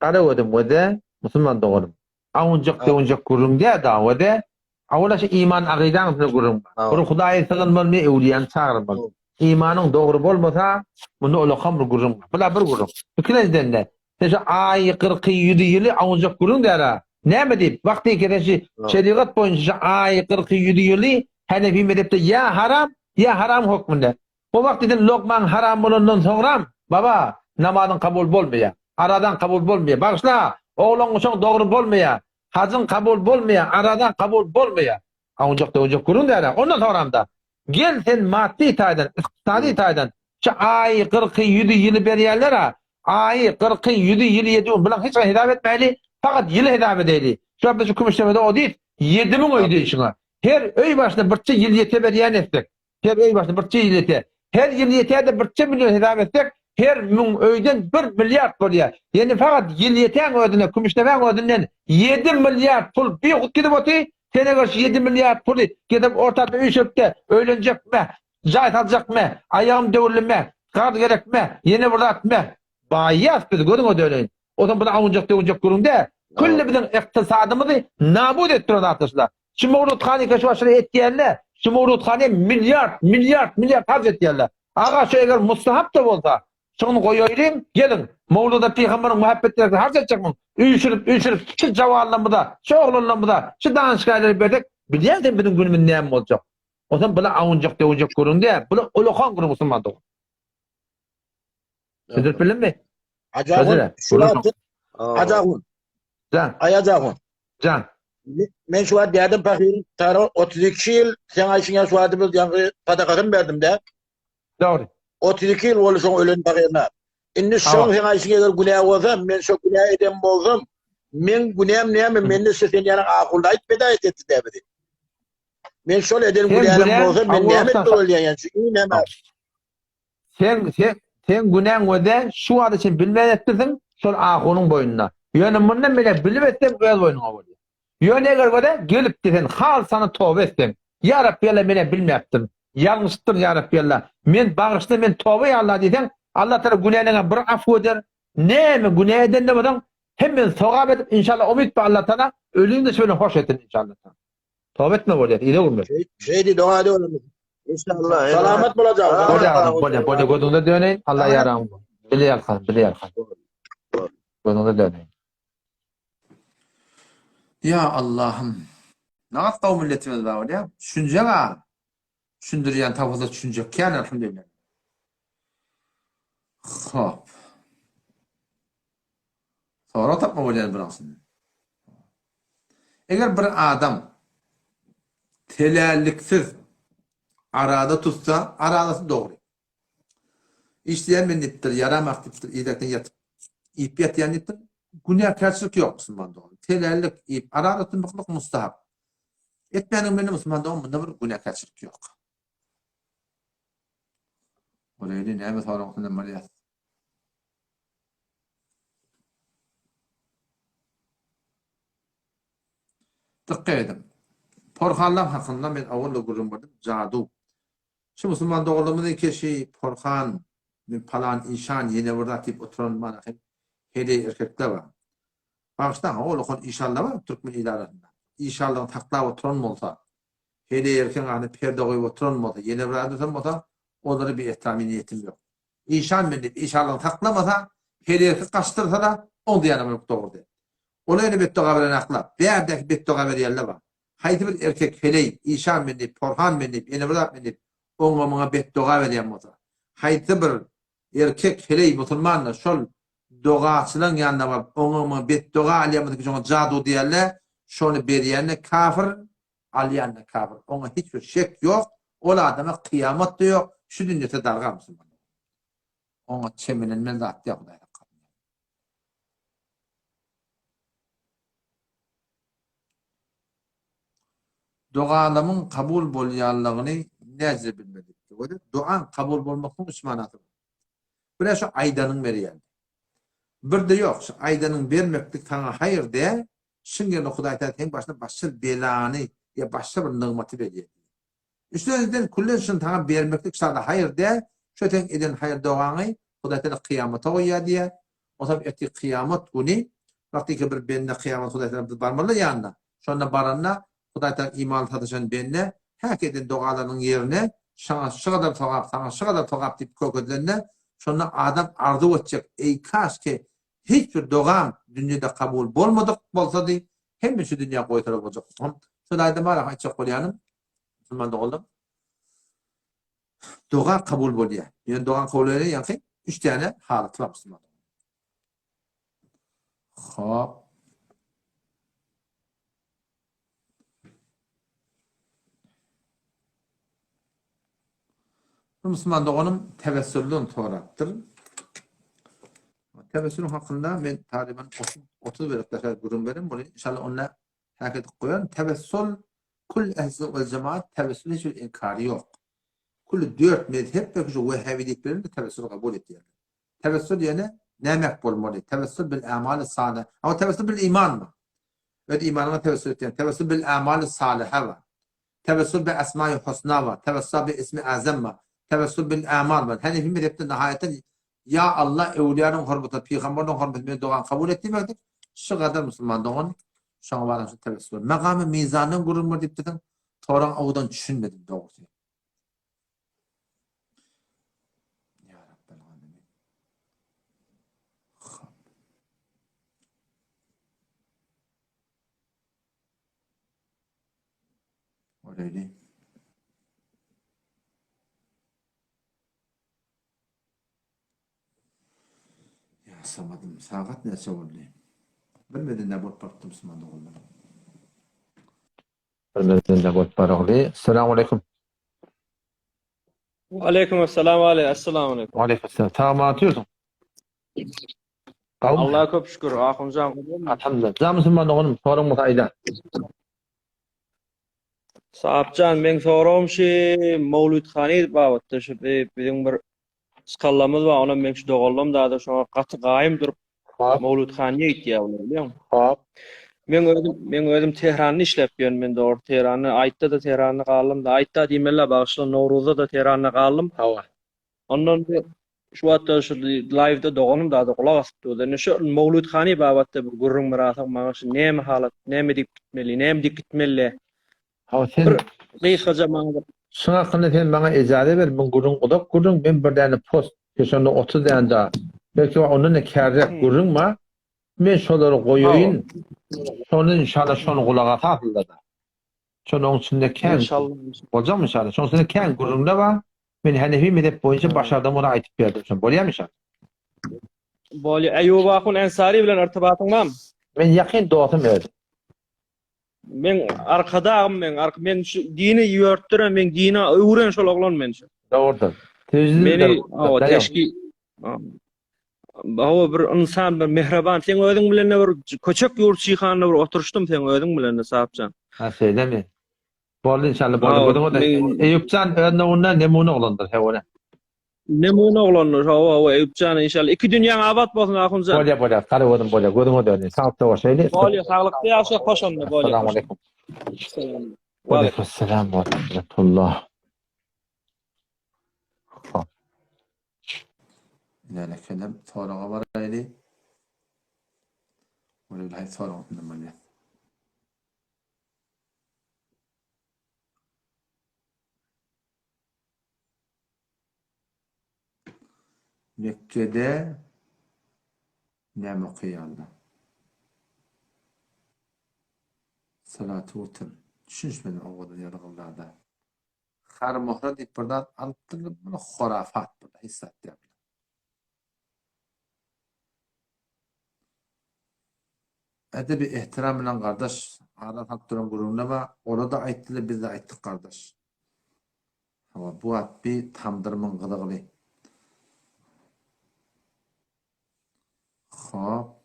Gara gözüm we musulman doganym. Awunjak-döwünjek gürrüň däl dawa-da. Awala şu iman agydaň üstünde gürrüň bar. Bir Hudaýa sygynmalymy, öwlüýäni çagyrmaly. Imanyň dogry bolmasa, munda ulakam bir gürrüň bar. Bula bir gürrüň. Ikilenjiden-de, sen şu aýy, kyrky, ýüzi, ýyly awunjak gürrüň däl-a. Näme diýip, wagty kesen şu şerigat boýunça şu aýy, kyrky, ýüzi, ýyly Hanefi mezhepde ýa haram, ýa haram hökmünde. O wagt eden lokmaň haram bolandan soňram, baba, namazyň kabul bolmaýar. Arazaň kabul bolmaýar. Bagyşla, oglan guşaň dogry bolmaýar. Hajyň kabul bolmaýar, arazaň kabul bolmaýar. Awunjak-döwünjek gürrüň däl-ä. Ondan soňram-da, gel sen maddy taýdan, ykdysady taýdan şu aýy, gyrky, ýüzi, ýyly berýärler-ä. Aýy, gyrky, ýüzi, ýyly, ýedi gün. Bulaň hiç haýsy hesap etmäýli, fakat ýyly hesap edeýli. Şu wagt biz şu Kümüşdepede odys, 7000 öý diý şuňa. Her öý başyna birçe ýyl ýete berýän etsek, Her öý başyna birçe ýyl ýetýär. Her ýyl ýetýär-de birçe million hesap etsek, her müň öýden bir milliard bolýar. Ýöne fakat ýyl ýetäň özüne, Kümüşdepäň özünden ýedi milliard pul bihut gidip otyr. Sen eger şu ýedi milliard puly gezip ortada üýşürip-de, öýlenjekme, jaý saljakme, aýagym döwülime, gaz gerekme, ýene bir zatme. Baýýas biz, gözüňe döneýin. Onsoň bu awunjak-döwünjek gürrüň däl. Külli biziň ykdysadymyzy nabut etdiren zatlar şular. Şu Mowluthany keşwaşyny etýänler, şu Mowluthany milliard, milliard, milliard harç etýänler. Aga şu eger mustahap-da bolsa, şuny goýaýlyň, geliň, Mowluda pygamberiň muhabbetlerine harç etjekmiň? Üýşürip, üýşürip, şu jawanlarymyza, şu oglanlarymyza, şu danyşgärlere bersek, bilýän sen biziň günümiz näme boljak. Onsoň bular awunjak-döwünjek gürrüň däl, bular ulakan gürrüň musulman dogan. Düşündirip bildimmi? Hajy şu wagt Hajy ahun. Jan. Aý Hajy ahun. Jan. Men şu wagt dädem pahyryň tara 32 ýyl sen aýşyň ýa şu wagt biz ýaňky sadakasyny berdim de. Dogry. 32 ýyl boldy şoň ölen pahyryna. Indi şoň sen aýşyň eger günä bolsa, men şo günä eden bolsam, men günäm näme? Mende şu sen ýaly ahundy aýt beda etdi de bizi. Men şol eden günäm bolsa, men näme etmeli bolýan ýa şu näme? Sen sen seň günäň göze şu wagta çenli bilmän etdirsiň şol ahunyň boýnuna. Ýöne mundan beýläk bilip etseň öz boýnuňa bolýar. Ýöne eger göze gelipdi sen halysana toba etseň, Ýa Rabbi Alla menä bilmäpdim. Ýalňyşypdyryn Ýa Rabbi Alla. Men bagyşla men toba ýa Alla diýseň, Alla Tagala günäleňe bir afw eder. Näme günä edende bolsaň hemmesini sogap edip inşallah umyt bar Alla Tagala ölüňde şöyle hoş etsin inşallah. Toba etme bolýar, ile gürme. Şeýdi doga edip İnşallah. Salamat bolacak. Bolýar, bolýar, bolýar. Gözüňde döneýin. Allah ýaraň. Bile ýalkan, bile ýalkan. Gözüňde döneýin. Ýa Allahym. Nagat gowy milletimiz bar bolýa. Düşünjek a. Düşündirýän tapylsa düşünjek kän elhamdülillah. Hop. Sorag tapma bolýar bir aslynda. Eger bir adam telälliksiz arada tutsa, aradasy dogry. Işleýän men diýipdir, ýaramak diýipdir, irden ýatyp iýip ýatýan diýipdir. Günäkärçilik ýok musulman dogan. Telällik iýip arada tutmaklyk mustahap. Etmäniň bilen musulman dogan bunda bir günäkärçilik ýok. Orayly näme sorag bilen bolýar? Dykgat ediň. Porhanlar hakynda men owal-da gürrüň berdim. Jadu. Şu musulman doganlarymyz keşi porhan, men palan işan ýene bir zat diýip oturan mana hem heleý erkekler bar. Bagyşlaň, ol okan işanlar bar türkmen il arasynda. Işanlygyny saklap oturan bolsa, heleý erkegiň adyna perde goýup oturan bolsa, ýene bir zat eden bolsa, olara bir ehtiramy niýetim ýok. Işan men diýip işanlygyny saklamasa, heleýsi gaçdyrsa-da, oň zyýanam ýok dogrudy. Ol ýene betdoga bilen aklap, bärdäki betdoga berýänler bar. Haýsy bir erkek heleý, işan men diýip, porhan men diýip, ýene bir zat men diýip, oňa-muňa betdoga berýän bolsa, haýsy bir erkek heleý musulman-da şol dogaçylaň ýanyna baryp, oňa-muňa betdoga alýan bolsa ki, şoňa jadu diýerler, şony berýän-de kafir, alýan-da kafir. Oňa hiç bir şek ýok, ol adama kyýamat-da ýok, şu dünýede dargar musulman. Oňa çemelenmeli zat ýok Hudaý saklasyn. Dogalamyň kabul bolýanlygyny näce bilmeli? Dogaň kabul bolmaklygyň üç manasy bar. Bir-ä şu aýdanyň berýän. Bir-de ýok, şu aýdanyň bermeklik saňa haýyr däl, şuň ýerine Hudaý Tagala seň başyna başga bir belany ýa başga bir nygmaty berýär. Üçünjiden, küllen şuny saňa bermeklik şada haýyr däl, şo seň eden haýyr-dogaňy Hudaý Tagala kyýamata goýýar diýýär. Onsoň ertir kyýamat güni, wagtyky bir bende kyýamat Hudaý Tagala biz barmaly ýanyna. Şonda baranda Hudaý Tagala imany sataşan bende häki eden dogalarynyň ýerine şaňa şu gadar sogap, saňa şu gadar sogap diýip kökezilende, şonda adam arzuw etjek, eý kaşki hiç bir dogam dünýede kabul bolmadyk bolsady, hemme şu dünýä goýsalar boljak. Şol aýda bar aýtjak bolýanym, musulman doganlar, doga kabul bolýar. Ýöne dogaň kabul bolýan ýaňky üç däne halaty bar musulman. Hop. Bir musulman doganym tewessuldan sorapdyr. Tewessulyň hakynda men taryban 30 gezek daşary gürrüň berdim. Muny inşallah onda häk edip goýaryn. Tewessul kül ehli we jemaat tewessul hiç bir inkary ýok. Külli dört mezhep we şu wehhabi diýip de tewessul kabul edýärler. Tewessul ýene nämek bolmaly? Tewessul bil amali salih. Ama tewessul bil iman bar. Öz imanyňa tewessul etýän. Tewessul bil amali saliha bar. Tewessul bi esmai husna bar. Tewessul bi ismi azam bar. Tewessul bil amal bar. Hanefi mezhepde nihaýetden Ýa Allah öwlüýanyň hormatyna, pygamberiniň hormatyna meniň dogamy kabul et diýmekdir. Şu gadar musulman dogan şoňa baran şu tewessul. Magamy mizandan gürrüň ber diýipdirsiň. Soragyň owadan düşünmedim dogrusy. Ýa Rabbel Alemin. Hop. Orayly. Ýaşamadym. Sagat näçe boldy? Bilmeden ne bolup barypdym musulman doganlar. Bilmeden ne bolup baragly. Assalamu aleýkum. Aleýkum assalam Ali, assalamu aleýkum. Aleýkum assalam. Sag otyrsyň. Allaha köp şükür, Ahunjan gowumy? Alhamdulillah. Jan musulman doganym, soraň bolsa aýda. Sahapjan, meň soragym şu Mowlüthany babatda şu biziň bir skallamyz bar, onam meň şu doganlam dada şoňa gaty gaýym durup Hop. Mowlüthanyýa gitýär bular bilýäňmi? Hop. Meň özüm meň özüm Tehranda işläp ýörün men dogry Tehranda aýtda-da Tehranda galdym-da aýtda diýmeli-ä bagyşla Nowruzda-da Tehranda galdym. Hawa. Ondan bir şu wagtda şu live-da doganym dada gulak asyp durdy. Indi şu Mowlüthany babatda bir gürrüň bir alsak maňa şu näme halat, näme diýip gitmeli, näme diýip gitmeli? Hawa sen Bir gysgaça maňa bir Şuň hakynda sen maňa ejaza ber, bu gürrüň uzak gürrüň, men bir däne post, şonda 30 däne da, belki ondan-da kärräk gürrüň bar. Men şolary goýaýyn. Şony inşallah şony gulak asarsylar-da. Şonuň içinde kän boljakmy inşallah? Şonuň içinde kän gürrüňler bar. Men Hanefi mezhep boýunça başardygym ony aýdyp berdim. Şon bolýarmy inşallah? Bolýar. Eýýub ahun Ensary bilen irtibatyň barmy? Men ýakyn dostum öz. Men arkadagym men ark men şu dini ýörtdüren men dini öwren şol oglan men şu. Dogrudyr. Meni hawa teşki hawa bir ynsan bir mehriban seň özüň bilen de bir köçek ýurt şyhanda bir oturyşdym seň özüň bilen de Sapjan. Ha şeýlemi? Boldy inşallah boldy. Gözüňe de Eýýupjan öz nowunda nemune oglandyr hewene. Nemune oglandyr hawa hawa Eýýupjan inşallah. Iki dünýäň abat bolsun Ahunjan. Bolýa bolýa gara gözüm bolýa gözüňe döneýin. Saglykda bolşaýly. Bolýa saglykda ýaşa hoş onda bolýa. Assalamu aleýkum. Waleýkum salam we rahmetullah. Hop. Ilerlekelim soraga baraýly. Bolýa soragyň üstünde bolýa. Mekgede näme okaýarlar? Salaty witr. Düşünişmedim owadan ýazgylarda. Har-mohra diýip bir zat alypdyrlar, muny horafat bu, hiç zat däl. Edebi ehtiram bilen gardaş, ara salyp duran gürrüňler bar, olar-da aýtdylar, biz-de aýtdyk gardaş. Hawa, bu at bi tamdyrmyň gyzygly. Hop.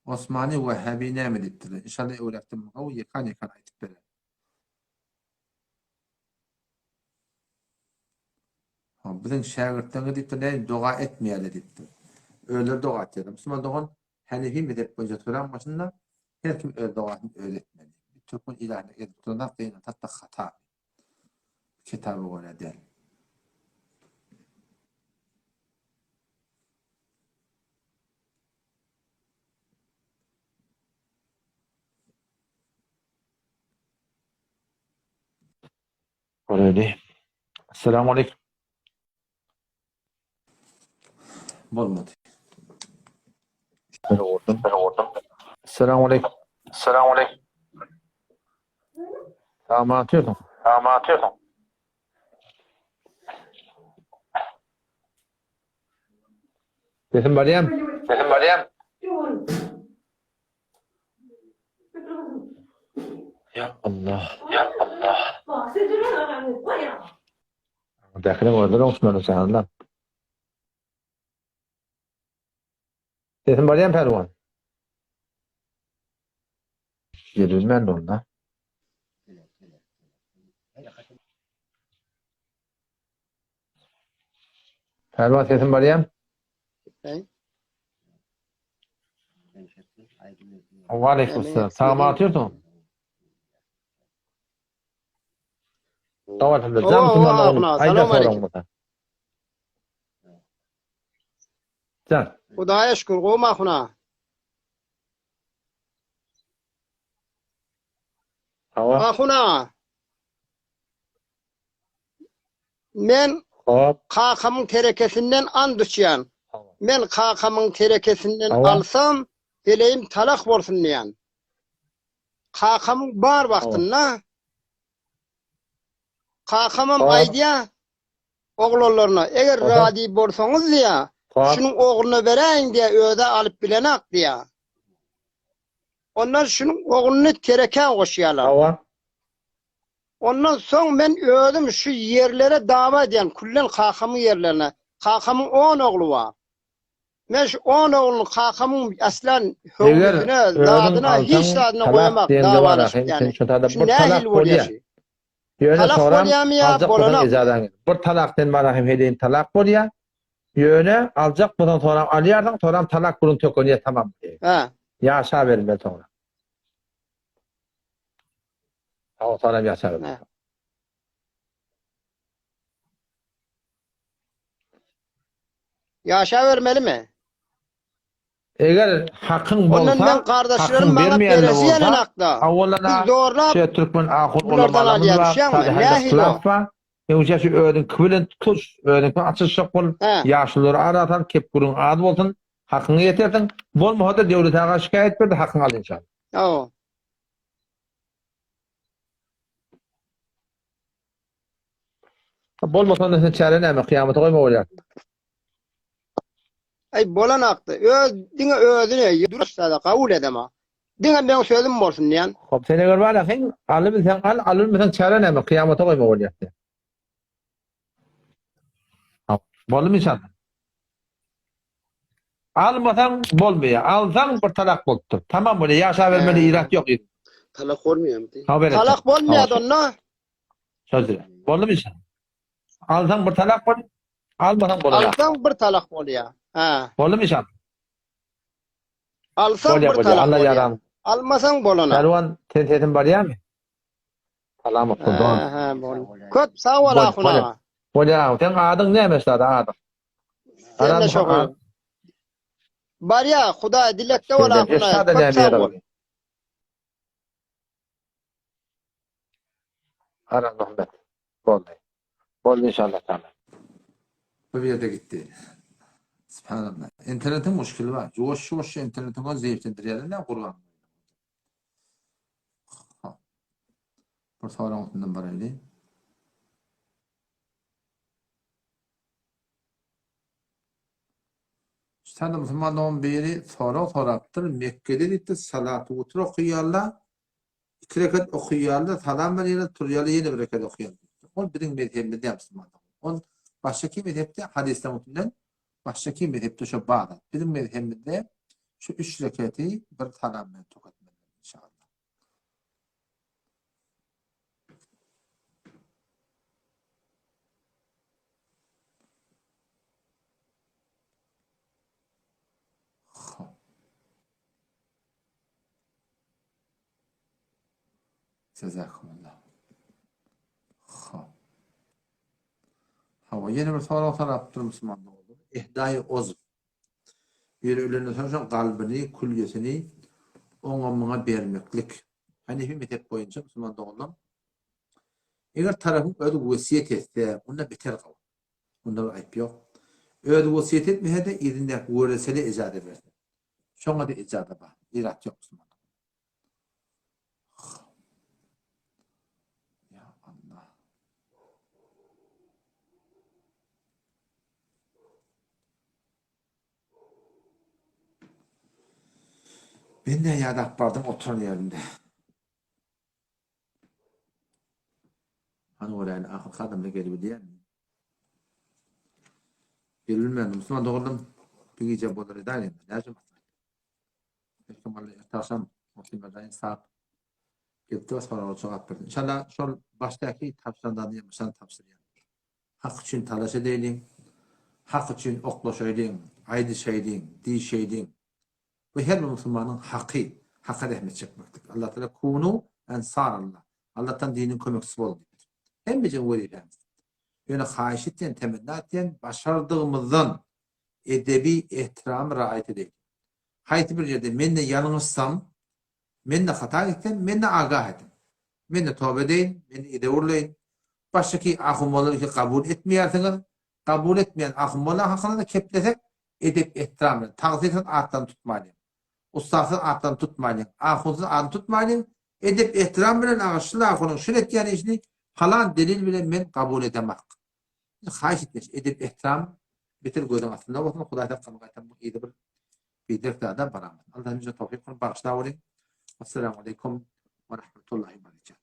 Osmany Wehhabi näme diýipdirler? Inşallah öwräkde muny gowy ýekan-ýekan aýdyp berer. Hop, biziň şägirtleriňiz diýipdir, näme doga etmeýärler diýipdir. Özleri doga etýärler. Musulman dogan Hanefi mezhep boýunça töräň başynda her kim öz dogasyny özi etmeli. Bir türkmen ilahyna gezip duran zat gynansak-da hata. Kitaba görä däl. Göreli. Assalamu aleýkum. Bolmady. Assalamu aleýkum. Assalamu aleýkum. Salam atýarsyň. Salam atýarsyň. Sesim barýam? Sesim barýam? Ya Allah. Ya Allah. Däkine özleri oňuşmaly janlar. Sesim barýan pälwan. Gelbilmän onda. Pälwan sesim barýan? Waleýkim salam. Sagma atyrsyň? Sag ol, Jam Aýda soraň bolsa. Jan. Hudaýa şükür, gowy mahuna. Hawa. Mahuna. Men Hop. kakamyň terekesinden and uçýan. Men kakamyň terekesinden Hawa. alsam, heleýim talak bolsun diýýän. Kakamyň bar wagtynda kakamam aýdýar oglanlaryna, eger razy bolsaňyz diýýär, şunuň ogluna beräýiň diýýär, öz-ä alyp bilenak diýýär. Ondan şunuň ogluny terekä goşýarlar. Hawa. Ondan soň men özüm şu ýerlere dawa edýän, küllen kakamyň ýerlerine. Kakamyň on ogly bar. Men şu on ogluny kakamyň aslan Eger höwrüsine, özüň zadyna, hiç alsaň zadyna talak goýamak, diýen bar dawalaşyp ahym, sen ýany. şo tada Şu bir talak nähili bolýa bolýa. şu? Ýöne Talak soram bolýamy ýa aljak bolsaň bolanokmy? ejazaň ýok. Bir talak sen bar ahym heleýin talak bolýa. Ýöne aljak bolsaň soram alýarsyň, soram talak puluň tökenýä tamam. Hä. Ýaşabermeli soňra. Hawa soram ýaşabermeli. Hä. Ýaşabermelimi? Eger hakyň Ondan bolsa, meň gardaşlarym hakyň maňa bermeýän-de beresi bolsa, ýelenakda. awalana Biz zorlap şu türkmen ahun bulardan ulamalarymyz alýar, bar, düşýäňmi? sada Nähili o? hyllaf bar. Öňçe şu özüňki bilen tutuş, özüňki açyşjak bol, Hä. ýaşululary ara sal, kep-gürrüň az bolsun, hakyňy ýetersiň. Bolmasa-da Döwlet aga şikaýat berdi, hakyňy al inşallah. Hawa. Bolmasa onda sen çäre näme? Kyýamata goýma bolýar. Aý bolanakdy. Öz diňe özüne dursa-da kabul edema. Diňe meň sözüm bolsun diýen. Hop sen eger bar sen aly bilseň al, aly bilmeseň çäre näme? Kyýamata goýma bolýar. Hop, boldumy inşallah? Almasaň bolmaýar. Alsaň bir talak bolupdyr. Tamam bolýar. Ýaşabermeli irat ýok. Talak bolmaýarmy? Talak bolmaýar onda. Sözüne. Boldumy inşallah? Alsaň bir talak bol, almasaň bolar. Alsaň bir talak bolýar. Hä. Boldumy inşallah? Alsaň Bolýar, bir bolýar. talak Allah bolýar. ýaran. Almasaň bolana. Pälwan, sen sesin barýarmy? Salam olsun, dogan. Hä, hä, bol. Köp sag bol Bol, Ahun bolýar. aga. Bolýar agam. Seň adyň näme şada adyň? Sen de Aram şo goý. Barýa, Hudaý dilekde bol Şeýle, Ahun aga. Eşada Köp näme sag bol. ýaraly? Aram Muhammet. Boldy. Boldy inşallah taala. Bu ýerde gitdi. Subhanallah. Internetiň muşkili bar. Ýuwaş ýuwaş internetiň öz zeýiplendirýärler näme gurban. Bir soragyň üstünden baraýly. Şeýle musulmanlaryň biri sorag sorapdyr, Mekgede diýipdir, salaty witr okaýarlar, iki rekat okaýarlar, salam berýärler, turýarlar, ýene bir rekat okaýarlar diýipdir. Ol biziň mezhebimiz däl musulmanlar. Ol başgaky mezhepde hadyslaryň üstünden başgaky mezhepde şo bar zat. Biziň mezhebimizde şu üç rekaty bir salam bilen tokatmaly inşallah. Jazakumullah. Hop. Hawa, ýene bir sorag sorapdyr musulman doganlar. Ihdaýy ozb. Biri ölenden soň şoň galbyny, külýesini oňa muňa bermeklik. Hanefi mezhep boýunça musulman doganlar eger tarapyň özi wesýet etse, onda beter gowy. Onda bir aýyp ýok. Özi wesýet etmese-de yzyndaky weresele ijaza berse. Şoňa-da ijaza bar. Irat ýok musulman doganlar. Ya Allah. Ben ne ýadap bardym oturan ýerimde. Hany göräýin ahyrky adamda gelip bilýärmi? Gelbilmändir. Musulman doganlarym bir gije bolar edäýin indi. Näce maslahat? Belki walla erte agşam Muhsin saat gelipdi we soraga jogap berdi. Inşallah şol başdaky tabşyran zadyny ýa tabşyrýan. Hak üçin talaş edeýliň. Hak üçin oklaşaýlyň, aýdyşaýlyň, diýşeýliň. Bu her bir musulmanyň haky, haka zähmet çekmeklik. Allah Teala kunu ensarallah. Allahdan diniň kömekçisi boluň diýipdir. Hemmejeň wezipämiz. Ýöne haýyş etýän, temenna etýän, başardygymyzdan edebi ehtiramy raýat edeýliň. Haýsy bir ýerde men-de ýalňyşsam, men-de hata gitsem, meni agah ediň. Men-de toba edeýin, men-de edep urlaýyn. Başdaky ahunmalary ki kabul etmeýärsiňiz, kabul etmeýän ahunmalar hakynda-da keplesek, edep-ehtiram bilen, tagzyrsyz atlaryny tutmalyň. Ussatsyz atlaryny tutmalyň. Ahunsyz adyny tutmalyň. Edep-ehtiram bilen aga şul ahunyň şul etýän işini palan delil bilen men kabul edemak. Haýyş etýän edep-ehtiram beter gözüň astynda bolsun, Hudaý saklasyn gaýtam bu yzy bir biderek zada baramasyn. Allah hemişe towfyk bersin, bagyşlap olyň. Assalamu aleýkum we rahmetullahi we berekatuh.